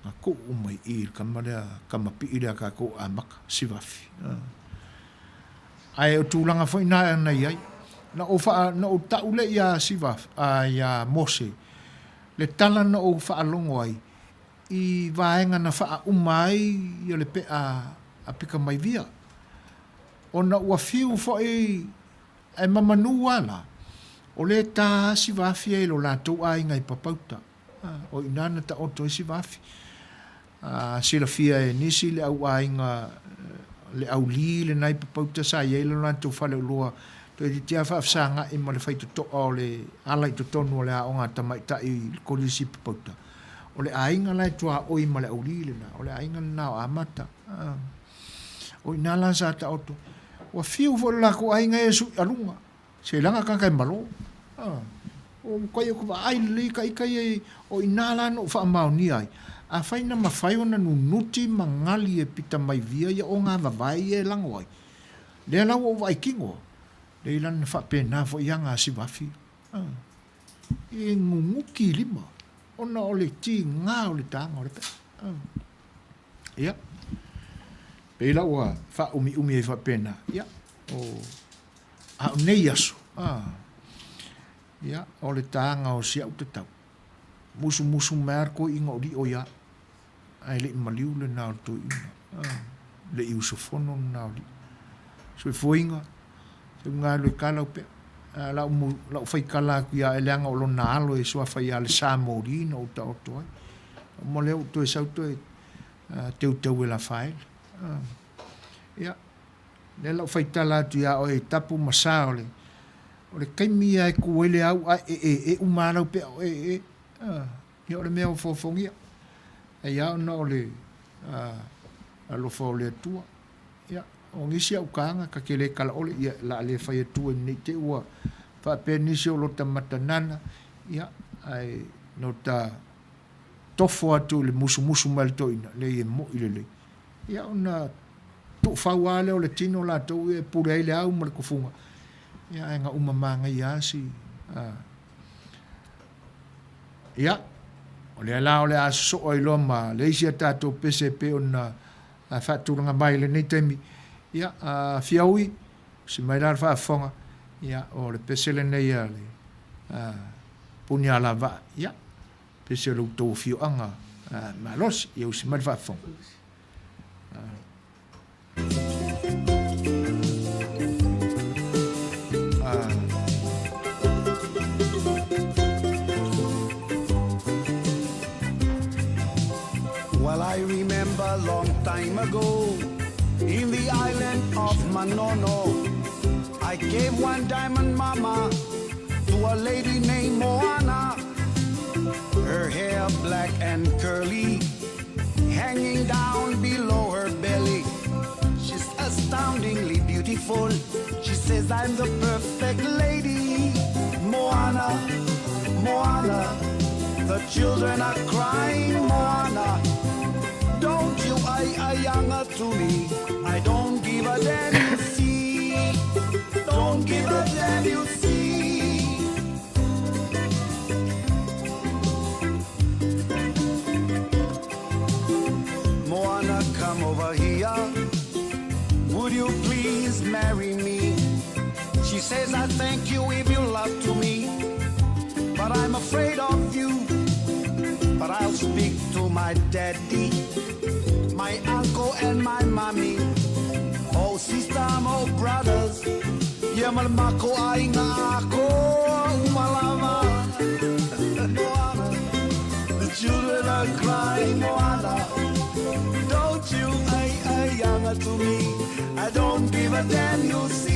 na tuu uma i i i le tama lea, tama pii lea a tatou o Amata Sivafi. Ae o tulaga foi na na i ai. Na ou faa, na ou tau lea ia Sivafi, a ia Mose, le tala na ou faalogo ai i vaega na faauma ai ia le pea a Pikamaivia. Ona ua fiu foi Ae mamanu a la, o lea e ta a Sivafi ia i lo latou aiga i Papauta. O i ina na taoto ai Sivafi. A silafia e nisi le au aiga, le au li lena i Papauta sa i ai lo latou faleoloa toeitiiti a faafesagai ma le faitotoa o le ala i totonu o le aoga a tamaitai i le kolisi i Papauta. O le aiga la e tuaoi ma le au li lena, o le aiga lena o Amata. O i ina la sa taoto. Ua fiu foi lo latou aiga e suialuga, seilaga tagata e malo. Ua matuai ou vaai lelei ka ita ia, o i ina la na ou faamaonia ai, afai na mafai ona nunuti ma gali e pita mai via ia ogavavae ia e lago ai, lea la ua ou vaai kino, lea la na faapena foi aga a Sivafi. E nunuti i lima, ona o le tiga o le taga o le pe'a. Ia, pei la ua faaumiumi ai faapena, ia, o, a o nei aso, a, ia, o le taga o si au tatau, musumusu mai lava le toeaina o lio ia au, ae le i maliu lena o le toeaina, a, le i usufono lena o lio. Soifuaina, seu galue tala au pea, a, lau, lau faitala atu ia oe leaga o lona alo e suafa ia Lesamoli na ou taoto ai. Uma lea ua toe sau toe teuteu e Lafaele. Ia, lea la ua faitala atu ia oe i tapu ma sa o le, o le taimi ia e tu ai le au ae e e uma lava lau pea o e e. Ia o le mea ua foofogia. Ai lava ona o le alofa o le Atua. Ia, o nisi au taga ta te le kala ʻole, ia, o le a le fai atu ai nei te i ua faapea nisi o lota matanana, ia, ae no ta tofo atu i le musumusu mai a le toeaina, leai e moʻi lelei. Ia, ona tuufau lava lea o le tino latou ia e pule ai le au ma le tofuga, ia, ae na uma manaia lava si, a. Ia, o lea la o le a sosoo ai loa ma le isi a tatou pese e pei ona faatulaga mai i lenei taimi. Ia, a Fiaui, usi mai la le faafofoga, ia, o le pese lenei a le Punialavaa, ia, pese o le outou afioaga malosi. Ia usi mai le faafofoga. Well, I remember long time ago in the island of Manono, I gave one diamond mama to a lady named Moana. Her hair black and curly, hanging down below her belly. She's astoundingly beautiful. She says I'm the perfect lady. Moana, Moana, the children are crying, Moana. Don't you I ayanga to me. I don't give a damn, you see. Don't give a damn, you see. Moana, come over here. Would you please marry me? She says, I thank you if you love to me, but I'm afraid of you. But I'll speak to my daddy, my uncle, and my mommy. Oh, sister, oh, brothers. Ia ma le mako aiga ako umalama. Moana, the children are crying, Moana. Don't you ay ay younger to me. I don't give a damn, you see.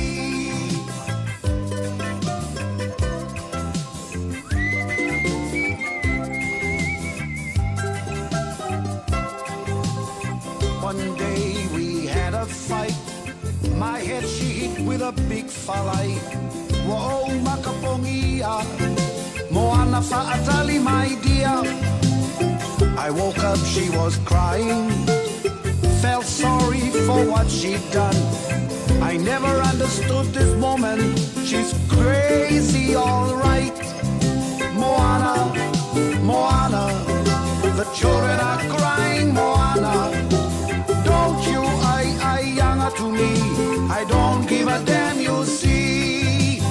One day we had a fight. My head she hit with a big falai. Ua ou makapogia. Moana fa'atali my dear. I woke up, she was crying. Felt sorry for what she'd done. I never understood this woman. She's crazy, all right. Moana. Moana, Moana, the children are crying, Moana. Don't you ai ai anga to me, I don't give a damn, you see.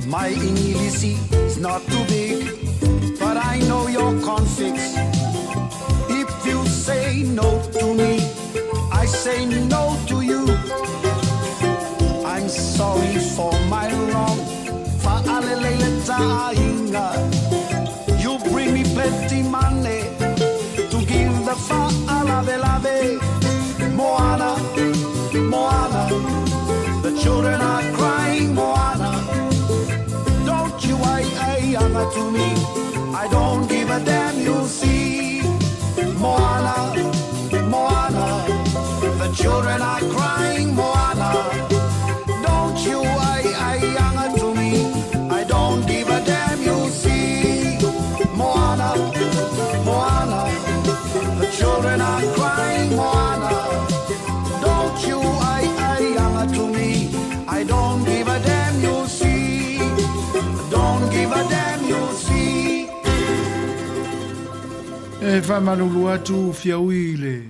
My English is not too big, but I know your configs. If you say no to me, I say no to you. I'm sorry for my wrong. Fa'alelele ta'aiga. You bring me plenty money to give the fa'alavelave. Moana, Moana, the children are crying, Moana. Don't you ai ai anga to me. I don't give a damn, you see. Moana, Moana, the children are crying, Moana. Don't you ai ai anga to me. I don't give a damn, you see. Moana, Moana, the children are crying, Moana. Don't you ai ai anga to me. I don't give a damn, you see. Don't give a damn, you see. E faamalulu atu Fiaui i le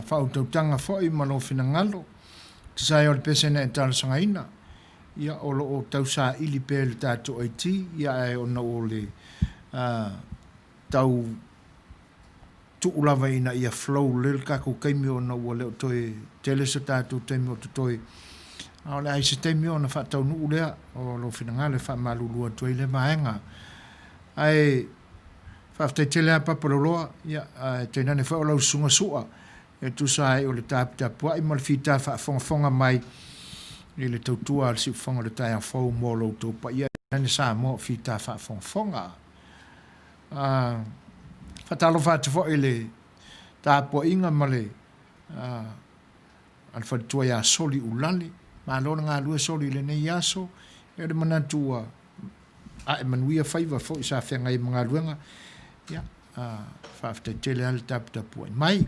faautautaga foi ma lou finagalo, tusa ai o le pese na e talosagaina, ia o lo o tausaili pea i le tatou IT, ia ae ona o le tau tuu lava ina ia flow lelei le tatou taimi ona ua le o toe tele se tatou taimi o totoe, a o le a i se taimi ona faataunuu lea o lou finagalo e faamalulu atu ai lea vaega. Ae faafetai tele lava Papa Loloa, ia, ae tainane foi o lau susuga Su'a e tusa ai o le taputapua'i ma le fita faafogafoga mai i le tautua a le siufofoga o le taeao fou mo lo outou paia tainane Samoa o fita faafogafoga. A faatalofa atu foi i le tapuaiga ma le a le faletua ia Soli Ulale. Malo le galue Soli i lenei aso. E o le manatu ua ae manuia faiva foi sa feagai ai ma galuega. Ia, faafetai tele lava le taputapuai mai.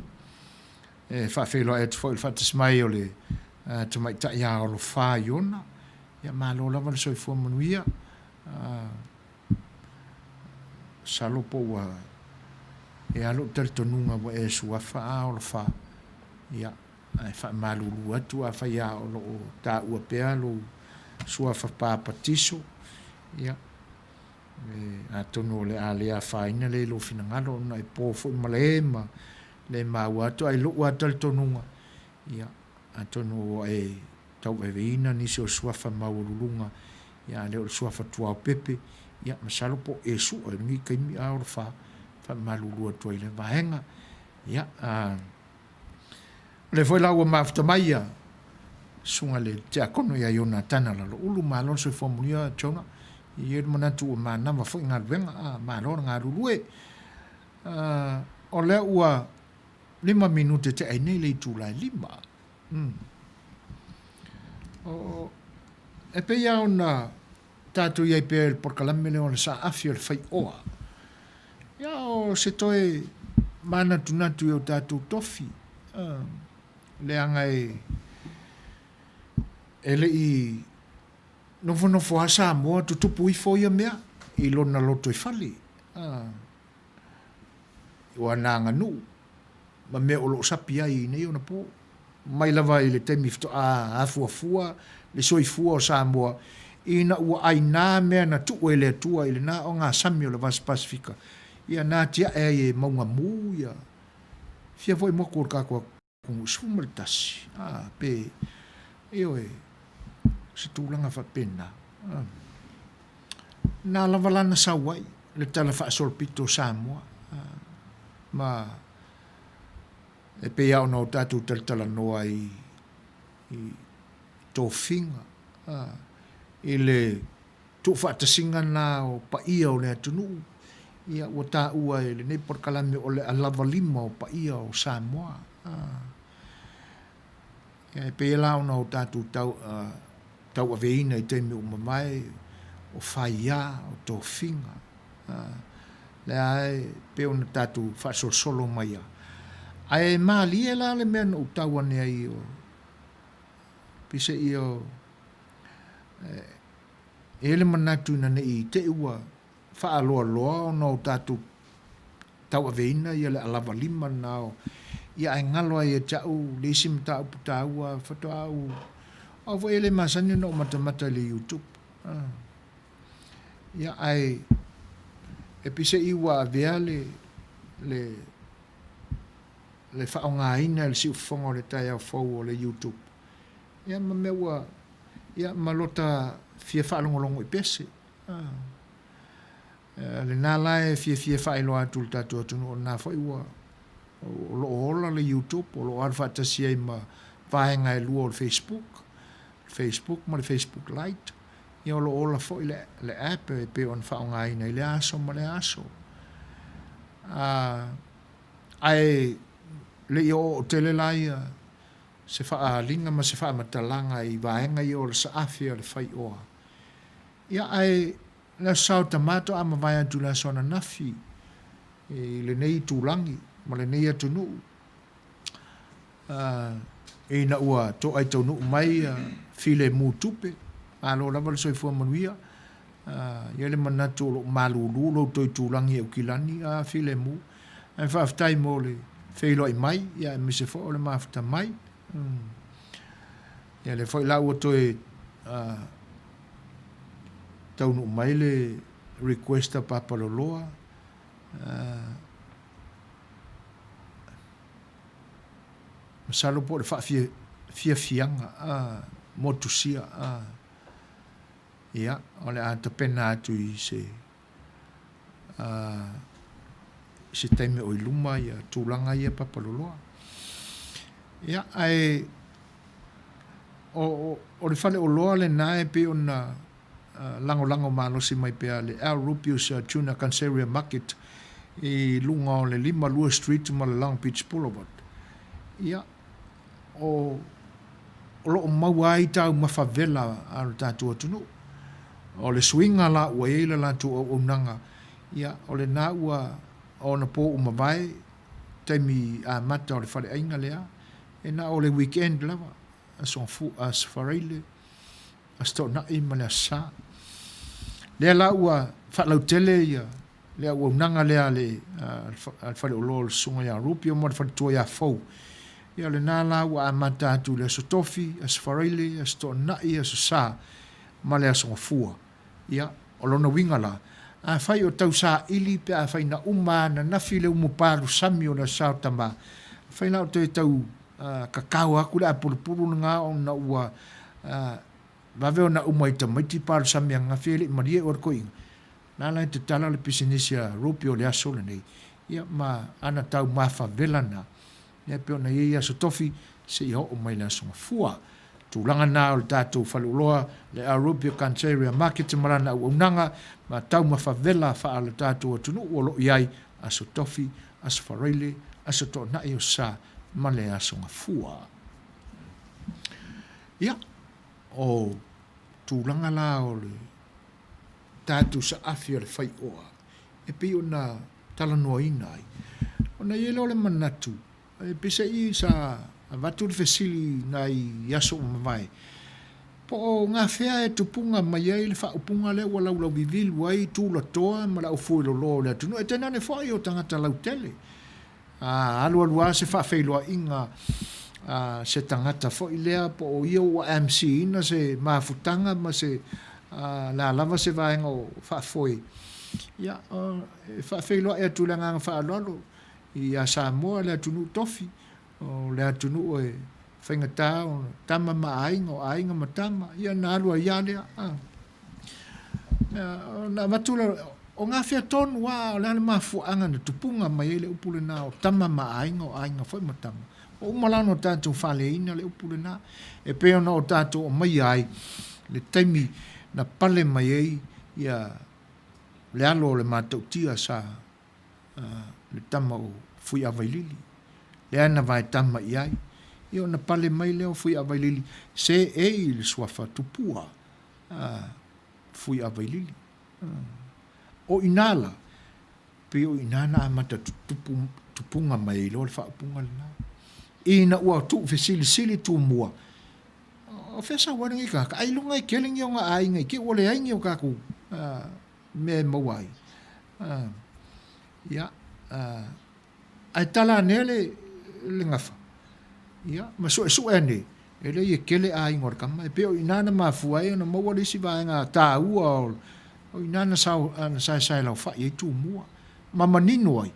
E faafeiloai atu foi i le faatasi mai o le tamaitai ia Olofa Iona. Ia, malo lava le soifua manuia. Masalo po ua e a lou talitonuga ua e suafa a Olofa. Ia, ae faamalulu atu afai lava o lo o taua pea lou suafa papatiso, ia, e, atonu o le a le afaina lea i lou finagalo ona e po foi malae ma le maua atu. Ae i lou lava talitonuga, ia, atonu ua e tauaveina nisi o suafa maualuluga, ia a le o le suafa tuaopepe, ia, masalo po o e sua i lenei taimi a Olofa, faamalulu atu ai i lea vaega. Ia, a. O lea foi la ua mafuta mai ia susuga le tiakono ia Ionatana Laloulu, malo le soifua manuia Jonah. E i ai le manatu ua manava foi galuega, a malo le galulue. O lea ua 5 minute te ai nei le itula e 5. O, e pei lava ona tatou i ai pea i le polokalame lea o le saafi o le faioa. Ia o se toe manatunatu i o tatou tofi, leaga e e le i nofonofo lava Samoa tutupu ifo ia mea i lona lotoifale, ua ana aganuu ma mea o lo o sapi ai i nei ona po. Mai lava i le taimi faatoa afuafua le soifua o Samoa ina ua aina mea na tuu e le Atua i lena ogasami o le Vasa Pasefika, ia na atiae ai e mauga mū ia fia foi moku o le tatou atunuu 11, a, pe, ioe, se tulaga faapena. A. Na lava la na sau ai le tala faasolopito o Samoa, a, ma E pei lava ona o tatou talatalanoa i, i tofiga, a, i le tuufaatasiga lena o paia o le atunuu, ia ua taua e lenei polokalame o le alavalima o paia o Samoa. A, ia e pei la ona o tatou tau, a, tauaveina i taimi ua mavae o faia, o tofiga, a, lea e pei ona tatou faasolosolo mai a. Ae malie la le mea na ou tau ane ai o peiseai o e i ai le manatu ina ne i te i ua faaloaloa ona o tatou tauaveina ia le alava lima lena o ia ae galo ai ia te au le isi mataupu taua faatoa ou au foi e le masani ona ou matamata i le YouTube. Ia ae e peiseai ua avea le le le faaaogaina e le siufofoga o le taeao fou o le YouTube ia ma mea ua ia ma lota fia faalogologo i pese. Lena la e fiafia e faailoa atu i le tatou atunuu o lena foi ua o lo o ola le YouTube, o lo o alu faatasi ai ma vaega e lua o le Facebook, Facebook ma le Facebook Lite. Ia o lo o ola foi le, le app e pei ona faaaogaina i lea aso ma lea aso. Ae le i oooo tele la ia se faaaliga ma se faamatalaga i vaega ia o le saafi a le faioa. Ia ae le Aso Sa o Tama toa mavae atu i le aso ananafi i lenei itulagi ma lenei atunuu, ina ua toai taunuu mai filemu tupe, malo lava le soifua manuia, i ai le manatu o lo o malulu lo outou itulagi e Aukilani, a filemu, ae faafetai mo le feiloai mai, ia aemaise foi o le mafuta mai. Ia lea foi la ua toe taunuu mai le request a Papa Loloa, masalo po o le faafiafiaga motusia, ia, o le a tapena atu i se se taimi o i luma ia tulaga ia Papa Loloa. Ia, ae o, o le faleoloa lena e pei ona lagolago malosi mai pea le Al Rupius Tuna Canceria Market i luga o le 52 Street ma le Long Beach Boulevard. Ia, o, o lo o maua ai taumafa vela a lo tatou atunuu. O le suiga la ua i ai le latou auaunaga, ia, o lena ua ona po ua mavae, taimi amata o le faleaiga lea, e na o le weekend lava, Aso Gafua, Aso Faraile, Aso Toonai ma le Aso Sa. Lea la ua faalautele ia le auaunaga lea a le faleoloa o le Susuga ia Rupio ma le faletua ia Fou. Ia o lena la ua amata atu i le Aso Tofi, Aso Faraile, Aso Toonai, Aso Sa ma le Aso Gafua. Ia, o lona uiga la, afai o tau saili pe afai na uma ananafi le umu palu sami o le Aso Sa o Tama, afai la o toe tau kakao aku le apulupulu lena ona ua vave ona uma i tamaiti palu sami ananafi e le i malie oe le koiga, na ala e tatala le pisinisi a Ruby o le aso lenei, ia ma ana taumafa vela na, ia pei ona i ai Aso Tofi seia oo mai le Aso Gafua. Tulaga na o le tatou faleoloa, le Arubia Cantaria Market ma lana auaunaga ma taumafa vela faa le tatou atunuu o lo o i ai Aso Tofi, Aso Faraile, Aso Toonai o Sa ma le Aso Gafua. Ia, o tulaga la o le tatou saafi o le faioa e pei ona talanoaina ai. Ona i ai lea o le manatu, e peiseai sa avatu le fesili i nai aso ua mavae, po o gafea e tupuga mai ai le faaupuga lea ua laulauvivilu ai tulatoa ma le aufueloloa o le atunuu, e tainane foi o tagata lautele. A alualu lava se faafeiloaiga a se tagata foi lea po o ia ua MC-ina se mafutaga ma se le a lava se vaega o faafoe, ia, e faafeiloai atu i le agaga faaaloalo ia Samoa, le atunuu tofi, o le atunuu e faigata o tama ma aiga, o aiga ma tama, ia ona alu ai lava lea. Ona avatu lea, o gafea tonu lava, o le a le mafuaaga na tupuga mai ai le upu lena o tama ma aiga, o aiga foi ma tama. Ua uma la ona tatou faaleina le upu lena, e pei ona o tatou aumaia ai le taimi na pale mai ai ia le alo o le matautia sa le tama o Fuiavailili, lea na vaetama i ai, ia ona pale mai lea o Fuiavailili, se ei i le suafa tupua a Fuiavailili. O i ina la, pei o i ina na amata tutupu, tupuga mai ai loa le faaupuga lena. Ina ua tuufesilisili Tumua, o fea sau ai lenei tagata? Ailoga e tele ni ona aiga i te i ua leai ni o tatou mea e maua ai. Ia, ae tala anea le, le gafa, ia, ma suesue ane, e leai e tele aiga o le tama. E pei o i ina na mafua ai ona maua le isi vaega taua o, o i ina na, sao, na saesaelaufai ai Tumua, ma manino ai,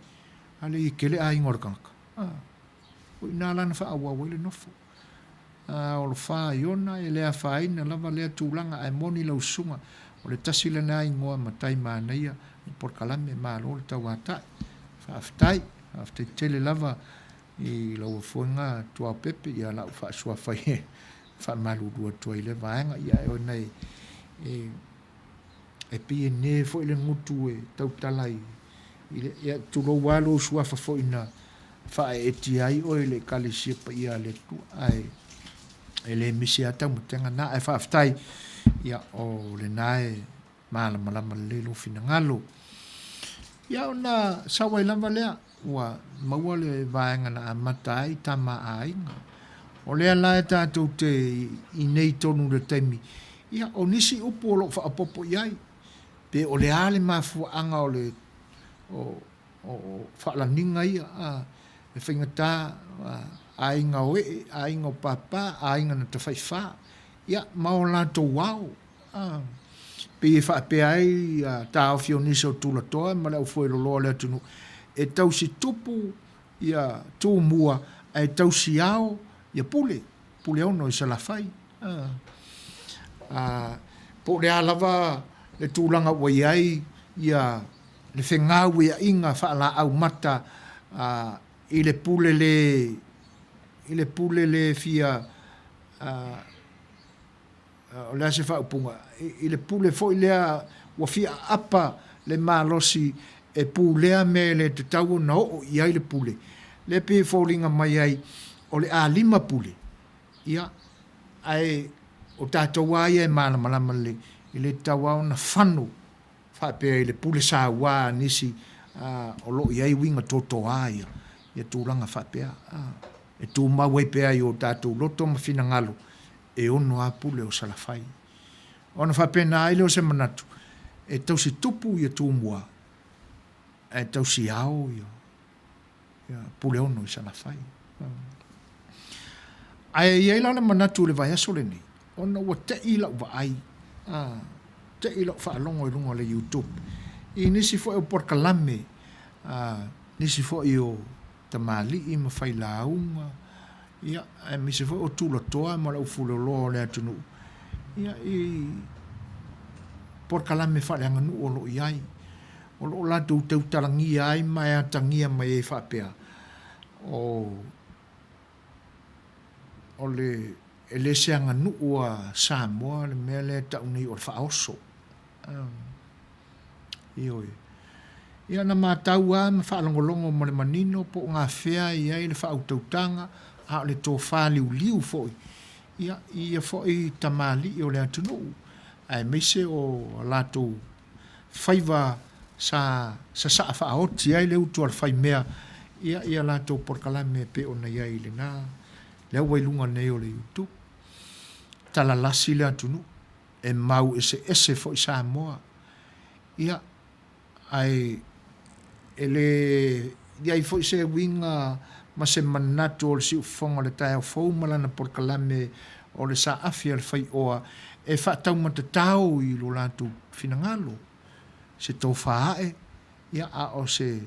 a leai e tele aiga o le tagata. O i ina la na faaauau ai le nofo. A o Lofa Iona, e le afaina lava lea tulaga, ae moni lau susuga, o le tasi lena igoa matai manaia i polokalame, malo le tauatai. Faafetai, faafetai tele lava i lau afuega Tuaopepe, ia lau faasuafa e faamalulu atu ai i lea vaega. Ia ae ona e, e, e pei e ne foi le gutu e tautala i, i le, ia tulou lava lou suafa foi na faaeetia ai oe i le Ekalesia Paia a le Atua, ae e le misi lava taumatega na, ae faafetai, ia, o lena e malamalama lelei lou finagalo. Ia, ona sau ai lava lea, ua maua le vaega na amata ai tama a aiga. O lea la e tatou te i nei tonu i le taimi, ia, o nisi upu o lo o faaopoopo i ai, pe o le a le mafuaaga o le, o, O faalaniga ia, e faigata aiga o ee, aiga o papa, aiga na tafaifa, ia, ma o latou ao. Pei e faapea ai taofi o nisi o tulatoa ma le aufueloloa o le atunuu, e tausi tupu ia Tumua ae tausi ao ia Pule, Puleono i Salafai. Po o le a lava le tulaga ua i ai ia le fegauiaiga faalaau mata i le pule le i le pule le fia o le a se faaupuga i le pule foi lea ua fia aapa le malosi e pulea mea e le tatau ona oo i ai le pule lea pei e foliga mai ai o le a lima pule ia ae o tatou lava ia e malamalama lelei e le tatau lava ona fano faapea i le pule saua a nisi o lo o i ai uiga totoa ia, ia tulaga faapea. E tumau ai pea i o tatou loto ma finagalo e ono lava pule o Salafai. Ona faapena ai lea o se manatu, e tausi tupu ia Tumua, ae tausi ao ia Puleono i Salafai. Ae i ai la le manatu i le vaiaso lenei, ona ua tei lau vaai, tei lau faalogo i luga o le YouTube i nisi foi o polokalame, nisi foi o tamalii ma failauga, ia, aemaise foi o tulatoa ma le aufueloloa o le atunuu, ia, i polokalame faaleaganuu o lo o i ai. O lo o latou tautalagia ai ma e atagia mai ai faapea, o, o le, e le se aganuu a Samoa le mea lea e tau nei o le faaoso. Ioe. Ia na matau lava ma faalogologo ma le manino po o gafea e i ai le faautautaga, a o le tofa liuliu foi, ia, i ia foi tamalii o le atunuu, aemaise o a latou faiva sa sasaa faaoti ai le utu a le faimea ia i a latou polokalame e pei ona i ai i lena lea ua i luga nei o le YouTube. Talalasi le atunuu, e mau eseese foi Samoa. Ia, ae e le i ai foi se uiga ma se manatu o le siufofoga o le taeao fou ma lana polokalame o le saafi a le faioa e faataumatatao i lo latou finagalo, se tofa ae, ia, a o se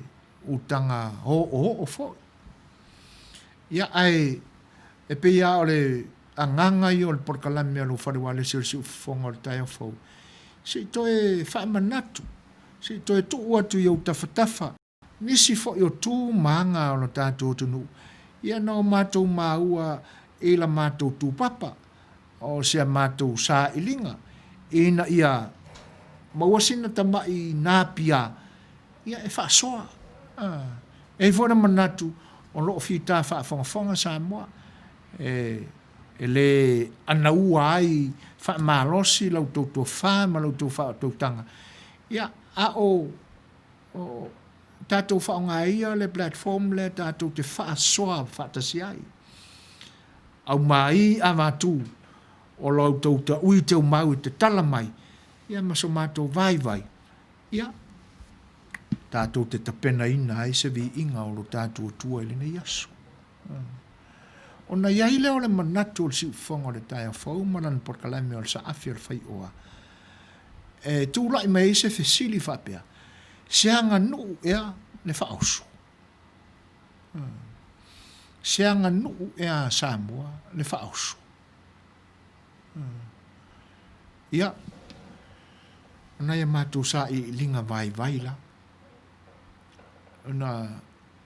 utaga oooo foi. Ia, ae e pei lava o le agaga ia o le polokalame a lou fale ualesi o le siufofoga o le taeao fou, se i toe faamanatu, se i toe tuu atu i ou tafatafa nisi foi o tu ma aga o lo tatou atunuu, ia na o matou maua i la matou tupapa, o si a matou sailiga, ina ia maua sina tamai napia, ia e faasoa. E i ai foi le manatu o lo o fita faafogafoga Samoa, e e le anaua ai faamalosi la outou tofa ma la outou faautautaga, ia, a o, o. tatou faaaoga ia le platform lea tatou te faasoa faatasi ai. Aumai avatu o la outou taui teumau e tatala mai, ia ma so matou vaivai, ia, tatou te tapenaina ai se viiga o lo tatou Atua i lenei aso. Ona i ai lea o le manatu o le siufofoga o le taeao fou ma lana polokalame o le saafi o le faioa, e tulai mai ai se fesili faapea, Se aganuu ea le faaoso? Se aganuu ea a Samoa le faaoso? Ia, o nai a matou sailiiliga vaivai la, ona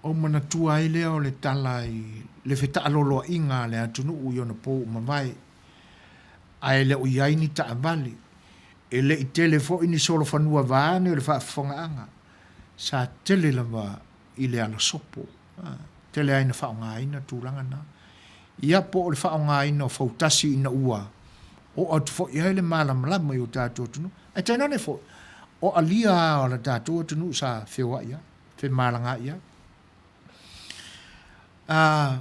ou manatua ai lea o le tala i le fetaaloloaiga a le atunuu i ona po ua mavae, ae le o i ai ni taavale, e le i tele foi ni solofanua vaeane o le faafofogaaga, sa tele lava i le alasopo, tele ai na faaaogaina tulaga na. Ia po o le faaaogaina o fautasi ina ua oo atu foi ai le malamalama i o tatou atunuu, ae tainane foi o alia lava o le tatou atunuu sa feoai ai, femalagaai ai. A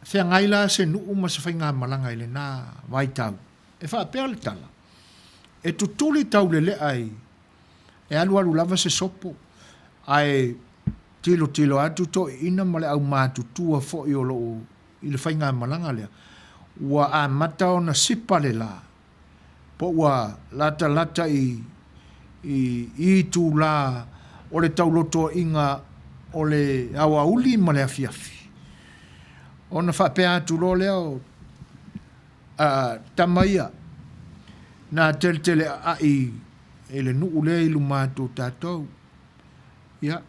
feagai la se nuu ma se faigamalaga i lena vaitau, e faapea le tala, e tutuli taulelea i E alualu lava se sopo, ae tilotilo atu toeaiina ma le aumatutua foi o lo o i le faigamalaga lea, ua amata ona sipa le la, po ua latalata i i itula o le taulotoaiga o le aoauli ma le afiafi. Ona faapea atu loa lea o tama ia, na teleteleaai i le nuu lea i luma atu o tatou. Ia,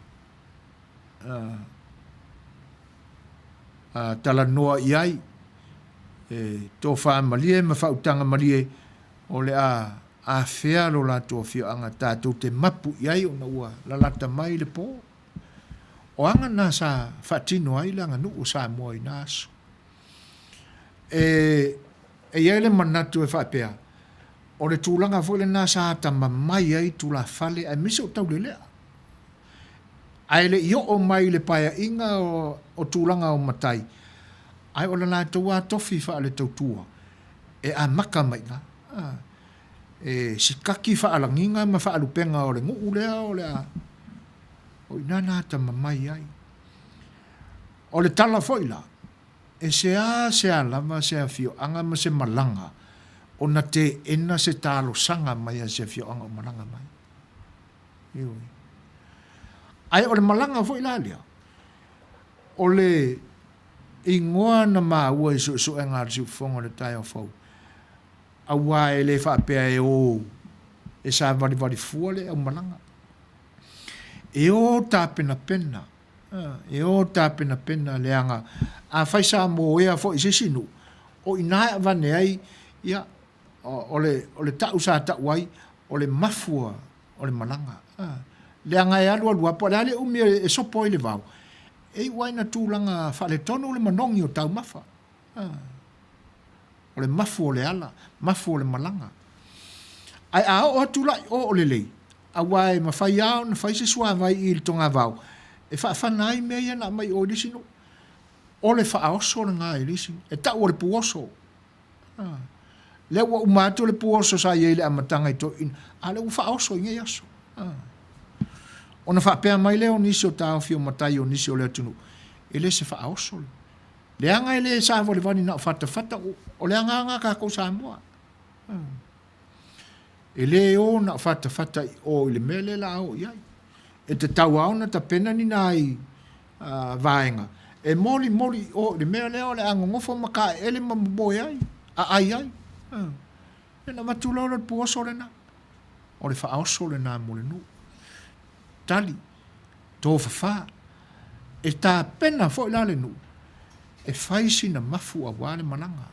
a talanoa i ai, e tofa malie ma faautaga malie, o le a afea lo latou afioaga tatou te mapu i ai ona ua lalata mai le po. O aga na sa faatino ai le aganuu o Samoa i na aso. E, e i ai le manatu e faapea, o le tulaga foi lena sa atamamai ai tulafale aemaise o Taulelea. Ae le i oo mai i le paeaiga o, o tulaga o matai, ae o le latou lava tofi faaletautua e amata mai i ina. E sikaki faalagiga ma faalupega o le nuu lea o le a, o i ina na atamamai ai. O le tala foi la, e seasea lava se afioaga ma se malaga ona teena se talosaga mai a se afioaga o malaga mai. Ioe. Ae o le malaga foi la lea, o le igoa na maua i suesuega a le siufofoga o le taeao fou, aua e le faapea e o e savalivali fua le aumalaga. E o tapenapena E o tapenapena leaga afai sa moea foi i se isi nuu, o i ina e avane ai, ia, o le, o le tau sa tau ai, o le mafua o le malaga. Leaga e alualu lava, po o le a le umi e sopo ai le vao, e iu lava ina tulaga faaletonu le manogi o taumafa. O le mafu o le ala, mafu o le malaga. Ae a oo atu la i o o lelei, aua e mafai lava ona fai se suavai i le togavao e faafana ai mea ia na aumai i o i le isi nuu. O le faaoso lena i le isi nuu. E tau o le puoso. Lea ua uma atu le puoso sa i ai i le amataga i toeaiina, a o lea ua faaoso i nei aso. Ona faapea mai lea o nisi o taofi o matai o nisi o le atunuu, e le se faaoso le. Leaga e le savalivali na o fatafata, o le agaga a tatou Samoa. E le o na o fatafata i o i le mea lea la o i ai. E tatau lava ona tapena ni nai vaega e molimoli i o i le mea lea o le a nonofo ma taeele ma momoe ai, aai ai. Ona avatu loa lea o le puoso lena. O le faaoso lena mo le nuu. Tali, tofafa. E tapena foi la le nuu e fai sina mafu aua le malaga.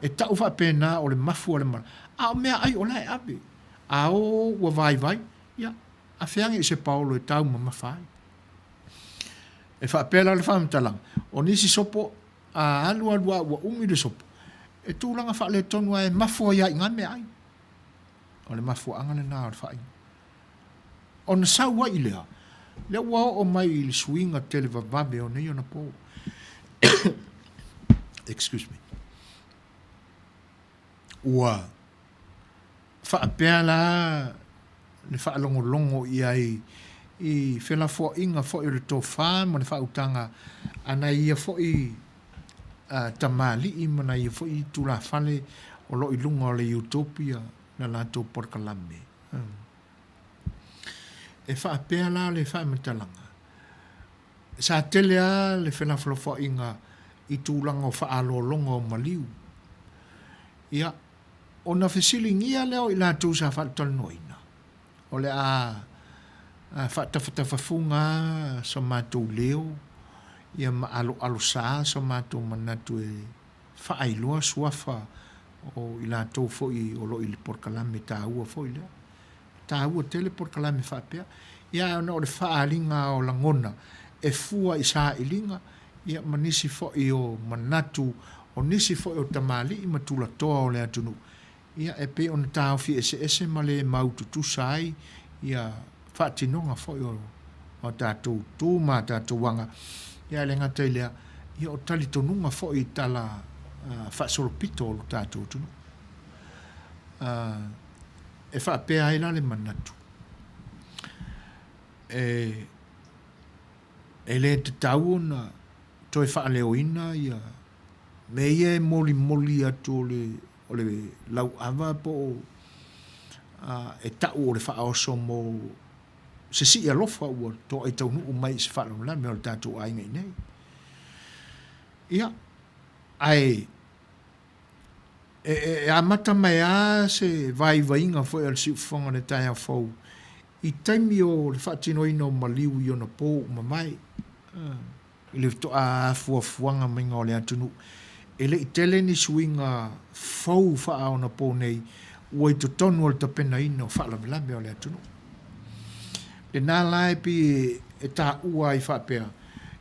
E tau faapena o le mafu o le malaga, a o meaai o la e ave. A o ua vaivai, ia, afe ane i se paolo e taumamafa ai. E faapea la le faamatalaga, o nisi sopo a alu alu lava ua umi le sopo, e tulaga faaletonu lava e mafu ai lava i ina meaai. O le mafuaaga lena o le faaiuga. Ona sau ai lea, lea ua oo mai i le suiga televavave o nei anapo. Excuse me. Ua faapea la le faalogologo i ai i felafoaiga foi o le tofa ma le faautaga a nai ia foi tamalii ma nai ia foi tulafale o lo o i luga o le YouTube ia la latou polokalame. E faapea la le faamatalaga, sa tele lava le felafolafoaiga i tulaga o faaaloaloga o maliu. Ia, ona fesiligia lea o i latou sa faalatalanoaina, o le a faatafatafafuga lava so matou leo ia ma aloalosa so matou manatu e faailoa suafa o i latou foi o lo o i le polokalame taua foi lea. E taua tele polokalame faapea. Ia ae ona o le faaaliga o lagona e fua i sailiga ia ma nisi foi o manatu o nisi foi o tamalii ma tulatoa o le atunuu, ia e pei ona taofi eseese ma le mau tutusa ai ia faatinoga foi o a tatou tu ma a tatou aga, ia ae le gata i lea, ia o talitonuga foi i tala faasolopito o lo tatou atunuu. E faapea ai la le manatu, e e le tatau ona toe faaleoina ia mea ia e molimoli atu o le o le lauava po o e ta'u o le faaoso mo se sii alofa ua toai taunuu mai i se faalavelave o le tatou aiga i nei. Ia, ae e, e amata mai lava se vaivaiga foi a le siufofoga o le taeao fou i taimi o le faatinoina o maliu i ona po ua mavae. I le faatoa afuafuaga maiga o le atunuu, e le i tele ni suiga fou faaonaponei ua i totonu o le tapenaina o faalavelave o le atunuu. Lena la e pei e taua ai faapea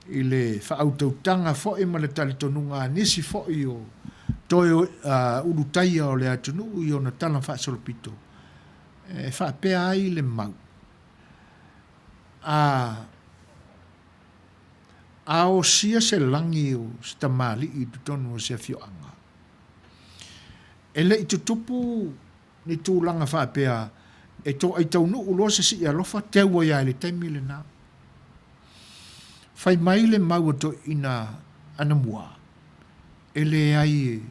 i le faautautaga foi ma le talitonuga a nisi foi o toe ulutaia o le atunuu i ona tala faasolopito, e faapea ai le mau, a A osia se lagi o se tamalii i totonu o se afioaga, e le i tutupu ni tulaga faapea e toai taunuu loa se sii alofa teu ai lava i le taimi lena. Fai mai le mau a toeaiina anamua, e leai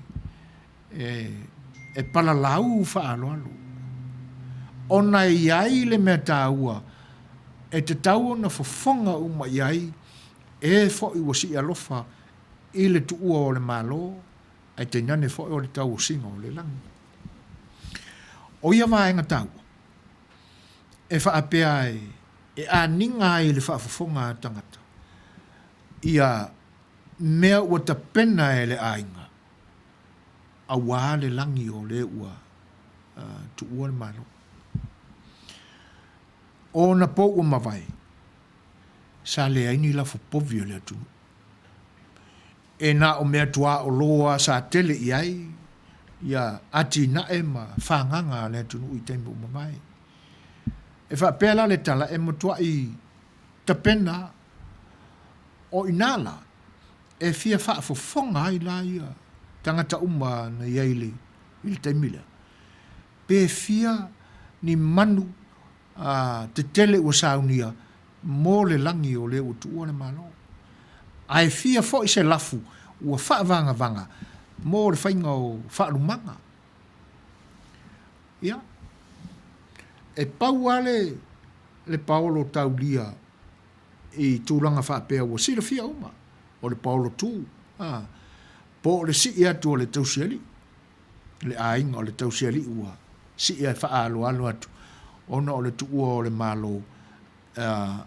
e palalau faaaloalo, ona e i ai le mea taua e tatau ona fofoga uma i ai e foi ua sii alofa i le tuua o le Malo, ae tainane foi o le tauosiga o le lagi. O ia vaega taua, e faapea ai e aniga ai le faafofoga a tagata ia mea ua tapena e le aiga aua le lagi o le ua tuua le Malo. O ona pou ua mavae, sa leai ni lafo povi o le atunuu. E na o mea tuaolo lava sa tele i ai ia atinae ma fagaga a le atunuu i taimi ua mavae. E faapea la le tala e matuai tapena o i ina la e fia faafofoga ai la ia tagata uma na i ai i le taimi lea, pe fia ni manu tetele ua saunia mo le lagi o le ua tuua le Malo. Ae fia foi se lafu ua faavagavaga mo le faiga o faalumaga. Ia, e pau lava le, le paolo taulia i tulaga faapea ua silafia uma, o le paolo tu, a, po o le sii atu o le tausialii, le aiga o le tausialii ua sii ae faaaloalo atu ona o le tuua o le Malo, a,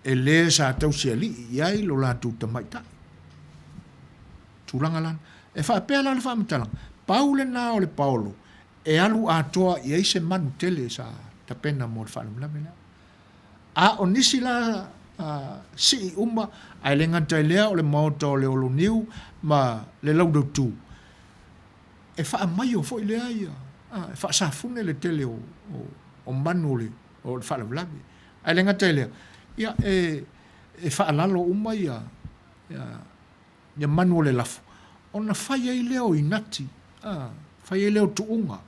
e le sa tausialii i ai lo latou tamaitai. Tulaga la, e faapea la le faamatalaga, pau lena o le paolo e alu atoa i ai se manu tele sa tapena mo le faalavelave lea. A o nisi la sii uma, ae le gata i lea o le maota o le Oloniu ma le Laulautu, e faamaio foi lea ia, e faasafune le tele o manu o le faalavelave. Ae le gata i lea, ia, e, e faalalo uma ia, ia, ia manu o le lafo, ona fai ai lea o inati, a, fai ai lea o tuuga.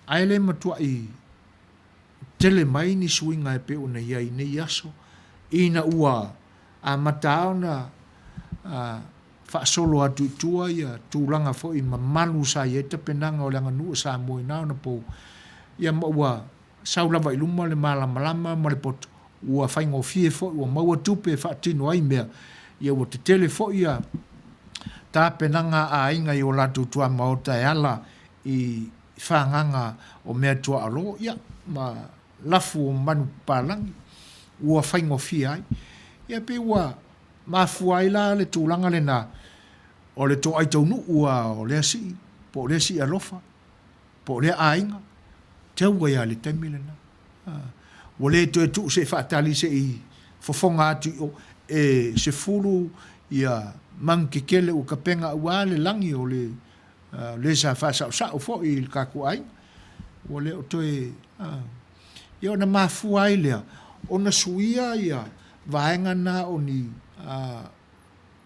Ae le matuai tele mai ni suiga e pei ona i ai i nei aso, ina ua amata lava ona faasolo atu i tua ia tulaga foi mamalu sa i ai tapenaga o le aganuu a Samoa i na ona pou, ia ma ua sau lava i luma le malamalama ma le poto, ua faigofie foi, ua maua tupe e faatino ai mea, ia ua tetele foi ia tapenaga a aiga i o latou tuamaota e ala i fagaga o meatuaolo, ia, ma lafu o manupapalagi, ua faigofie ai. Ia pei ua mafua ai la le tulaga lena o le toai taunuu lava o lea sii, po o lea sii alofa, po o lea aiga, teu ai lava i le taimi lena. Ua le toe tuu se i faatali se i fofoga atu i o, e 10 ia manu kekele ua kapega aua le lagi o le le sa faasaosao foi i le tatou aiga, ua le o toe, ia ona mafua ai lea ona suia ia vaega na o ni,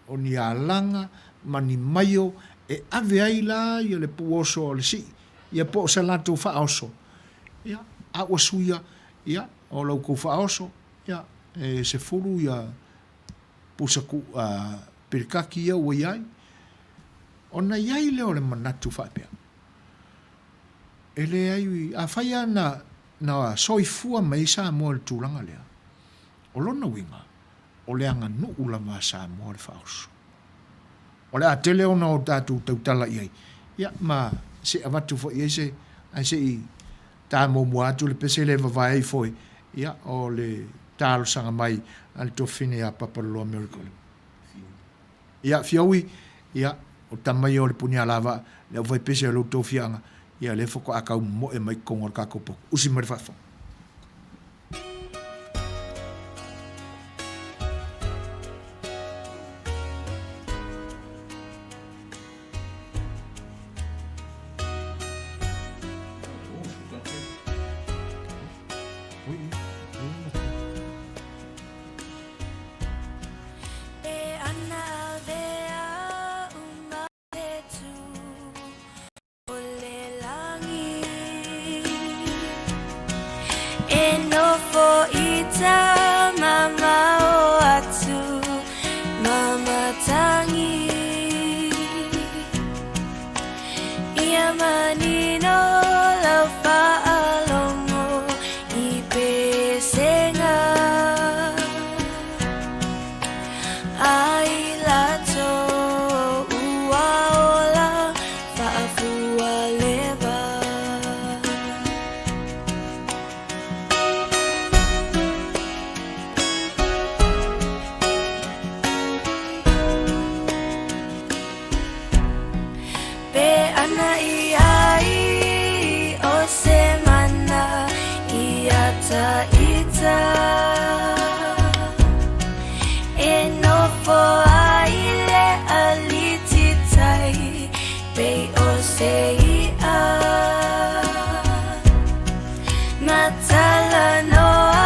o ni alaga ma ni maio e ave ai la ia le puoso o le sii, ia po o sa latou faaoso, ia, a ua suia, ia, o la outou faaoso, ia, e 10 ia pusa ku, pilikaki ia ua i ai, Ona i ai lea o le manatu faapea, e leai, afai lava na, na soifua mai ai Samoa i le tulaga lea, o lona uiga, o le aganuu lava a Samoa le faaoso. O le a tele ona o tatou tautala i ai, ia, ma se i avatu foi i ai se, ae se i ta muamua atu le pese lea e vavae ifo i, ia, o le talosaga mai a le tuafafine ia Papaloloa Miracle. Ia, Fiaui, ia, o tama ia o le Punialavaa, le aufaipese o lo outou fiaaga, ia, lea faatoa tau momoe mai totonu o le tatou potu. Usi mai le faafofoga. Pe ana i